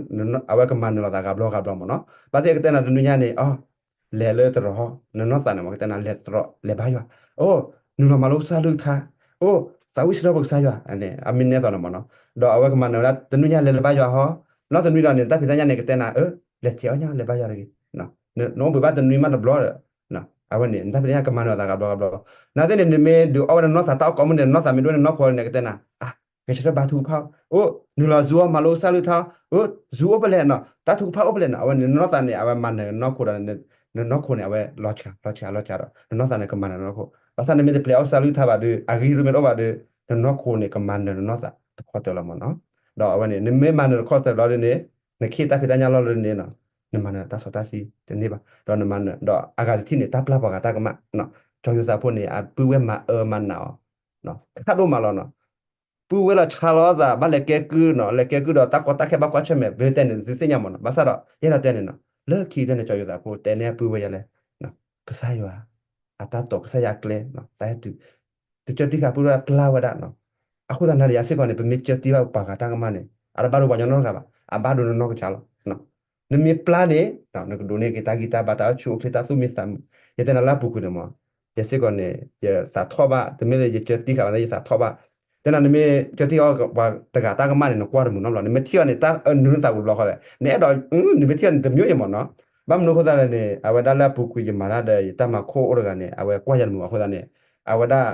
အဝဲကမၤနၢၤလိာ်သးဂၤဘျီဂၤဘျီမ့ၢ်နီၤ. ဘၣ်သ့ၣ်ကတဲနၤတနွံညါန့ၣ် အီၤ လဲၤလၢတရီဟီ နနီၢ်သးန့ၣ်မ့ၢ်ကတဲနၤလဲၤတရီ လဲၤဘါယွၤ အိၣ် နုာ်လီၤမၤလိကစၢ်လုၢ်ကထါ အိၣ် သးဝံၣ်စံးထီၣ်ပတြၢၤကစၢ်ယွၤန့ၣ် အမ့ၢ်နဲသိးန့ၣ်မ့ၢ်နီၤ. ဒီးအဝဲကမၤနၢၤဝဲဒၣ်တနွံညါလဲၤလၢဘါယွၤဟီ နီတနွံဒီးန့ၣ် တၢ်ဖံးတၢ်ညၣ်န့ၣ်ကတဲနၤ အၢ လဲၤစဲးအီၣ်ညါလဲၤဘါယွၤတဂ့ၤ နအိၣ်ဘှံးဘၣ်တနွံမးတဘျီဒီး အဝဲန့ၣ် နတၢ်ဖံးတၢ်ညၣ်ကမၤနၢၤလိာ်သးဂၤဘျီဂၤဘျီ နာ်သ့ၣ်န့ၣ် နမ့ၢ်ဒုးအီၣ်ဝဲဒၣ်နနီၢ်သးတၢ်အီၣ်ကိးမုၢ်နံၤ နနီၢ်သးမ့ၢ်ဒိၣ်န့ၣ် နနီၢ်ခိန့ၣ်ကတဲနၤ အါ ဂဲၤဆၢထၢၣ်ဘါထုကဖၣ် အိၣ် နုာ်လီၤစူၤအီၣ်မၤလိကစၢ်လုၢ်ကထါ အိၣ် စူၤအိၣ်ဖဲလဲၣ်နီၤ တၢ်ထုကဖၣ်အိၣ်ဖဲလဲၣ်နီၤ အဝဲန့ၣ် နနီၢ်သးန့ၣ် အဝဲမၤနၢၤနနီၢ်ခိဒီး နနီၢ်ခိန့ၣ် အဝဲလီၤစှၤ လီၤစှၤ လီၤစှၤဒီး နနီၢ်သးန့ၣ် ကမၤနၢၤနနီၢ်ခိ ဘၣ်ဆၣ်နမ့ၢ်တပျဲအီၣ်ကစၢ်လုၢ်ကထါဘၣ်ဒီး အဂံၢ်ရူၢ်မ့ၢ်တအိၣ်ဘၣ်ဒီး နနီၢ်ခိန့ၣ် ကမၤနၢၤနနီၢ်သးတခီတၢၤလီၤမ့ၢ်နီၤ. ဒီးအဝဲန့ၣ် နမ့ၢ်မၤနၢၤတခီတၢၤဘျီဒ်န့ၣ် နခ့တၢ်ဖံးတၢ်ညၣ်လီၢ်လၢန့ၣ်နီၤ နမၤနၢၤတၢ်စီတၢ်ဆှံတန့ၢ်ဘၣ် ဒီးနမၤနၢၤ ဒီးအဂၤတထံၣ်န့ၣ် တၢ်ပျၢ်ပှၤဂၤတၢ်ကမၣ် ကၠီယိၤသးဖိန့ၣ် အပုၢ်ဝဲၢ်မၤအၢမၤနးအီၤ ခါဒိၣ်မးလီၤနီၤ. ပုၢ်ဝဲၢ်လီၤဆါလီၤသး ဘၣ်လဲၤကဲကုၢ်နီၤ လဲၤကဲကုၢ်ဒီးတၢ်ကီတၢ်ခဲဘၣ်ကွၢ်ဆၢၣ်မဲာ် မ့ၢ်တဲန့ၣ် သုသ့ၣ်ညါမ့ၢ်နီၤ. ဘၣ်ဆၣ်ဒီး ယအဲၣ်ဒိးတဲန့ၣ်နီၤ လၢခံကတၢၢ်န့ၣ် ကၠီယိၤသးဖိတဲန့ၢ်အပုၢ်ဝဲၢ်ယၤလဲၣ် ကစၢ်ယွၤ အတၢ်တိာ် ကစၢ်ယွၤအကျဲ သးဟဲတုၤ တကၠၢတံၢ်ဃာ်ပုၢ်ဝဲၢ်ပျၢ်ဝဲဒၣ်နီၤ. အဃိသတးနၤဒီးယၤစ့ၢ်ကီးန့ၣ် ပမ့ၢ်ကၠၢတံၢ်ဘၣ်ပှၤဂၤတၢ်ကမၣ်န့ၣ် အတဘၣ်ဒိပှၤကညီနီတဂၤဘၣ် အဘၣ်ဒိနနီၢ်ကစၢ်လီၤ. နမ့ၢ်ပျၢ်န့ၣ် နကဒိးန့ၢ်က့ၤတၢ်ဂံၢ်တၢ်ဘါ တၢ်အိၣ်ဆူၣ်အိၣ်ချ့ တၢ်သူၣ်မံသးမုာ် ယတဲနၤလၢအပူၤကွံာ်န့ၣ်မ့ၢ် ယၤစ့ၢ်ကီးန့ၣ် ယသးထီၣ်ဘၣ် တမ့ၢ်လၢယကၠၢတံၢ်ဃာ်ဘၣ်န့ၣ် ယသးထီၣ်ဘၣ်. တဲနၤ နမ့ၢ်ကၠၢတံၢ်ဃာ်ပှၤတဂၤတၢ်ကမၣ်န့ၣ် နကွၢ်တမုာ်နီတဘျီ နမ့ၢ်ထံၣ်အီၤန့ၣ် တၢ်အၢနုာ်နသးပူၤတဘျီဃီလဲၣ် နအဲၣ်ဒိး နမ့ၢ်ထံၣ်အီၤန့ၣ် တမံၤအံၤမ့ၢ်နီၤ. ဘၣ်မနုၤအဃိသတးလဲၣ်န့ၣ် အဝဲဒၣ်လၢအပူၤကွံာ်ယမၤတၢ်ဒီး ယတၢ်မၤခိၣ်အိၣ်တဂၤန့ၣ် အဝဲကွၢ်ယၤတမုာ်ဘၣ်အဃိသတးန့ၣ် အဝဲဒၣ်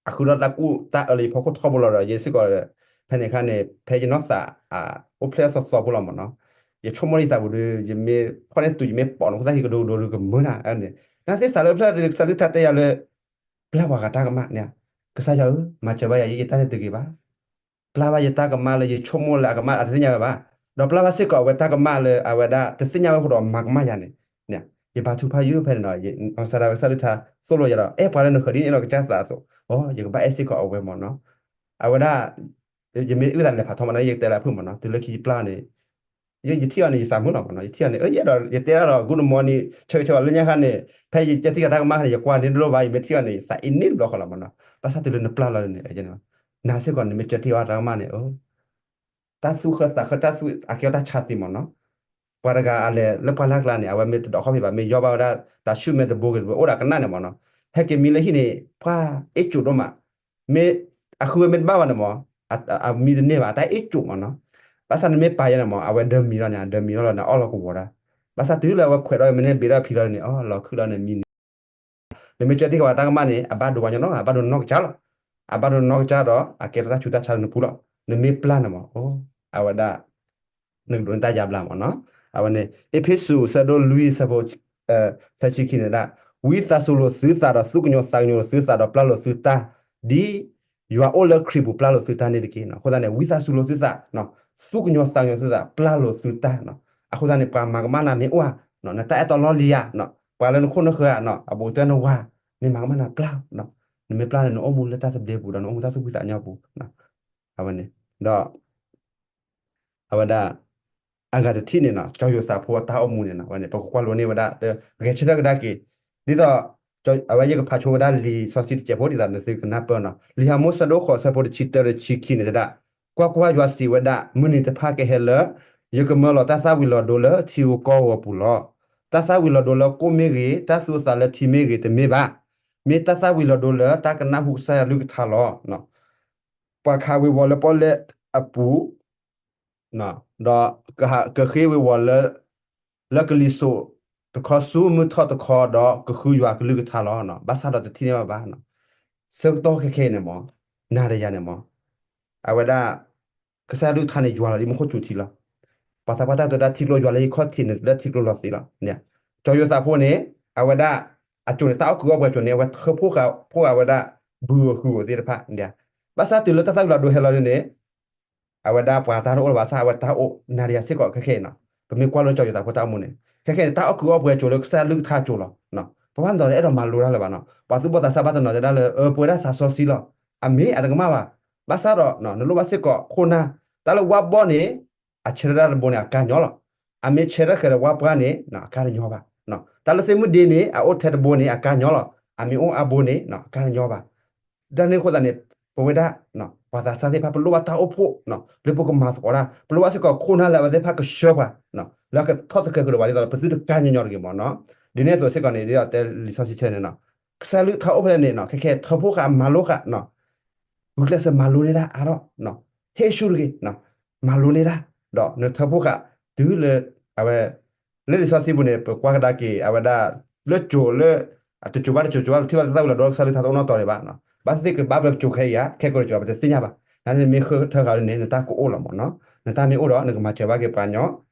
အဃုထီၣ်တၢ်ကူၣ်တၢ်အၢလၢယဖီခိၣ်ထီဘိလီၤဒီး ယဲစ့ၢ်ကီး ဖဲန့ၣ်အခါန့ၣ် ဖဲယနီၢ်သး အိၣ်ဖျဲၣ်အသီသီဖိလီၤမ့ၢ်နီၤ. ယဆိကမိၣ်လၢယသးပူၤဒီး ယမ့ၢ်ဖီၣ်န့ၢ်တုၤ ယမ့ၢ်ပိာ်န့ၣ် အဃိသတးယကဒိကဒိကမုာ်နၤန့ၣ် နသ့သးလၢဖျၢၣ်ဒီး ကစၢ်လုၢ်ကထါတဲယၤလၢ ပျၢ်ပှၤဂၤတၢ်ကမၣ်န့ၣ် ကစၢ်ယွၤဧၢ မၤစၢၤဘၣ်ယၤ ယဲယတၢ်န့ၣ်တဂ့ၤဘၣ် ပျၢ်ဘၣ်ယတၢ်ကမၣ်လၢယဆိကမိၣ်လၢအကမၣ်အတသ့ၣ်ညါဝဲဘၣ်, ဒီးပျၢ်ဘၣ်စ့ၢ်ကီးအဝဲတၢ်ကမၣ်လၢအဝဲဒၣ်တသ့ၣ်ညါဝဲဃိဒီးမၤကမၣ်ယၤန့ၣ်, ယဘါထုကဖၣ်ယုၢ်ဖဲန့ၣ်ဒီး ကစၢ်ဒၣ်ဝဲကစၢ်လုၢ်ကထါသိၣ်လိယၤဒီး အဲၣ်ပှၤလၢနဃၢၤဒ်န့ၣ်ဒီးကစၢ်သးအသိး, အိ ယကဘၣ်အဲၣ်စ့ၢ်ကီးအဝဲမ့ၢ်နီၤ, အဝဲဒၣ် ယမ့ၢ်အုၣ်သးလဲၤဖးထီမးန့ၣ် ယကတဲလၢအဖုၣ်မ့ၢ်နီၤ, တုၤလၢခံယပျၢ်န့ၣ် ယထံၣ်အီၤန့ၣ် ယသးမုာ်လီၤမ့ၢ်နီၤ, ယထံၣ်အီၤန့ၣ် ယအဲၣ်ဒိး ယတဲဒၣ်ဒီး good morning ဆၢဂ့ၤဆၢဝါလၢညါခါန့ၣ် ဖဲယကၢတံၢ်ဃာ်တၢ်ကမၣ်န့ၣ် ယကွၢ်န့ၢ်တလိၣ်ဘၣ် ယမ့ၢ်ထံၣ်အီၤန့ၣ် ယသးအ့န့ၣ်တဘျီဃီလီၤမ့ၢ်နီၤ, ဘၣ်ဆၣ်တုၤလၢနပျၢ်လီၤန့ၣ် နၤစ့ၢ်ကီးနမ့ၢ်ကၢတံၢ်ဃာ်တၢ်ကမၣ်န့ၣ် တၢ်သူၣ်ဃၢသးဃၢ တၢ်သူၣ်အကဲထီၣ်တၢ်ဆါသ့မ့ၢ်နီၤ, ပှၤတဂၤအလဲၤလၢပှၢ်လၢ်ကျါန့ၣ် အဝဲမ့ၢ်တဒိးခီၣ်ဖံးဘၣ် မ့ၢ်ယီၢ်ဘၣ်ဝဲဒၣ် တၢ်ဆူၣ်မဲာ်တဘိဂ့ၤတဘိ အိၣ်ဒီးကနၣ်န့ၣ်မ့ၢ်နီၤ, ဟဲက့ၤမံလၢဟံၣ်န့ၣ် ပှၤအ့ၣ်ကိးဒိၣ်မး မ့ၢ်အဃုဝဲမ့ၢ်တဘၣ်ဘၣ်န့ၣ်မ့ၢ် အမံတန့ၢ်ဘၣ် အတၢ်အ့ၣ်ကိးမ့ၢ်နီၤ, ဘၣ်ဆၣ်နမ့ၢ်ပာ်ယဲန့ၣ်မ့ၢ် အဝဲဒၢမံလီၤန့ၣ် အဒၢမံလီၤလီၤန့ၣ် အအီၣ်လီၤကဝီၤဒၣ်, ဘၣ်ဆၣ်တုၤလၢအဝဲခွဲးဒီးမ့ၢ်န့ၢ်ဘ့းဒီးဖံးလီၤန့ၣ် အီၣ်လီၤခုၣ်လီၤန့ၣ်မံန့ၣ် နမ့ၢ်ကၢတံၢ်ဃာ်တၢ်ကမၣ်န့ၣ် အဘၣ်ဒိပှၤကညီနီတဂၤ အဘၣ်ဒိနီၢ်ကစၢ်လီၤ, အဘၣ်ဒိနီၢ်ကစၢ်ဒီး အကဲထီၣ်တၢ်ဆူးတၢ်ဆါလၢနပူၤလီၤ, နမ့ၢ်ပျၢ်န့ၣ်မ့ၢ် အိ အဝဲဒၣ် နကဒိးန့ၢ်တၢ်ယါဘျါမ့ၢ်နီၤ, အဝဲန့ၣ် အ့းဖ့းစူး ဆၢဒိၣ်လွံၢ် ဆၢဖိ သၢဆံခံန့ၣ်ဒၣ်, ဝံသးစူၤလိာ်သုသးဒီးသူၣ်ကညီၤသးကညီၤလိာ်သုသးဒီးပျၢ်လိာ်သုတၢ်, ဒ်ယွၤအိၣ်လၢခရံာ်ပူၤပျၢ်လိာ်သုတၢ်န့ၣ်တက့ၢ်. အဃိသတးန့ၣ် ဝံသးစူၤလိာ်သုသး, သူၣ်ကညီၤသးကညီၤသုသး ပျၢ်လိာ်သုတၢ်. အဃိသတးန့ၣ် ပှၤမၤကမၣ်နၤမ့ၢ်အိၣ်ဧါ, နတၢ်အဲၣ်တီလီၢ်လံၤဧါ, ပှၤလၢနခိၣ်နဃၢၤဧါ, အဘူးကတၢၢ်နဝၤ, မ့ၢ်မၤကမၣ်နၤပျၢ်, နမ့ၢ်ပျၢ်န့ၣ် နအိၣ်မူလၢတၢ်သဘျ့ပူၤဒီးနအိၣ်မူတၢ်သူၣ်ဖှံသးညီပူၤ. အဝဲန့ၣ်, ဒီး အဝဲဒၣ် အဂၤတထံၣ်န့ၣ်နီၤ ကၠီယိၤသးဖိအတၢ်အိၣ်မူန့ၣ်နီၤ အဝဲန့ၣ် ပကကွၢ်လိန့ၢ်ဝဲဒၣ် ဂဲၤဆၢထၢၣ်ကဒါက့ၤ, ဒ်သိး အဝဲယကဖးဆိဝဲဒၣ်လံာ်စီဆှံတစဲးဖိ ဒ်သိးနသုကနၢ်ပၢၢ်နီၤ လံာ်ဟးမိၣ်ဆၢဒိၣ်ဃိး ဆၢဖိတဆံတၢ တဆံခံန့ၣ်တဒၣ်, ကွၢ်ကွၢ်, ယွၤစံးဝဲဒၣ်, မုၢ်နံၤတဖၣ်ကဟဲလၢ ယကမၢလီၤတၢ်သၣ်ဝံၤလီၤဒိလၢထံဧိၤကီၢ်ဧိၤအပူၤလီၤ. တၢ်သၣ်ဝံၤလီၤဒိလၢကိၣ်မ့ၢ်ဂ့ၤ, တၢ်သူၣ်အသးလၢထံမ့ၢ်ဂ့ၤတမ့ၢ်ဘၣ်. မ့ၢ်တၢ်သၣ်ဝံၤလီၤဒိလၢတၢ်ကနၢ်ဟူကစၢ်ယွၤကလုၢ်ကထါလီၤ. ပှၤခးဝ့ၤဝီၤလၢပီၣ်လဲၣ်အပူၤ, ဒီးကဃ့ဝ့ၤဝီၤလၢကလံၤစိးတခီဆူမုၢ်ထီၣ်တခီ ဒီးကဃုယွၤကလုၢ်ကထါလီၤ. ဘၣ်ဆၣ်ဒီးတထံၣ်န့ၢ်ဘၣ်ဘၣ်. ဆၢကတီၢ်ခဲခဲအံၤန့ၣ်မ့ၢ် နၤဒီးယၤန့ၣ်မ့ၢ် အဝဲဒၣ် ကစၢ်ယွၤကလုၢ်ကထါန့ၣ် ယွၤလီၤဒ်မူခိၣ်စူၤထံလီၤ. ပှၤသးပှၢ်တၢ်ကတိၤဒၣ် ထံကျိယွၤလၢဟံၣ်ခီၣ်ထံးန့ၣ် လၢထံကျိလီၤသ့လီၤ. ကၠီယိၤသးဖိန့ၣ် အဝဲဒၣ် အစိၤန့ၣ် တၢ်အီၣ်ကုးအီၣ်ပှဲၤစိၤန့ၣ် အဝဲထၢဖှိၣ်ဃာ်ဝဲဒၣ် ဘုဧိၤဟုဧိၤသ့ၣ်တဖၣ်, ဘၣ်ဆၣ်တုၤလၢတၢ်သၣ်ဝံၤလီၤဒိဟဲလီၤန့ၣ် အဝဲဒၣ်ပှၤတၢ်တအိၣ်လၢၤဘၣ်ဆၣ် အဝဲတၢ်အိၣ်နၤဒီးယၤစ့ၢ်ကီးခဲခဲအံၤနီၤ. ပမ့ၢ်ကွၢ်လိကၠီယိၤသးဖိတၢ်အိၣ်မူန့ၣ် ခဲခဲအံၤန့ၣ် တၢ်အီၣ်ကုးအီၣ်ပှဲၤစိၤလၢကစၢ်ယွၤကလုၢ်ကထါစိၤလီၤ. ပှၤဘၣ်တနီၤတအဲၣ်ဒိးမၤလိတၢ်လၢၤဘၣ်နီၤ. ပှၤသူၣ်ဘီၣ်သးစၢ်ဘၣ်တနီၤတဲဒၣ်လၢ ပဝဲဒၣ်သးစီဆှံလီၤ. အမ့ၢ်အတကမၣ်ဘၣ်. ဘၣ်ဆၣ်ဒီး နလိၣ်ဘၣ်စ့ၢ်ကီးခိၣ်နၢ်, တၢ်လၢဝါဘီၣ်န့ၣ် အဆဲးထီၣ်တၢ်တဘိန့ၣ် အကါညီလီၤ. အမ့ၢ်ဆဲးထီၣ်ဃဲၤဒီးဝါပှၢ်န့ၣ် အကါတညီဘၣ်. တၢ်လၢသ့ၣ်မုၢ်ဒ့န့ၣ် အအိၣ်ထဲတဘိန့ၣ် အကါညီလီၤ. အမ့ၢ်အိၣ်အါဘိန့ၣ် အကါတညီဘၣ်. တၢ်န့ၣ်အဃိသတးန့ၣ် ပဝဲဒၣ် ပှၤသးစၢ်သ့ၣ်တဖၣ် ပလိၣ်ဘၣ်တၢ်အိၣ်ဖှိၣ် လၢပကမၤသကိးတၢ်, ပလိၣ်ဘၣ်စ့ၢ်ကီးခိၣ်နၢ်လၢအဝဲသ့ၣ်တဖၣ်ကဆှၢပှၤ လၢကထီၣ်သဃဲၤဃုာ်ဒီးပှၤဒ်သိး ပသုတကါညီညီတဂ့ၤမ့ၢ်နီၤ. ဒ်န့ၣ်အသိးစ့ၢ်ကီးန့ၣ် ဒ်ဒီးတဲလံာ်စီဆှံဆၢန့ၣ်နီၤ, ကစၢ်ယွၤကလုၢ်ကထါအိၣ်ဖဲလဲၣ်န့ၣ်နီၤ ခဲခဲထၢဖှိၣ်ဃာ်မၤလိဃာ် ဂုာ်ကျဲးစၢးမၤလိန့ၢ်ဒၣ်အါထီၣ်, ဟ့ၣ်ဆူၣ်တဂ့ၤ, မၤလိန့ၢ်ဒၣ်, ဒီးနထၢဖှိၣ်ဃာ်တုၤလၢ အဝဲ လၢလံာ်စီဆှံပူၤန့ၣ် ပကွၢ်ကဒါက့ၤ အဝဲဒၣ် လၢစိၤလၢ တစိၤဘၣ်တစိၤ စိၤဘၣ်တထံၣ်ဘၣ်တၢ်သၣ်ဝံၤလီၤဒိလၢကစၢ်ယွၤကလုၢ်ကထါတအိၣ်နီတီၤဒံးဘၣ်, ဘၣ်သ့ၣ်သ့ၣ်ကဘၣ်ပျဲပစိၤခဲအံၤဧါ ခဲကိာ်တစိၤ ပတသ့ၣ်ညါဘၣ်. နမ့ၢ်ဃၢထၢဃာ်န့ၣ် နတၢ်ကအိၣ်လီၤမ့ၢ်နီၤ. နတၢ်မ့ၢ်အိၣ်ဒီး နကမၤစၢၤဘၣ်က့ၤပှၤညီ,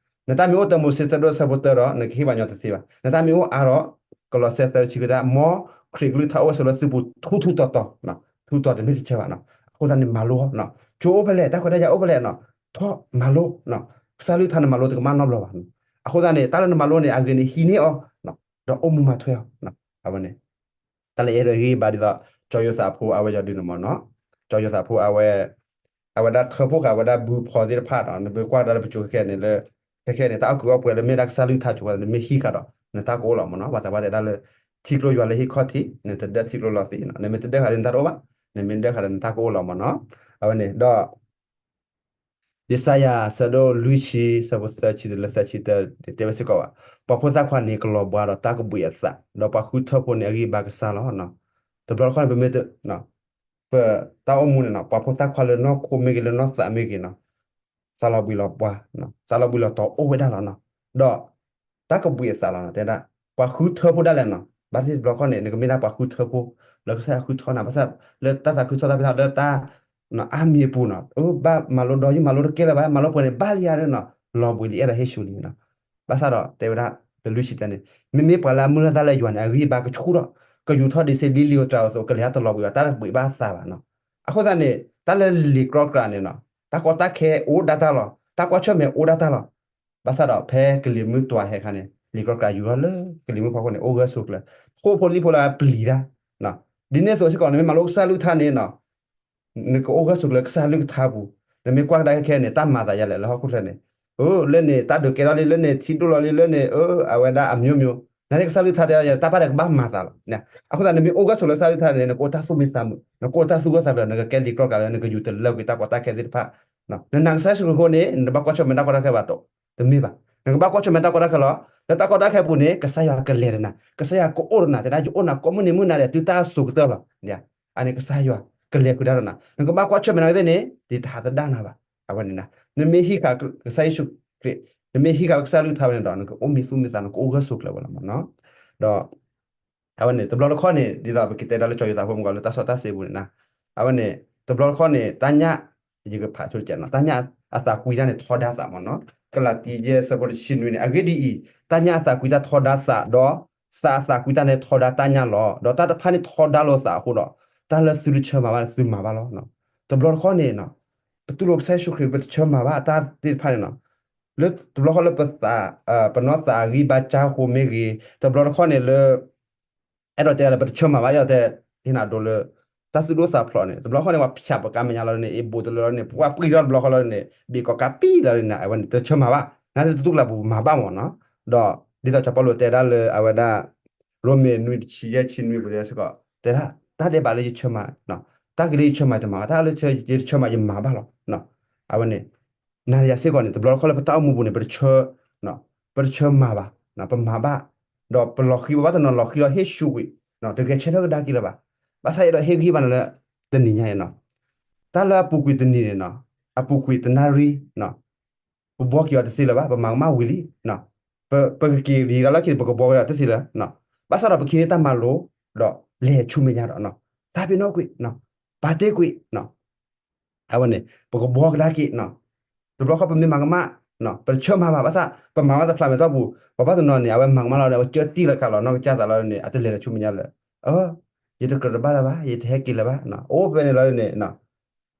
နတၢ်မ့ၢ်အိၣ်တၢမိၤၡ့ ဆၢဒိၣ်ဆၢဖိတၢဒီး နကဟ့ၣ်ပှၤညီတသ့ဘၣ်. နတၢ်မ့ၢ်အိၣ်အါဒီး ကလီးစဲ သၢ တဆံ ကတၢၢ် မ်ခရံာ်ကလုၢ်ကထါအိၣ်ဝဲဆိးလၢသုပူၤထူထူတီတီ, ထူတီတမ့ၢ်တဆၢဘၣ်နီၤ. အဃိသတးန့ၣ် မၤလိ, စိၤအိၣ်ဖဲလဲၣ် တၢ်ခွဲးတၢ်ယာ်အိၣ်ဖဲလဲၣ်နီၤ, ထီၣ်မၤလိ, ကစၢ်ယွၤကလုၢ်ကထါန့ၣ် မၤလိတကမၣ်နီတဘျီဘၣ်. အဃိသတးန့ၣ် တၢ်လၢနမၤလိန့ၣ် အဂ့ၤန့ၣ်ဟံးန့ၢ်အီၤ ဒီးအိၣ်မူမၤထွဲအီၤ. အဝဲန့ၣ် တၢ်လၢအဲၣ်ဒိးဟ့ၣ်ဂံၢ်ဘါဒ်သိး ကၠီယိၤသးဖိအဝဲယီၤဒုးန့ၣ်မ့ၢ်နီၤ, ကၠီယိၤသးဖိအဝဲ အဝဲဒၣ်ထၢဖှိၣ်ဃာ်ဝဲဒၣ်ဘုဖီသ့ၣ်တဖၣ်ဒီး နမ့ၢ်ကွၢ်ကဒါလၢပစိၤခဲခဲန့ၣ်လၢ ခဲခဲန့ၣ် တၢ်အီၣ်ကုးအီၣ်ပှဲၤလၢမ့ၢ်ဒၣ်ကစၢ်ယွၤကလုၢ်ကထါစိၤ နမ့ၢ်ဟံးဃာ်ဒီး နတၢ်ကအိၣ်လီၤမ့ၢ်နီၤ. ပှၤသးပှၢ်တဲဒၣ်လၢ ထံကျိယွၤလၢဟံၣ်ခီၣ်ထံး နတဒၢထံကျိလီၤသ့, နမ့ၢ်တဒၢဃာ်ဒီးနတၢ်တအိၣ်ဘၣ်, နမ့ၢ်ဒၢဃာ်ဒီးနတၢ်ကအိၣ်လီၤမ့ၢ်နီၤ. အဝဲန့ၣ်ဒီး ယၡါယၤ ဆၢဒိၣ်လွံၢ်ဆံ ဆၢဖိသၢဆံတုၤလၢသၢဆံတၢ တဲဝဲစ့ၢ်ကီးဘၣ်, ပှၤဖိသၣ်ခွါန့ၣ် ကလီၤဘှါဒီးတၢ်ကဘှံးအသး, ဒီးပှၤဃုထၢဖိန့ၣ် အဂံၢ်ဘါကစၢ်လီၤ. တဘျီတခီၣ်န့ၣ် ပမ့ၢ် ပတၢ်အိၣ်မူန့ၣ်နီၤ ပှၤဖိသၣ်ခွါလၢနီၢ်ခိမ့ၢ်ဂ့ၤ လၢနီၢ်သးမ့ၢ်ဂ့ၤနီၤ သးလီၤဘှံးလီၤဘှါ, သးလီၤဘှံးလီၤတီၤအိၣ်ဝဲဒၣ်လီၤနီၤ. ဒီးတၢ်ကဘှံးအသးလီၤနီၤ တဲဒၣ် ပှၤဃုထၢဖိဒၣ်လဲာ်နီၤ. ဘၣ်သ့ၣ်တဘျီခီၣ်န့ၣ် နကမ့ၢ်ဒၣ်ပှၤဃုထၢဖိ လၢကစၢ်ယွၤဃုထၢနၤ ဘၣ်ဆၣ်လၢတၢ်သးခုကစီၣ်တၢ်ဖဲတၢ်လၢတၢ် အါမံၤအပူၤနီၤ အဘၣ်မၤလိဒီးယုၢ်မၤလိတကဲလၢၤဘၣ် မၤလိပှဲၤန့ၣ် ဘၣ်လံဧါဒီးနီၤ လီၤဘှံးလံအဲၣ်ဒိးဟ့ၣ်ဆူၣ်လံနီၤ. ဘၣ်ဆၣ်ဒီးတဲဝဲဒၣ်လၢလွံၢ်ဆံတၢန့ၣ် မ့မ့ၢ်ပှၤလၢအမုၢ်လၢ်တၢ်လၢယွၤန့ၣ် အဂံၢ်အဘါကဆူၣ်ထီၣ် ကယူၤထီၣ်ဒံးစ့ဒ်လံာ်ဧိၤတြၤဧိၤအသိး ကလဲၤတလီၤဘှံးဘၣ် တၢ်တဘှံးဘၣ်အသးဘၣ်နီၤ. အဃိသတးန့ၣ် တၢ်လၢလံာ်ကြီကြာ်န့ၣ်နီၤ တၢ်ကီတၢ်ခဲအိၣ်ဒၣ်တၢ်လီၤ တၢ်ကွၢ်ဆၢၣ်မဲာ်အိၣ်ဒၣ်တၢ်လီၤ. ဘၣ်ဆၣ်ဒီးဖဲကလံၤမုၢ်တွၤဟဲခါန့ၣ် လံာ်ကြီကြာ်ယူၤထီၣ်လၢကလံၤမုၢ်ဖီခိၣ်န့ၣ် အိၣ်ဂၢၢ်ဆိးကျၢၤ ဃိၣ်ဖိလံၣ်ဖိလၢအပျံၤတၢ် ဒ်န့ၣ်အသိးစ့ၢ်ကီး နမ့ၢ်မၤလိကစၢ်ယွၤကလုၢ်ကထါန့ၣ်နီၤ နကအိၣ်ဂၢၢ်ဆိးကျၢၤကစၢ်ယွၤကလုၢ်ကထါပူၤ နမ့ၢ်ကွၢ်ကဒါခဲခဲန့ၣ် တၢ်မၤသးယါလဲၣ်လၢဟီၣ်ခိၣ်ချၢန့ၣ် လၢန့ၣ် တၢ်ဒုးကဲထီၣ်လံ လၢန့ၣ် ထံဒိၣ်လီၤလံ လၢန့ၣ် အဝဲဒၣ်အမျိုးမျိုး နသ့ၣ်ကစၢ်ယွၤကလုၢ်ကထါတဲ တၢ်ဘၣ်ဒဲးကဘၣ်မၤသးလီၤ. အဃိသတး နမ့ၢ်အိၣ်ဂၢၢ်ဆိးကျၢၤကစၢ်ယွၤကလုၢ်ကထါန့ၣ် နကအိၣ်တၢ်သူၣ်မံသးမုာ် နကအိၣ်တၢ်သူၣ်ဂၢၢ်သးကျၢၤ နကကဲလံာ်ကြီကြာ်လၢ နကယူၤတလၢကွံာ်တၢ်ကီတၢ်ခဲသ့ၣ်တဖၣ် နနာ်ကစၢ်ယ့ၣ်ၡူးခရံာ်အဃိန့ၣ် နတဘၣ်ကွၢ်ဆၢၣ်မဲာ်တၢ်ကီတၢ်ခဲဘၣ်ဒီး တမ့ၢ်ဘၣ်. နကဘၣ်ကွၢ်ဆၢၣ်မဲာ်တၢ်ကီတၢ်ခဲလီၤ. လၢတၢ်ကီတၢ်ခဲပူၤန့ၣ် ကစၢ်ယွၤကလဲၤဒီးနၤ ကစၢ်ယွၤကအိၣ်ဒီးနၤ တဲဒၣ်ယအိၣ်နၤကိးမုၢ်နံၤမုၢ်နၤဒီး တုၤတၢ်အစိၤကတၢၢ်လီၤ. အန့ၣ်ကစၢ်ယွၤကလဲၤဃုာ်တၢ်ဒီးနၤ နကဘၣ်ကွၢ်ဆၢၣ်မဲာ်နၤသ့ၣ်န့ၣ် တဟးသဒၣ်နၤဘၣ်. အဝဲန့ၣ် နမ့ၢ်ဟံးဃာ်ကစၢ်ယ့ၣ်ၡူးခရံာ် နမ့ၢ်ဟံးဃာ်ကစၢ်ယွၤကလုၢ်ကထါဝဲန့ၣ်ဒီး နကအိၣ်မံသူၣ်မံသး နကအိၣ်ဂၢၢ်ဆိးကျၢၤဝဲလီၤမ့ၢ်နီၤ. ဒီး အဝဲန့ၣ် တဘျီတခီၣ်န့ၣ် ဒ်သိးပကတဲဒၣ်လၢကၠီၤယိၤသးဖိမုၢ်ဂီၤလၢတၢ်စီတၢ်ဆှံပူၤန့ၣ်နီၤ အဝဲန့ၣ် တဘျီတခီၣ်န့ၣ် တၢ်ညၣ် ယကဖးဆိကဲနီၤ တၢ်ညၣ်အသးကွံတၢ်န့ၣ် ထီဒါသးမ့ၢ်နီၤ. ကလၤတံ ယဲၢ် အဆၢဖိတဆံနွံန့ၣ်, အဂ့ၢ်ဒ်အံၤ, တၢ်ညၣ်အသးကွံတၢ်ထီဒါသး, ဒီးသးအသးကွံတၢ်န့ၣ်ထီဒါတၢ်ညၣ်လီၤ. ဒီးတၢ်တဖၣ်န့ၣ်ထီဒါလိာ်သးအဃိဒီး, တၢ်လၢသုတဆၢမၤဘၣ်န့ၣ် သုမၤဘၣ်လီၤ. တဘျီတခီၣ်န့ၣ်, ပတူၢ်လိာ်ကစၢ်ယ့ၣ်ၡူးခရံာ် ပတဆၢမၤဘၣ်တၢ်သ့ၣ်တဖၣ်န့ၣ်, လၢတဘျီတခီၣ်လၢပသး, ပနီၢ်သးအဂံၢ်ဘါစၢ်ဃိမ့ၢ်ဂ့ၤ, တဘျီတခီၣ်န့ၣ်လၢ အဲၣ်ဒိးတဲလၢပတဆၢမၤဘၣ် အဲၣ်ဒိးတဲ, ဟ့ၣ်နၤဒိလၢ တၢ်သူၣ်ဒိၣ်သးဖျိးန့ၣ် တဘျီတခီၣ်န့ၣ် ပှၤဖၠးပကါမဲာ်ညါလီၤန့ၣ် အ့ၣ်ဘိးတလၢလီၤန့ၣ် ပှၤပှံၢ်ထီၣ်တဘျီတခီၣ်လီၤန့ၣ် ဘ့ၣ်ကီးကါပံၢ်လီၤန့ၣ် အဝဲန့ၣ်တဆၢမၤဘၣ်, နာ်သက့တတူၢ်ကလာ်ပူၤမၤဘၣ်မၢ်နီၤ. ဒီးဒ်သိးစီၤပီလူးတဲဒၣ်လၢအဝဲဒၣ် ရိမ့ၤနွံတဆံယဲၢ်ဆံနွံပူၤစ့ၢ်ကီး တဲဒၣ် တၢ်ဒဲးဘးလၢယဆၢမၤ, တၢ်က့ၤလၢယဆၢမၤယတမၤဘၣ်, တၢ်လၢယတဆၢမၤယမၤဘၣ်လီၤ. အဝဲန့ၣ် နၤယၤစ့ၢ်ကီးန့ၣ် တဘျီတခီၣ်လၢပတၢ်အိၣ်မူပူၤန့ၣ် ပတဆၢ, ပတဆၢမၤဘၣ်, ပမၤဘၣ်, ဒီးပလီၤဃံ ပဘၣ်တနီၤလီၤဃံလီၤဟ့ၣ်ဆူကွံာ်, တဂဲၤဆၢထၢၣ်ကဒါက့ၤလၢၤဘၣ်. ဘၣ်ဆၣ်အဲၣ်ဒိးဟ့ၣ်ဂံၢ်ဘါနၤလၢ တနံၤညါအံၤနီၤ, တၢ်လၢအပူၤကွံာ်တနံၤန့ၣ်နီၤ, အပူၤကွံာ်တနၣ်ရံၣ်, ပဘှီက့ၤအီၤတသ့လၢၤဘၣ်, ပမၤကမၣ်ဝံၤလံ, ပ, ပကက့ၤလံလၢခံန့ၣ် ပကဘှီက့ၤအီၤတသ့လၢၤ, ဘၣ်ဆၣ်ဒီးပကဟံးန့ၢ်တၢ်မၤလိ, ဒီးလဲၤဆူမဲာ်ညါဒီး, သးပ့ၤနီၣ်ကွံာ်, ပာ်တ့ၢ်ကွံာ် အဝဲန့ၣ် ပကဘှီကဒါက့ၤ, တဘျီဃီပမ့ၢ်မၤကမၣ်, ပတဆၢမၤဘၣ်, ဘၣ်ဆၣ်ပမၤဘၣ်တဖျးမဲာ်တီၢ်ပူၤ, ပှၤဘၣ်တနီၤန့ၣ် အဝဲမၤကမၣ်လီၤဒီး အဝဲကၢတံၢ်လီၤကးလီၤနီၢ်ကစၢ်သးလီၤန့ၣ် အတလဲၤလၢၤဆူမဲာ်ညါလၢၤ, ယတကြၢးတဘၣ်လၢၤဘၣ်, ယတဟဲက့ၤလၢၤဘၣ်, အိၣ်ဖဲန့ၣ်လီၤန့ၣ်,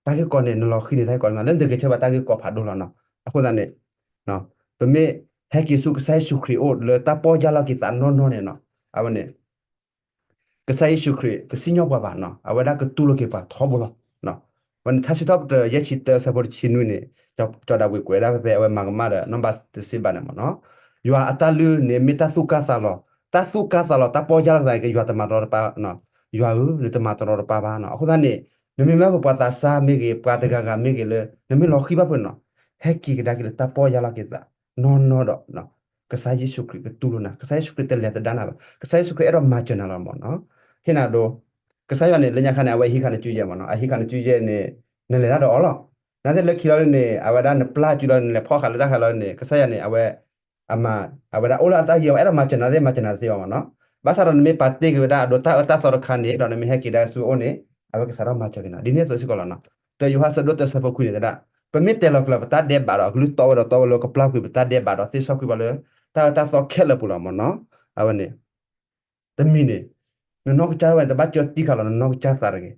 တၢ်ဂ့ၢ်ကီန့ၣ် နလီၤဃံန့ၣ် တၢ်ဂ့ၢ်ကီန့ၣ်မး လၢနတဂဲၤဆၢဘၣ်တၢ်ဂ့ၢ်ကီဖးဒိၣ်လီၤနီၤ. အဃိသတးန့ၣ် ပမ့ၢ်ဟဲက့ၤဆူကစၢ်ယ့ၣ်ၡူးခရံာ်အအိၣ်လၢတၢ်ပီၢ်ယၢ်လီၤက့ၤသးနီၢ်နီၢ်န့ၣ်နီၤ, အဝဲန့ၣ် ကစၢ်ယ့ၣ်ၡူးခရံာ် တစံၣ်ညီၣ်ပှၤဘၣ်နီၤ, အဝဲဒၣ်ကတူၢ်လိာ်က့ၤပှၤထီဘိလီၤ. ဝဲန့ၣ်ထါစံးထီၣ်ပတြၢၤ ယဲၢ်ဆံတၢ အဆၢဖိတဆံနွံန့ၣ်, စီၤဒၤဝံးကွဲးဒၣ်ဖဲဖဲအဝဲမၤကမၣ်ဒီး နီၢ်ဘၣ်တသ့ဘၣ်န့ၣ်မ့ၢ်နီၤ, ယွၤအတၢ်လုၢ်န့ၣ်မ့ၢ်တၢ်သူၣ်ကၢ်သးလီၤ, တၢ်သူၣ်ကၢ်သးလီၤ တၢ်ပီၢ်ယၢ်လီၤက့ၤသး ယွၤတမၤတရီတပါ, ယွၤဧၢ နတမၤတရီတပါဘၣ်နီၤ. အဃိသတးန့ၣ် နမ့မ့ၢ်ပှၤသးစၢ်မ့ၢ်ဂ့ၤ ပှၤတဂၤဂၤမ့ၢ်ဂ့ၤလၢ နမ့ၢ်လီၤဃံဘၣ်ဖဲန့ၣ်နီၤ, ဟဲက့ၤကဒါက့ၤလၢတၢ်ပီၢ်ယၢ်လီၤက့ၤသး နီၢ်နီၢ်ဒီး ကစၢ်ယ့ၣ်ၡူးခရံာ်ကတူၢ်လိာ်နၤ, ကစၢ်ယ့ၣ်ၡူးခရံာ်တလဲၤသဒါနၤဘၣ်, ကစၢ်ယ့ၣ်ၡူးခရံာ်အဲၣ်ဒိးမၤစၢၤနၤလီၤမ့ၢ်နီၤ. ဟ့ၣ်နၤဒိ, ကစၢ်ယွၤန့ၣ် လၢညါခါန့ၣ် အဝဲဟံးဃာ်နစုယဲၢ်မ့ၢ်နီၤ, အဟံးဃာ်နစုယဲၢ်န့ၣ် နလဲၤတၢ်ဒီးအီၤလီၤ. နာ်သက့လၢခံလီၤန့ၣ် အဝဲဒၣ်နပျၢ်စုလီၤန့ၣ် နလဲၤဖီၣ်ဃာ်လၢတၢ်ခါလီၤန့ၣ် ကစၢ်ယွၤန့ၣ် အဝဲ အမၤ, အဝဲဒၣ်အိၣ်လၢအတၢ်ဂ့ၢ်အီၤ အဲၣ်ဒိးမၤစၢၤနၤသ့ၣ် မၤစၢၤနၤတသ့ဘၣ်မ့ၢ်နီၤ. ဘၣ်ဆၣ်ဒီးနမ့ၢ်ပာ်တ့ၢ်က့ၤဝဲဒၣ်အဒိတၢ်အၢတၢ်သီတခါန့ၣ် ဒီးနမ့ၢ်ဟဲက့ၤဒၣ်ဆူအအိၣ်န့ၣ် အဝဲကစးထီၣ်မၤစၢၤက့ၤနၤ ဒ်န့ၣ်အသိးစ့ၢ်ကီးလီၤနီၤ. တၢယိၤဟၣ်ဆၢဒိၣ်တၢ ဆၢဖိခွံန့ၣ်သဒၣ်, ပမ့ၢ်တဲလီၤကျဲၤပတၢ်ဒဲးဘးဒီး အကလုၢ်တီဝဲဒီးတီဝဲလၢကပျၢ်ကွံာ်ပတၢ်ဒဲးဘးဒီးသ့စီကွံာ်ပှၤလၢ တၢ်အၢတၢ်သီခဲလၢာ်ပူၤလီၤမ့ၢ်နီၤ. အဝဲန့ၣ် တမံၤန့ၣ် နနီၢ်ကစၢ်ဝဲန့ၣ် တဘၣ်ကၢတံၢ်ဃာ်လီၤနနီၢ်ကစၢ်သးတဂ့ၤ.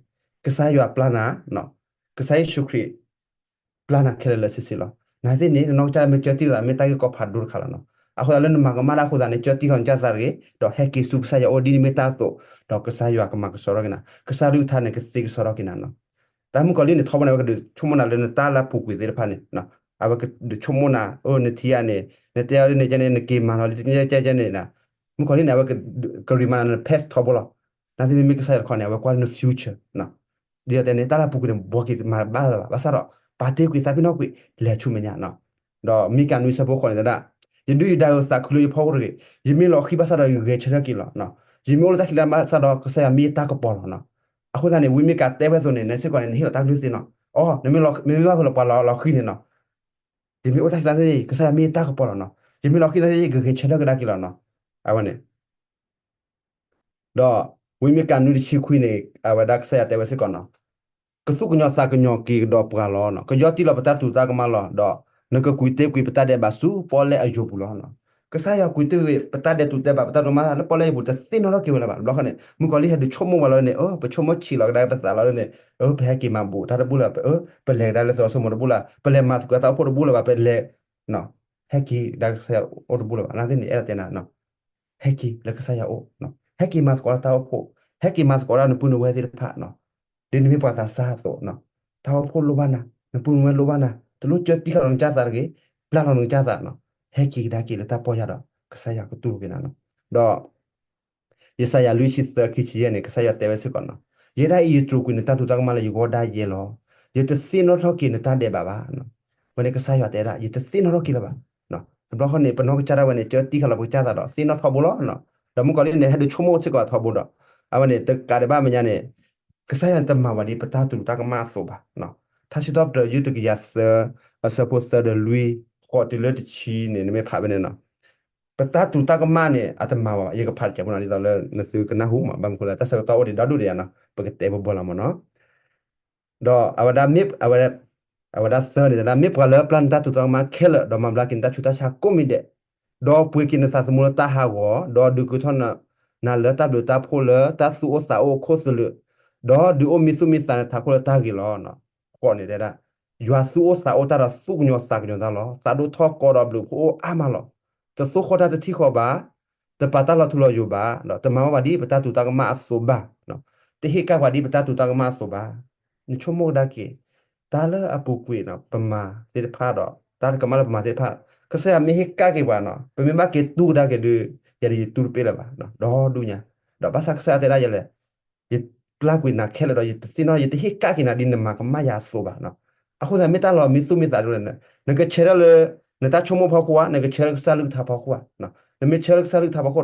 ကစၢ်ယွၤပျၢ်နၤ, ကစၢ်ယ့ၣ်ၡူးခရံာ် ပျၢ်နၤခဲလၢာ်လၢဆ့ဆ့လီၤ. နာ်သက့န့ၣ် နနီၢ်ကစၢ်မ့ၢ်ကၢတံၢ်သး မ့ၢ်တၢ်ဂ့ၢ်ကီဖးဒိၣ်တခါလီၤနီၤ. အဃိသတးလၢနမၤကမၣ်တၢ်အဃိသတးန့ၣ် ကၢတံၢ်ဃာ်နကစၢ်သးတဂ့ၤ, ဒီးဟဲက့ၤဆူကစၢ်ယွၤအအိၣ်ဒ်နမ့ၢ်တၢ်အသိး, ဒီးကစၢ်ယွၤကမၤကဆှီထီၣ်က့ၤနၤ, ကစၢ်ကလုၢ်ကထါန့ၣ် ကသ့ကဆှီထီၣ်က့ၤနၤနီၤ. တၢ်မုၣ်ကီၤလံၢ်န့ၣ် ထီဘိန့ၣ် အဝဲကဒုးဆိကမိၣ်နၤလၢနတၢ်လၢအပူၤကွံာ်သ့ၣ်တဖၣ်န့ၣ်, အဝဲကဒုးဆိကမိၣ်နၤ အိၣ်နထံၣ်ဧါန့ၣ်, နတဲအီၤဒ်န့ၣ်ကဲန့ၣ် နက့ၤမၤလီၤလံကဲကဲန့ၣ်, မုၣ်ကီၤလံၢ်န့ၣ် အဝဲက က remind နၤလၢန past ထီဘိလီၤ. နာ်သက့မ့မ့ၢ်ကစၢ်ယွၤတခီန့ၣ် အဝဲကွၢ်လၢန future နီၤ. ဒ်သိးတဲန့ၣ် တၢ်လၢအပူၤကွံာ်န့ၣ် ဘှီက့ၤမၤဘၣ်လၢၤဘၣ်, ဘၣ်ဆၣ်ဒီး ပာ်တ့ၢ်ကွံာ်သးပ့ၤနီၣ်ကွံာ် လဲၤဆူမဲာ်ညါနီၤ. ဒီးမံကၤနွံဆၢဖိဃိးန့ၣ်သဒၣ်, ယဒုၣ်ယဒါဧၢ သးခုလၢယဖီခိၣ်တဂ့ၤ, ယမ့ၢ်လီၤဃံဘၣ်ဆၣ်ဒီး ယဂဲၤဆၢထၢၣ်က့ၤလီၤ. ယမ့ၢ်အိၣ်လၢတၢ်ခံးလၢ်ဘၣ်ဆၣ်ဒီး ကစၢ်ယွၤမ့ၢ်ယတၢ်ကပီၤလီၤနီၤ. အဃိသတးန့ၣ် ဝံမ့ၢ်ကၤတဲဝဲအသိးန့ၣ် နစ့ၢ်ကီးန့ၣ် နဟ့ၣ်လီၤတၢ်ကလုၢ်သ့နီၤ. အိ နမ့ၢ်လီၤ, နမ့ၢ်ဘၣ်ဖဲလၢပှၤလီၤ, လီၤဃံန့ၣ်နီၤ, ယမ့ၢ်အိၣ်တၢ်ခံးလၢ်သ့ၣ် ကစၢ်ယွၤမ့ၢ်ယတၢ်ကပီၤလီၤနီၤ. ယမ့ၢ်လီၤဃံန့ၣ် ယကဂဲၤဆၢထၢၣ်ကဒါက့ၤလီၤနီၤ. အဝဲန့ၣ် ဒီးဝံမ့ၢ်ကၤနွံတဆံခွံန့ၣ် အဝဲဒၣ်ကစၢ်ယွၤတဲဝဲစ့ၢ်ကီးနီၤ, ကသူၣ်ကညီၤသးကညီၤက့ၤကဒီးပှၤလီၤ. ကယီတံၢ်လီၤပတၢ်တူၢ်တၢ်ကမၣ်လီၤ. ဒီးနကကွံာ်တ့ၢ်ကွံာ်ပတၢ်ဒဲးဘးဆူပီၣ်လဲၣ်အယိာ်ပူၤလီၤ. ကစၢ်ယွၤကွံာ်တ့ၢ်ကွံာ်ပတၢ်ဒဲးတူၢ်ဒဲးဘး ပတၢ်ဒိၣ်မးလၢပီၣ်လဲၣ်အယိာ်ပူၤ တသ့ၣ်နီၣ်ထီၣ်က့ၤဝဲလၢၤဘၣ်. တဘျီဃီန့ၣ် မုၣ်ကီၤလံၢ်ဟဲဒုးဆိကမိၣ်ဝဲလီၤန့ၣ် အိ ပဆိကမိၣ်ဆံးလီၤကဒါပသးလီၤန့ၣ်, အိ ပဟဲက့ၤမၤဘူးတၢ်တဘူၣ်လၢၤ, ပလဲၤကဒါလၢသရိာ်စိမိၤတဘူၣ်လၢၤ, ပလဲၤမၤသကိးတၢ်အိၣ်ဖှိၣ်တဘူၣ်လၢၤဘၣ်, ပလဲၤ ဟဲက့ၤကဒါကစၢ်ယွၤအိၣ်တဘူၣ်လၢၤဘၣ်. နာ်သက့န့ၣ် အဲၣ်ဒိးတဲနၤ ဟဲက့ၤလၢကစၢ်ယွၤအိၣ်, ဟဲက့ၤမၤသကိးတၢ်အိၣ်ဖှိၣ်, ဟဲက့ၤမၤသကိးတၢ်နပုၢ်နဝဲၢ်သ့ၣ်တဖၣ်, ဒ်နမ့ၢ်ပှၤသးစၢ်အသိး, တၢ်အိၣ်ဖှိၣ်လိၣ်ဘၣ်နၤ, နပုၢ်နဝဲၢ်လိၣ်ဘၣ်နၤ, တလိၣ်ကၢတံၢ်ဃာ်လီၤနကစၢ်သးတဂ့ၤ, ပျၢ်လီၤနကစၢ်သးနီၤ, ဟဲက့ၤကဒါက့ၤလၢတၢ်ပီၢ်ယၢ်ဒီး ကစၢ်ယွၤကတူၢ်လိာ်က့ၤနၤနီၤ. ဒီး ယၡါယၤလွံၢ်ဆံသၢ ခံဆံယဲၢ်န့ၣ် ကစၢ်ယွၤတဲဝဲစ့ၢ်ကီးနီၤ, ယဲဒၣ်အံၤယတြူာ်ကွံာ်နတၢ်တူၢ်တၢ်ကမၣ်လၢယဂီၢ်ဒၣ်ယဲလီၤ. ယတသ့ၣ်နီၣ်ထီၣ်က့ၤနတၢ်ဒဲးဘးဘၣ်. ဝဲန့ၣ်ကစၢ်ယွၤတဲဒၣ် ယတသ့ၣ်နီၣ်ထီၣ်က့ၤလၢၤဘၣ်. တဘျီဃီန့ၣ် ပနီၢ်ကစၢ်ဒၣ်ဝဲန့ၣ် ကၢတံၢ်ဃာ်လီၤပကစၢ်သးဒီး သ့ၣ်နီၣ်ထီဘိလီၤ. ဒီးမုၣ်ကီၤလံၢ်န့ၣ် ဟဲဒုးဆိကမိၣ်စ့ၢ်ကီးအထီဘိဒီး အဝဲန့ၣ် တကးဒံးဘၣ်မဲာ်ညါန့ၣ် ကစၢ်ယွၤန့ၣ်တမၤဝဲဒ်ပတၢ်တူၢ်တၢ်ကမၣ်အသိးဘၣ်. ထါစံးထီၣ်ပတြၢၤ ယုၢ်တကယၤသၢ အဆၢဖိသၢဒီးလွံၢ် ဃိးတုၤလၢတဆံန့ၣ် နမ့ၢ်ဖးဖဲန့ၣ်နီၤ, ပတၢ်တူၢ်တၢ်ကမၣ်န့ၣ် အတမၤဝဲဘၣ်. ယကဖးတစဲးဖိနီၤ ဒ်သိးလၢနသုကနၢ်ဟူမး ဘၣ်မနုၤအဃိလဲၣ် တၢ်ဆၢကတီၢ်အိၣ်ဒံးဒီဒူၣ်ဒံးယါနီၤ ပကတဲဘၣ်ဘၣ်လီၤမးနီၤ. ဒီးအဝဲဒၣ်မ့ၢ်အဝဲ အဝဲဒၣ်သၢန့ၣ်တဲဒၣ် မ့ၢ်ပှၤလၢပျၢ်နတၢ်တိာ်တၢ်ကမၣ်ခဲလၢာ် ဒီးမၤဘျါက့ၤနတၢ်ဆူးတၢ်ဆါကိးမံၤဒဲး, ဒီးပှ့ၤက့ၤနသးသမူလၢတၢ်ဟးဂီၤ, ဒီးဒုးကဲထီၣ်နၤလၢတၢ်ဘျုးတၢ်ဖှိၣ်လၢတၢ်သူၣ်အိၣ်သးအိၣ်အခိၣ်သလုး, ဒီးဒုးအိၣ်မံသူၣ်မံသးနထးခိၣ်လၢတၢ်ဂ့ၤလီၤ. ဃိးန့ၣ်တဲဒၣ် ယွၤသူၣ်အိၣ်သးအိၣ်တၢ်ဒီးသူၣ်ကညီၤသးကညီၤတၢ်လီၤ. သးဒိၣ်ထီၣ်ကီဒီးဘျုးဖှိၣ်အိၣ်အါမးလီၤ. တသိၣ်ဃီၣ်တၢ်တထံၣ်ဃီဘၣ်, တပာ်တၢ်လီၤထူလီၤယိာ်ဘၣ်, ဒီးတမၤဝဲဘၣ်ဒ်ပတၢ်တိာ်တၢ်ကမၣ်အသိးဘၣ်, တဟ့ၣ်ကၣ်ပှၤဒ်ပတၢ်တိာ်တၢ်ကမၣ်အသိးဘၣ်. နဆိကမိၣ်ကဒါက့ၤ တၢ်လၢအပူၤကွံာ်နီၤ ပမၤသ့ၣ်တဖၣ်ဒီး တၢ်တကမၣ်လၢပမၤသ့ၣ်တဖၣ် ကစၢ်ယွၤမ့ၢ်ဟ့ၣ်ကၣ်က့ၤပှၤနီၤ ပမ့ၢ်ဘၣ်က့ၤတူၢ်ကဒါက့ၤဒုး ယၤဒုးယတူၢ်တပ့ၢ်လၢၤဘၣ် ဒီဒူၣ်ညါ, ဒီးဘၣ်ဆၣ်ကစၢ်ယွၤတဲဒၣ်ယဲလဲၣ်, ယပျၢ်ကွံာ်နၤခဲလၢာ်ဒီး ယတသ့ၣ်နီၣ် ယတဟ့ၣ်ကၣ်က့ၤနၤဒ်နမၤကမၣ်ယၤအသိးဘၣ်နီၤ. အဃိသတးမ့ၢ်တၢ်လီၤမံသူၣ်မံသးဒ်လဲၣ်, နကဆၢထၢၣ်လၢ နတၢ်ဆိကမိၣ်ဖီခိၣ်ဧါ, နကဆၢထၢၣ်လၢကစၢ်ကလုၢ်ကထါဖီခိၣ်ဧါ, နမ့ၢ်ဆၢထၢၣ်လၢကစၢ်ကလုၢ်ကထါဖီခိၣ်ဒီး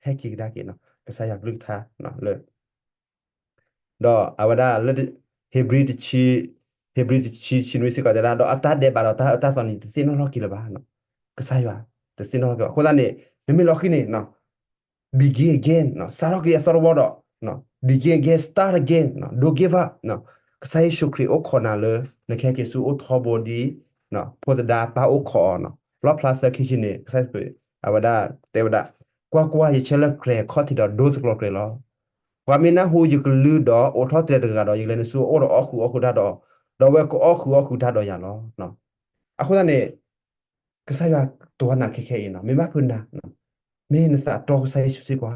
ဟဲက့ၤကဒါက့ၤနီၤ ကစၢ်ယွၤကလုၢ်ကထါလၢ ဒီးအဝဲဒၣ်လၢ ဟ့းဘြံၤတဆံ, ဟ့းဘြံၤတဆံ ဆံနွံစ့ၢ်ကီးတဲဒၣ် ဒီးအတၢ်ဒဲးဘးဒီးတၢ်အၢတၢ်သီန့ၣ် တသ့ၣ်နီၣ်ထီၣ်က့ၤလၢၤဘၣ်, ကစၢ်ယွၤ တသ့ၣ်နီၣ်ထီၣ်က့ၤဘၣ်. အဃိသတးန့ၣ် နမ့ၢ်လီၤဃံၤန့ၣ် begin again စးထီၣ်က့ၤအသီတဝီဒီး begin again, start again, don't give up. ကစၢ်ယ့ၣ်ၡူးခရံာ်အိၣ်ခိးနၤလၢ နကဟဲက့ၤဆူအအိၣ်ထီဘိဒ် ဖိသဒါပၢ်အိၣ်ခိးအီၤနီၤ. လီၣ်ဖျါသၢခံဆံန့ၣ် ကစၢ်ယ့ၣ်ၡူးခရံာ် အဝဲဒၣ်တဲဝဲဒၣ်, ကွၢ်ကွၢ်, ယဆၢလၢကြဲၤခီၣ်ထံးဒီးဒိသကျိးကြဲၤလီၤ. ပှၤမ့ၢ်နၢ်ဟူယကလုၢ်ဒီးအိးထီၣ်တြဲၤတဂၤဒီး ယကလဲၤနုာ်ဆူအအိၣ်ဒီးအီၣ်ဃုာ်အီၣ်ဃုာ်တၢ်ဒီး, ဒီးအဝဲကအီၣ်ဃုာ်အီၣ်ဃုာ်တၢ်ဒီးယၤလီၤ. အဃိသတးန့ၣ် ကစၢ်ယွၤတိၤနၤခဲခဲအံၤနီၤ, မ့ၢ်ဘၣ်ဖုးနၤ, မ့ၢ်နသးတီကစၢ်ယ့ၣ်ၡူးစ့ၢ်ကီး,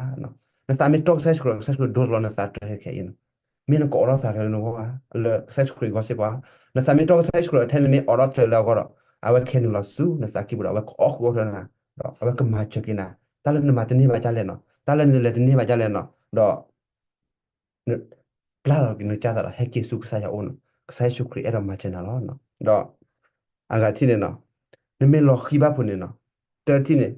နသးမ့ၢ်တီကစၢ်ယ့ၣ်ၡူးခရံာ် ကစၢ်ယ့ၣ်ၡူးခရံာ်ဒိတလီၤနသးတြဲၤခဲအံၤနီၤ. မ့ၢ်နကအိးထီၣ်သးတြဲၤလၢနဂီၢ်ဧါ, လၢကစၢ်ယ့ၣ်ၡူးခရံာ်အဂီၢ်စ့ၢ်ကီး, နသးမ့ၢ်တီကစၢ်ယ့ၣ်ၡူးခရံာ်ထဲနမ့ၢ်အိးထီၣ်တြဲၤလၢအဂီၢ်ဒီး အဝဲကဟဲနုာ်လီၤဆူနသးကံၢ်ပူၤဒီး အဝဲကအီၣ်ဃုာ်အီၣ်ဃုာ်နၤ, ဒီးအဝဲကမၤစၢၤက့ၤနၤ, တၢ်လၢနမၤတန့ၢ်ဘၣ်ဒ်လဲၣ်နီၤ, တၢ်လၢနလဲၤတန့ၢ်ဘၣ်ဒ်လဲၣ်နီၤ, ဒီး ပျၢ်လီၤက့ၤနကစၢ်သးဒီး ဟဲက့ၤဆူကစၢ်ယွၤအအိၣ်နီၤ, ကစၢ်ယ့ၣ်ၡူးခရံာ်အဲၣ်ဒိးမၤစၢၤနၤလီၤ. ဒီး အဂၤထံၣ်န့ၣ်နီၤ, နမ့ၢ်လီၤဃံၤဘၣ်ဖုးန့ၣ်နီၤ, တထံၣ်န့ၣ်,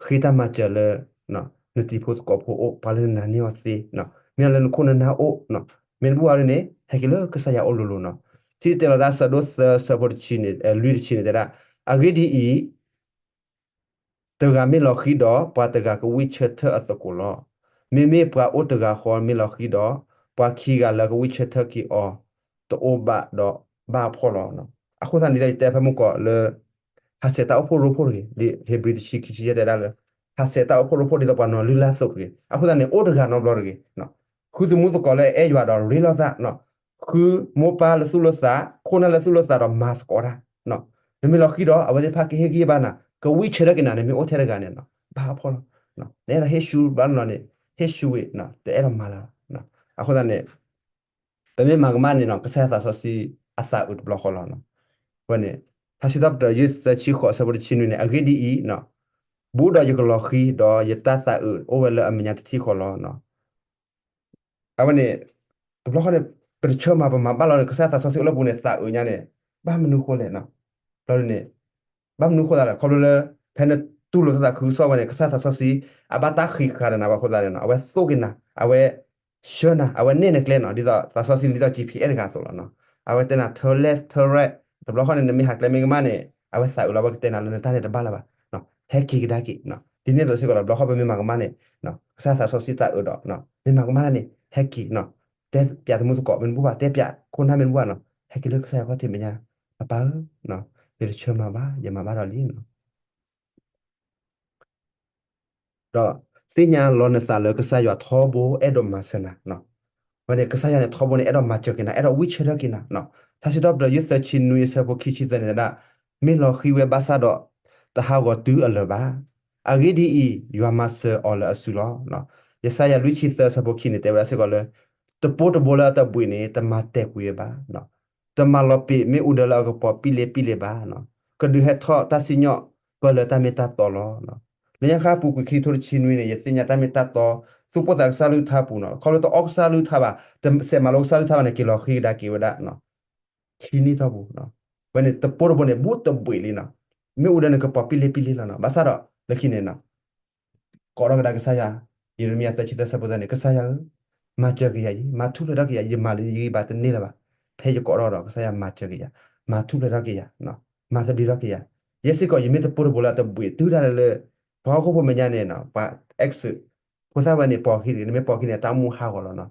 ဃ့တၢ်မၤစၢၤလၢ နတံၤဖိသကိးဖိအအိၣ်, ပှၤလၢနနာ်န့ၢ်အီၤသ့, မ့ၢ်လၢနခိၣ်နနၢ်အိၣ်, မ့ၢ်နဘူၣ်ဝါဒ်န့ၣ် ဟဲက့ၤလၢကစၢ်ယွၤအအိၣ်လိၤလိၤနီၤ. ထံၣ်တဲလီၤတၢ် ဆၢဒိၣ်သၢ ဆၢဖိတဆံန့ၣ်, လွံၢ်တဆံန့ၣ်တဲဒၣ်, အဂ့ၢ်ဒ်အံၤ တဂၤမ့ၢ်လီၤဃံၤဒီး ပှၤတဂၤကဝံၢ်ဆၢထၢၣ်အသကိးလီၤ. မ့မ့ၢ်ပှၤအိၣ်တဂၤဃီမ့ၢ်လီၤဃံၤဒီး, ပှၤခံဂၤလၢကဝံၢ်ဆၢထၢၣ်က့ၤအီၤ တအိၣ်ဘၣ်ဒီးဘၣ်အဖှီၣ်လီၤ. အဃိသတးန့ၣ် ယတဲဖဲမုၢ်ကီးလၢ ဟးဆှဲးတၢ်အိၣ်ဖှိၣ်ရိဖှိၣ်တဂ့ၤ, ဒ်ဧ့ၤဘြံၤတဆံခံဆံယဲၢ်တဲဒၣ်လၢ ဟးဆှဲးတၢ်အိၣ်ဖှိၣ်ရိဖှိၣ်ဒ်သိးပှၤနီၤလုၢ်လၢ်အသိးတဂ့ၤ. အဃိသတးန့ၣ် အိၣ်တဂၤနီတဘျီတဂ့ၤ ဃုသမူသကိးလၢအအဲၣ်ယွၤဒီးရ့လိာ်သး, ဃုမိၢ်ပၢ်လၢသူၣ်လၢသး, ခိၣ်နၢ်လၢသူၣ်လၢသးဒီးမၤသကိးတၢ်. နမ့ၢ်လီၤဃံၤဒီး အဝဲသ့ၣ်တဖၣ်ကဟ့ၣ်ဂံၢ်ဘါနၤ, ကဝံၢ်ဆၢထၢၣ်က့ၤနၤ, နမ့ၢ်အိၣ်ထဲတဂၤန့ၣ် ဘၣ်အဖှီၣ်လီၤ. နအဲၣ်ဒိးဟ့ၣ်ဆူဘၣ်လီၤန့ၣ်, ဟ့ၣ်ဆူဝံၤ, တအဲၣ်ဒိးမၤလၢၤ. အဃိသတးန့ၣ် ပမ့ၢ်မၤကမၣ်န့ၣ်နီၤ ကစၢ်ယွၤသးစီဆှံအသးအုးတဘျီဃီလီၤ. အဝဲန့ၣ် ထါစံးထီၣ်ပတြၢၤ ယုၢ်သၢဆံဃိး အဆၢဖိတဆံနွံန့ၣ်, အဂ့ၢ်ဒ်အံၤ, ဘူးဒီးယကလီၤဃံၤ, ဒီးယတၢ်သးအုးအိၣ်ဝဲလၢအမဲာ်ညါတထံၣ်ဃီလီၤ. အဝဲန့ၣ် တဘျီဃီန့ၣ် ပတဆၢမၤ ပမၤဘၣ်လီၤန့ၣ် ကစၢ်သးစီဆှံအိၣ်လၢပူၤန့ၣ် သးအုးညါန့ၣ် ဘၣ်မနုၤဃိလဲၣ်. ဘျီန့ၣ် ဘၣ်မနုၤဃိသးလဲၣ်, ခီဖျိလၢ ဖဲနတူၢ်လိာ်သးခုကစီၣ်ဝဲန့ၣ် ကစၢ်သးစီဆှံ အဘၣ်တၢ်ဃံးဃာ်ဒီးနၤဘၣ်အဃိသတးန့ၣ် အဝဲသိၣ်က့ၤနၤ, အဝဲ ဆှၢနၤ, အဝဲနဲၣ်နကျဲနီၤ, ဒ်သိးသးစီဆှံန့ၣ် ဒ်သိး G P S တဂၤအသိးလီၤ. အဝဲတဲနၤ turn left, turn right, တဘျီဃီန့ၣ် နမ့ၢ်ဟးကျဲမ့ၢ်ကမၣ်န့ၣ် အဝဲသးအုးလီၤ အဝဲကတဲနၤလၢနတၢ်န့ၣ်တဘၣ်လၢၤဘၣ်. ဟဲက့ၤကဒါက့ၤ, ဒ်န့ၣ်အသိးစ့ၢ်ကီးဒီး တဘျီဃီပမ့ၢ်မၤကမၣ်န့ၣ် ကစၢ်သးစီဆှံသးအုးဒီး မ့ၢ်မၤကမၣ်န့ၣ် ဟဲက့ၤ, တဲပၠးသမူသကိးမ့ၢ်နဘူၣ်ဘၣ်, တဲပၠးခိၣ်နၢ်မ့ၢ်နဘူၣ်ဘၣ်နီၤ, ဟဲက့ၤလၢကစၢ်ယွၤခီၣ်ထံးမဲာ်ညါ, ပၢ်ဧၢ, ယတဆၢမၤဘၣ်, ယမၤဘၣ်ဒီးလံနီၤ. ဒီးသ့ၣ်ညါလီၤနသးလၢကစၢ်ယွၤထီဘိအဲၣ်ဒိးမၤစၢၤနၤ. အဝဲန့ၣ် ကစၢ်ယွၤန့ၣ်ထီဘိန့ၣ် အဲၣ်ဒိးမၤစၢၤက့ၤနၤ, အဲၣ်ဒိးဝံၢ်ဆၢထၢၣ်က့ၤနၤနီၤ. ထါစံးထီၣ်ပတြၢၤ ယုၢ်သၢဆံနွံ အဆၢဖိခံဆံသၢန့ၣ်တဲဒၣ်, မ့ၢ်လီၤဃံၤဝဲဘၣ်ဆၣ်ဒီး တဟးဂီၤတုၤအလၢၤဘၣ်. အဂ့ၢ်ဒ်အံၤ, ယွၤမၤစၢၤအီၤလၢအစုလီၤ. ယၡါယၤလွံၢ်ဆံသၢ အဆၢဖိခံန့ၣ် တဲဝဲဒၣ်စ့ၢ်ကီးလၢ တပိၢ်တဘိလၢအတဘှံးန့ၣ် တမၤတဲာ်ကွံာ်ဝဲဘၣ် တမၤလီၤပံာ်မ့ၣ်အူဒၢလၢအကပီၤပံၣ်လ့ပံၣ်လ့ဘၣ်. ကဒုးဟဲထီၣ်တၢ်စံၣ်ညီၣ်ပၢလၢတၢ်မ့ၢ်တၢ်တီလီၤ. လၢညါခါပူၤကွံာ်ခံထိတဆံနွံန့ၣ် ယသ့ၣ်ညါတၢ်မ့ၢ်တၢ်တီ, သူၣ်ပိၢ်သးကစၢ်ကလုၢ်ကထါပူၤနီၤ, ခီဖျိတအီၣ်ကစၢ်ကလုၢ်ကထါဘၣ်, တစဲးမၤလိကစၢ်ကလုၢ်ကထါဘၣ်န့ၣ် က့ၤလီၤဃံၤကဒါက့ၤဝဲဒၣ် ခံနံၣ်ထီၣ်ပူၤ, ဝဲန့ၣ်တပိၢ်တဘိန့ၣ် ဘူးတဘှံးလံနီၤ, မ့ၣ်အူဒၢန့ၣ်ကပီၤပံၣ်လ့ပံၣ်လ့လီၤနီၤ. ဘၣ်ဆၣ်ဒီး လၢခံန့ၣ်နီၤ ကိးထီၣ်ကဒါကစၢ်ယွၤ, ယံးရမံယၤသၢဆံသၢ အဆၢဖိသၢန့ၣ် ကစၢ်ယွၤဧၢ, မၤစၢၤက့ၤယၤအံၤ, မၤထူၣ်ဖျဲးထီၣ်က့ၤယၤ, ယမၤလၢယဂံၢ်ဘါတန့ၢ်လၢၤဘၣ်, ဖဲယကိးထီၣ်ဒီး ကစၢ်ယွၤမၤစၢၤက့ၤယၤ, မၤထူၣ်ဖျဲးထီၣ်က့ၤယၤ, မၤသဘျ့ထီၣ်က့ၤယၤ, ယဲစ့ၢ်ကီး ယမ့ၢ်တပိၢ်တဘိလၢအတဘှံးတုၤဒၣ်လဲာ်လၢ ပှၤဟီၣ်ခိၣ်ဖိမဲာ်ညါန့ၣ်နီၤ, ပှၤ X ဖိသၣ်ဝဲန့ၣ် ပိာ်ခံတဂ့ၤ, နမ့ၢ်ပိာ်ခံန့ၣ် တၢ်အိၣ်မူဟးဂီၤလီၤနီၤ.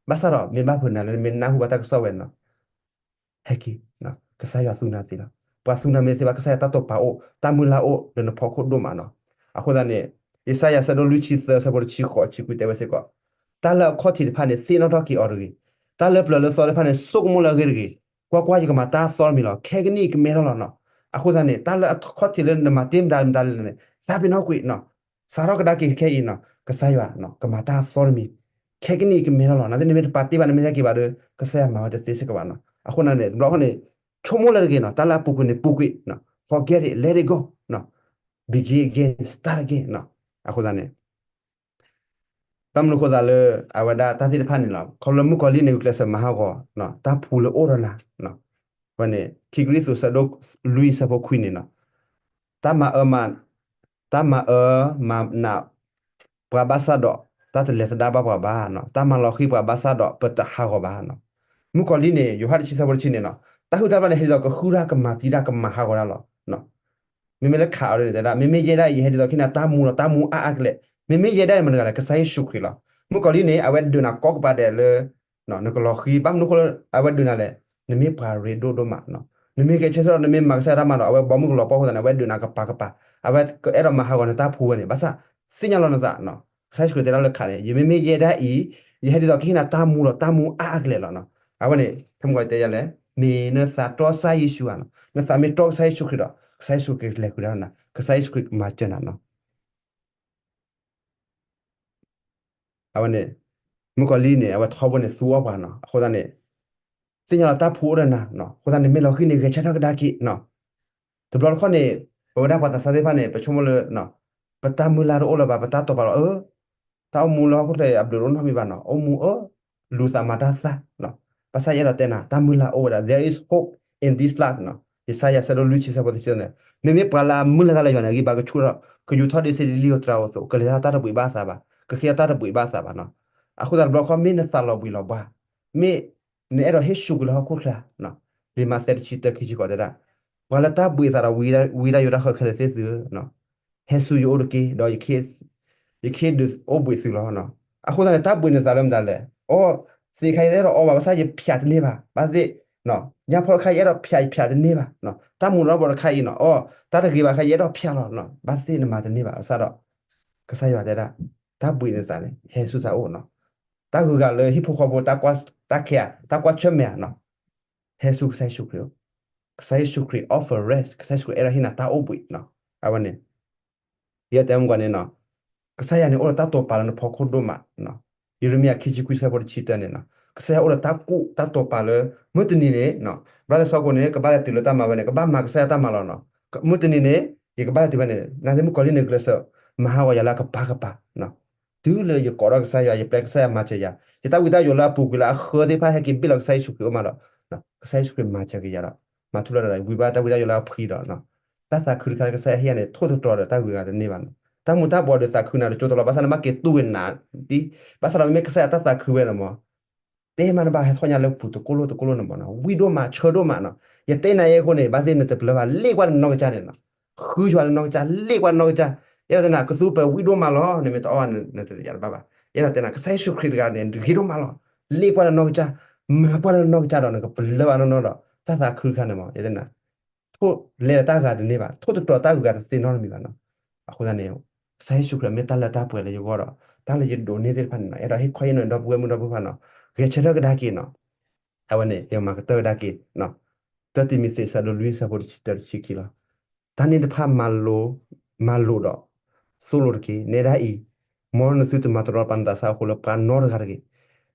ဘၣ်ဆၣ်ဒီး မ့ၢ်ဘၣ်ဖုးနၤလၢနမ့ၢ်နၢ်ဟူဘၣ်တၢ်ကစီၣ်ဝဲနီၤ ဟဲက့ၤ, ကစၢ်ယွၤသူနၤသ့လီၤ. ပှၤသူနၤမ့ၢ်သ့ဘၣ် ကစၢ်ယွၤတၢ်တိာ်ပာ်အိၣ် တၢ်မုၢ်လၢ်အိၣ်လၢနဖီခိၣ်ဒိၣ်မးနီၤ. အဃိသတးန့ၣ် ယၡါယၤဆၢဒိၣ်လွံၢ်ဆံသၢ ဆၢဖိတဆံဃိး ဆံခွံတဲဝဲစ့ၢ်ကီး, တၢ်လၢအခီၣ်ထံးတဖၣ်န့ၣ် သ့ၣ်နီၣ်ထီၣ်က့ၤအီၤတဂ့ၤ, တၢ်လၢပျၢၤလၢသီတဖၣ်န့ၣ် ဆိကမိၣ်လၢအဂ့ၢ်တဂ့ၤ, ကွၢ်ကွၢ်, ယကမၤတၢ်အသီတမံၤလီၤ. ခဲကနံၣ်အံၤကမဲထီၣ်လီၤနီၤ. အဃိသတးန့ၣ် တၢ်လၢအခီၣ်ထံးလၢနမၤတ့ၢ်မတၤမတၤလဲၣ်န့ၣ် သးပ့ၤနီၣ်ကွံာ်နီၤ. စးထီၣ်ကဒါက့ၤခဲအံၤနီၤ ကစၢ်ယွၤ ကမၤတၢ်အသီတမံၤ, ခဲကနံၣ်အံၤကမဲထီၣ်လီၤ. နာ်သက့ နမ့ၢ်တပာ်တ့ၢ်ဘၣ် နမ့ၢ်ဟဲက့ၤဘၣ်ဒီး ကစၢ်ယွၤမၤဝဲတသ့စ့ၢ်ကီးဘၣ်နီၤ. အဃိသတးန့ၣ် တဘျီဃီန့ၣ် ဆိကမိၣ်လၢတဂ့ၤနီၤ, တၢ်လၢအပူၤကွံာ်န့ၣ် ပူၤကွံာ်နီၤ, forget it, let it go နီၤ, begin again, start again နီၤ. အဃိသတးန့ၣ် ဘၣ်မနုၤအဃိသတးလၢ အဝဲဒၣ်တၢ်သ့ၣ်တဖၣ်န့ၣ်လီၤ. ခီဖျိလၢမုၣ်ကီၤလံၢ်န့ၣ် ဂုာ်ကျဲးစၢးမၤဟးဂီၤ တၢ်ဖှူလၢအိၣ်ဒီးနၤ, အဝဲန့ၣ် ခံကရံၣ်သူး ဆၢဒိၣ်လွံၢ် ဆၢဖိခွံန့ၣ်နီၤ, တၢ်မၤအၢမၤ တၢ်မၤအၢမၤနးပှၤဘၣ်ဆၣ်ဒီး တၢ်တလဲၤသဒါဘၣ်ပှၤဘၣ်, တၢ်မၤလီၤဃံၤပှၤဘၣ်ဆၣ်ဒီး ပတဟးဂီၤဘၣ်နီၤ. မုၣ်ကီၤလံၢ်န့ၣ် ယိၤဟၣ်တဆံ ဆၢဖိတဆံန့ၣ်နီၤ, တၢ်ဟုၣ်တၢ်ဘျၣ်န့ၣ် ဟဲဒ်သိးကဃုတၢ် ကမၤသံတၢ် ကမၤဟးဂီၤတၢ်လီၤ. မ့မ့ၢ်လၢခးအီၤဒ်န့ၣ် တဲဒၣ် မ့မ့ၢ်ယဲဒၣ်အံၤ ယဟဲဒ်သိးကဟ့ၣ်နၤတၢ်မူလီၤ, တၢ်မူအါအါကလဲာ်. မ့မ့ၢ်ယဲဒၣ်အံၤ မတၤတဂၤလဲၣ်, ကစၢ်ယ့ၣ်ၡူးခရံာ်လီၤ. မုၣ်ကီၤလံၢ်န့ၣ် အဝဲဒုးနၤကိးကပၤဒဲးလၢ နကလီၤဃံၤ, ဘၣ်မနုၤအဃိလၢ အဝဲဒုးနၤလဲၣ်, နမ့ၢ်ပှၤရ့ဒိၣ်ဒိၣ်မးနီၤ. နမ့ၢ်ဂဲၤဆၢထၢၣ်ဒီး နမ့ၢ်မၤကစၢ်ယွၤတၢ်မၤဒီး အဝဲဘီမုၢ်ကလီၤပှီၢ်အဃိသတးန့ၣ် အဝဲဒုးနၤကပၤကပၤ, အဝဲအဲၣ်ဒိးမၤဟးဂီၤနတၢ်ဖှူဝဲန့ၣ်. ဘၣ်ဆၣ် သ့ၣ်ညါလီၤနသးနီၤ, ကစၢ်ယ့ၣ်ၡူးခရံာ်တဲဒၣ်လၢခးန့ၣ် ယမ့မ့ၢ်ယဲဒၣ်အံၤ ယဟဲဒ်သိးကဟ့ၣ်နၤတၢ်မူလီၤ, တၢ်မူအါအါကလဲာ်လီၤနီၤ. အဝဲန့ၣ် ဖဲမုၣ်ကီၤလံၢ်တဲယၤလဲၣ်, မ့ၢ်နသးတီကစၢ်ယ့ၣ်ၡူးဧါနီၤ, နသးမ့ၢ်တီကစၢ်ယ့ၣ်ၡူးခရံာ်ဒီး ကစၢ်ယ့ၣ်ၡူးခရံာ်ကလဲၤဃုာ်ဒၣ်နၤ, ကစၢ်ယ့ၣ်ၡူးခရံာ်ကမၤစၢၤနၤနီၤ. အဝဲန့ၣ် မုၣ်ကီၤလံၢ်န့ၣ် အဝဲထီဘိန့ၣ်သူအီၣ်ပှၤနီၤ. အဃိသတးန့ၣ် သ့ၣ်ညါလီၤတၢ်ဖှူအိၣ်ဒီးနၤနီၤ. အဃိသတးန့ၣ် မ့ၢ်လီၤဃံၤန့ၣ် ဂဲၤဆၢထၢၣ်ကဒါက့ၤနီၤ. တဘျီတခီၣ်န့ၣ် ပဝဲဒၣ်ပှၤသးစၢ်သ့ၣ်တဖၣ်န့ၣ် ပဆိကမိၣ်လၢ ပတၢ်မုၢ်လၢ်တအိၣ်လၢၤဘၣ်, ပတၢ်တိာ်ပာ်လီၤ, အၢ တၢ်အိၣ်မူလၢဟီၣ်ခိၣ်ချၢအဘျုးတအိၣ်နီတမံၤဘၣ်နီၤ, အိၣ်မူအၢ လူၤသးမၤတၢ်သၣ်နီၤ. ဘၣ်ဆၣ်ယအဲၣ်ဒိးတဲနၤ တၢ်မုၢ်လၢ်အိၣ်ဝဲဒၣ်, there is hope in this life နီၤ. ယၡါယၤ ဆၢဒိၣ်လွံၢ်ဆံ ဆၢဖိတဆံန့ၣ်, မ့မ့ၢ်ပှၤလၢအမုၢ်လၢ်တၢ်လၢယွၤန့ၣ် အဂံၢ်ဘါကဆူၣ်ထီၣ်, ကယူၤထီၣ်ဒ့စ့ဒ်လံာ်ဧိၤသရၣ်ဧိၤအသိး, ကလဲၤတၢ်တၢ်တဘှံးဘၣ်အသးဘၣ်, ကဃ့တၢ်တၢ်တဘှံးဘၣ်အသးဘၣ်နီၤ. အဃိသတးတဘျီခီ မ့ၢ်နသးလီၤဘှံးလီၤဘှါ, မ့ၢ်နအဲၣ်ဒိးဟ့ၣ်ဆူၣ်ကွံာ်လၢဟီၣ်ခိၣ်ချၢနီၤ. လံာ်မးသဲ တဆံတၢ ခံဆံဃိး တဲဒၣ်, ပှၤလၢတၢ်ဘှံးအသးဒီး ဝံတၢ်ယိးတၢ်ဃၢခဲလၢာ်သ့ၣ်သုဧၢ, ဟဲဆူယအိၣ်တက့ၢ်, ဒီး ယကဟ့ၣ်ဒုးအိၣ်ဘှံးသုလီၤ. အဃိသတးန့ၣ် တၢ်ဘှံးနသးလၢမတၤလဲၣ်. အိ သ့ၣ်ခါအံၤယအဲၣ်ဒိးအီဘၣ်, ဘၣ်ဆၣ်ယဖျးတန့ၢ်ဘၣ်, ဘၣ်သ့ၣ်, ညါဖီတခါ ယအဲၣ်ဒိးဖျး ယဖျးတန့ၢ်ဘၣ်. တၢ်မူၤလီၤဘီတခါအံၤနီၤ, အိ တၢ်တဂ့ၤဘၣ်ခါ ယအဲၣ်ဒိးဖျးလီၤ, ဘၣ်သ့ၣ်နမၤတန့ၢ်ဘၣ်. ဘၣ်ဆၣ်ဒီး ကစၢ်ယွၤတဲဒၣ်, တၢ်ဘှံးနသးန့ၣ် ဟဲဆူသးအိၣ်နီၤ. တၢ်ဂုၤဂၤလၢဟံၣ်ဖိဃီဖိ တၢ်ခဲဧါ, တၢ်ကွၢ်ဆၢၣ်မဲာ်ဧါနီၤ, ဟဲဆူကစၢ်ယ့ၣ်ၡူးခရံာ်အိၣ်. ကစၢ်ယ့ၣ်ၡူးခရံာ် offer rest, ကစၢ်ယ့ၣ်ၡူးခရံာ်အဲၣ်ဒိးဟ့ၣ်နၤတၢ်အိၣ်ဘှံးနီၤ. အဝဲန့ၣ် ယတဲမုၢ်ကီၤန့ၣ်နီၤ, ကစၢ်ယွၤန့ၣ် အိၣ်ဒီးတၢ်တိာ်ပာ်လၢနဖီခိၣ်ဒိၣ်မးနီၤ. ယရမံယၤ ခံဆံခွံ ဆၢဖိတဆံတၢန့ၣ်နီၤ, ကစၢ်ယွၤအိၣ်ဒီးတၢ်ကူၣ်တၢ်တိာ်ပာ်လၢ မုၢ်တနံၤန့ၣ်နီၤ, ဘျီတဆီအဃိန့ၣ် ကဘၣ်လဲၤတုၤလၢတၢ်မၤဝဲန့ၣ် ကဘၣ်မၤကစၢ်ယွၤတၢ်မၤလီၤနီၤ. မုၢ်တနံၤန့ၣ် ယကဘၣ်လဲၤတုၤဝဲန့ၣ် နာ်သက့ မုၣ်ကီၤလံၢ်န့ၣ် ကျဲးစၢးမၤဟးဂီၤယၤလၢအကပၤကပၤနီၤ. တုၤလၢယကိးထီၣ်ကစၢ်ယွၤ, ယပျဲကစၢ်ယွၤမၤစၢၤယၤ, ယတၢ်ဝံတၢ်ယိးလၢအပူၤကွံာ်လၢအဃၢသ့ၣ်တဖၣ် ဟဲက့ၤဘ့ၣ်လီၤကစၢ်ယ့ၣ်ၡူးခရံာ်အိၣ်မးဒီး ကစၢ်ယ့ၣ်ၡူးခရံာ်မၤစၢၤက့ၤယၤဒီး မၤထူလၢဒၣ်ဒီး ဝံဘၣ်တၢ်ဝံတၢ်ယိးလၢအဖှံဒီး တၢ်သးခုတခါလၢကစၢ်ယွၤဟ့ၣ်ယၤန့ၣ် ထိၣ်သတြီၤဒီး တၢ်ဂုၤဂၤတန့ၢ်ဘၣ်နီၤ. တၢ်မူၤတၢ်ဘှီးဒီးသးခုနၤတကၠိတလီၤ, ဘၣ်ဆၣ်နဘၣ်က့ၤတူၢ်ဝဲနၤဒ်, ဘၣ်ဆၣ်ဒီးမ့မ့ၢ်ကစၢ်ယွၤတၢ်သးခုဝဲန့ၣ်မး တဲမးနဘၣ်ဟဲထီၣ်ညါလၢပူၤတကိၣ်လိၣ်တကိၣ်လိၣ်န့ၣ်မးနီၤ, ဝံၣ်ဒိၣ်မး ဆၢဒိၣ်မးနီၤ. ယတဲနၤယဲအဃိန့ၣ် ဘၣ်သ့ၣ်နတပျၢ်ဘၣ်, လ့ၣ်ကွၢ်နနီၢ်ကစၢ်န့ၣ်နီၤ, ဃုယွၤလၢနီၢ်ကစၢ်, လ့ၣ်ကွၢ်နနီၢ်ကစၢ်. ယအဲၣ်ဒိးတဲနၤ ကသူပှဲၤဝံၣ်ဒိၣ်မးလီၤ, နမ့ၢ်တအီၣ်ဘၣ်နတယၤတဘၣ်ဘၣ်. ယအဲၣ်ဒိးတဲနၤ ကစၢ်ယ့ၣ်ၡူးခရံာ်တဂၤန့ၣ် ဂ့ၤဒိၣ်မးလီၤ. လ့ၣ်ကွၢ်လၢနီၢ်ကစၢ်, မၤကွၢ်လၢနီၢ်ကစၢ်ဒီး နကပျၢ်ဘၣ်နီၢ်နီၢ်ဒီး တၢ်သးခုတခါန့ၣ်မး ယတဲနၤ ထိၣ်လဲၤဒီးတၢ်ဂၤတန့ၢ်ဘၣ်, ထိၣ်သတြီၤတၢ်ဂုၤဂၤတသ့နီတမံၤဘၣ်နီၤ. အဃိသတးန့ၣ် ကစၢ်ယ့ၣ်ၡူးခရံာ်မ့ၢ်တၢ်လၢတၢ်ပှဲၤလၢယဂီၢ်ဒီး တၢ်လၢယဒိးန့ၢ်သ့ၣ်တဖၣ်န့ၣ်နီၤ, အဲၣ်ဒိးဟ့ၣ်ခီဟ့ၣ်နီၤဒီပုၢ်ဝဲၢ်မုၣ်ဒီပုၢ်ဝဲၢ်ခွါနီၤ, ဂဲၤဆၢထၢၣ်ကဒါက့ၤနီၤ. အဝဲန့ၣ် ယမၤကတၢၢ်ကဒါက့ၤနီၤ, တၢတံၤမသ့း ဆၢဒိၣ်လွံၢ် ဆၢဖိတဆံတၢတဆံခံလီၤ. တၢ်န့ၣ်တဖၣ်မၤလိာ်, မၤလိာ်ဒီး သိၣ်လိတက့ၢ်. နဲဒၣ်အံၤ, မ်နသုတမၤတရီတပါနသးဆၣ်အဃိလၢပှၤနီတဂၤတဂ့ၤ.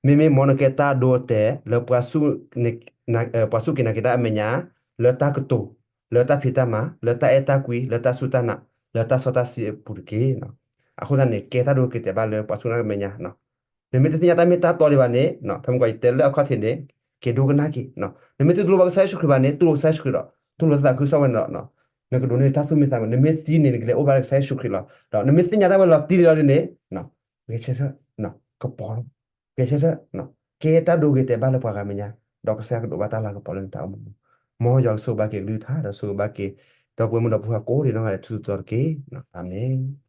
မ့မ့ၢ်မ်နကဲတၢ်အဒိအတဲာ်လၢ ပှၤစူၢ်က့ၤနာ်က့ၤတၢ်အမဲာ်ညါ, လၢတၢ်ကတိၤ, လၢတၢ်ဖံးတၢ်မၤ, လၢတၢ်အဲၣ်တၢ်ကွံ, လၢတၢ်စူၢ်တၢ်နာ်, လၢတၢ်စီတၢ်ဆှံအပူၤတက့ၢ်. အဃိသတးန့ၣ် ကဲတၢ်ဒိဂ့ၤတဲာ်ဘၣ်လၢပှၤစူၢ်က့ၤနာ်က့ၤတၢ်အမဲာ်ညါ နမ့ၢ်တသ့ၣ်ညါတၢ်မ့ၢ်တၢ်တီဒံးဘၣ်န့ၣ်, ဖဲမုၢ်ကီၤယတဲလၢအခီၣ်ထံးန့ၣ်, က့ၤဒိကနၣ်က့ၤ. နမ့ၢ်တတူၢ်လိာ်ဘၣ်ကစၢ်ယ့ၣ်ၡူးခရံာ်ဘၣ်န့ၣ်, တူၢ်လိာ်ကစၢ်ယ့ၣ်ၡူးခရံာ်ဒီး တူၢ်လိာ်သးခုကစီၣ်ဝဲန့ၣ်ဒီး နကဒိးန့ၢ်တၢ်သူၣ်မံသးမုာ်, နမ့ၢ်သံန့ၣ် နကလဲၤအိၣ်ဘၣ်ဒီးကစၢ်ယ့ၣ်ၡူးခရံာ်လီၤ. ဒီးနမ့ၢ်သ့ၣ်ညါတၢ်ဝဲလီၤတံၢ်လံလီၤဒ်န့ၣ်, ဂဲၤဆၢထၢၣ်, ကပီၤလီၤ, ဂဲၤဆၢထၢၣ်, ကဲတၢ်ဒိဂ့ၤတဲာ်ဘၣ်လၢပှၤဂၤမဲာ်ညါ, ဒီးကစၢ်ယွၤကဒိးဘၣ်တၢ်လၤကပီၤလၢနတၢ်အိၣ်မူ, မ်ယွၤကဆိၣ်ဂ့ၤဘၣ်က့ၤကလုၢ်ကထါ ဒီးဆိၣ်ဂ့ၤဘၣ်က့ၤ ဒီပုၢ်ဝဲၢ်မုၣ်ဒီပုၢ်ဝဲၢ်ကိးဒံးနီၢ်ဂၤဒဲးထူးထူးတီၤတီၤတက့ၢ်. အၤမ့ၣ်.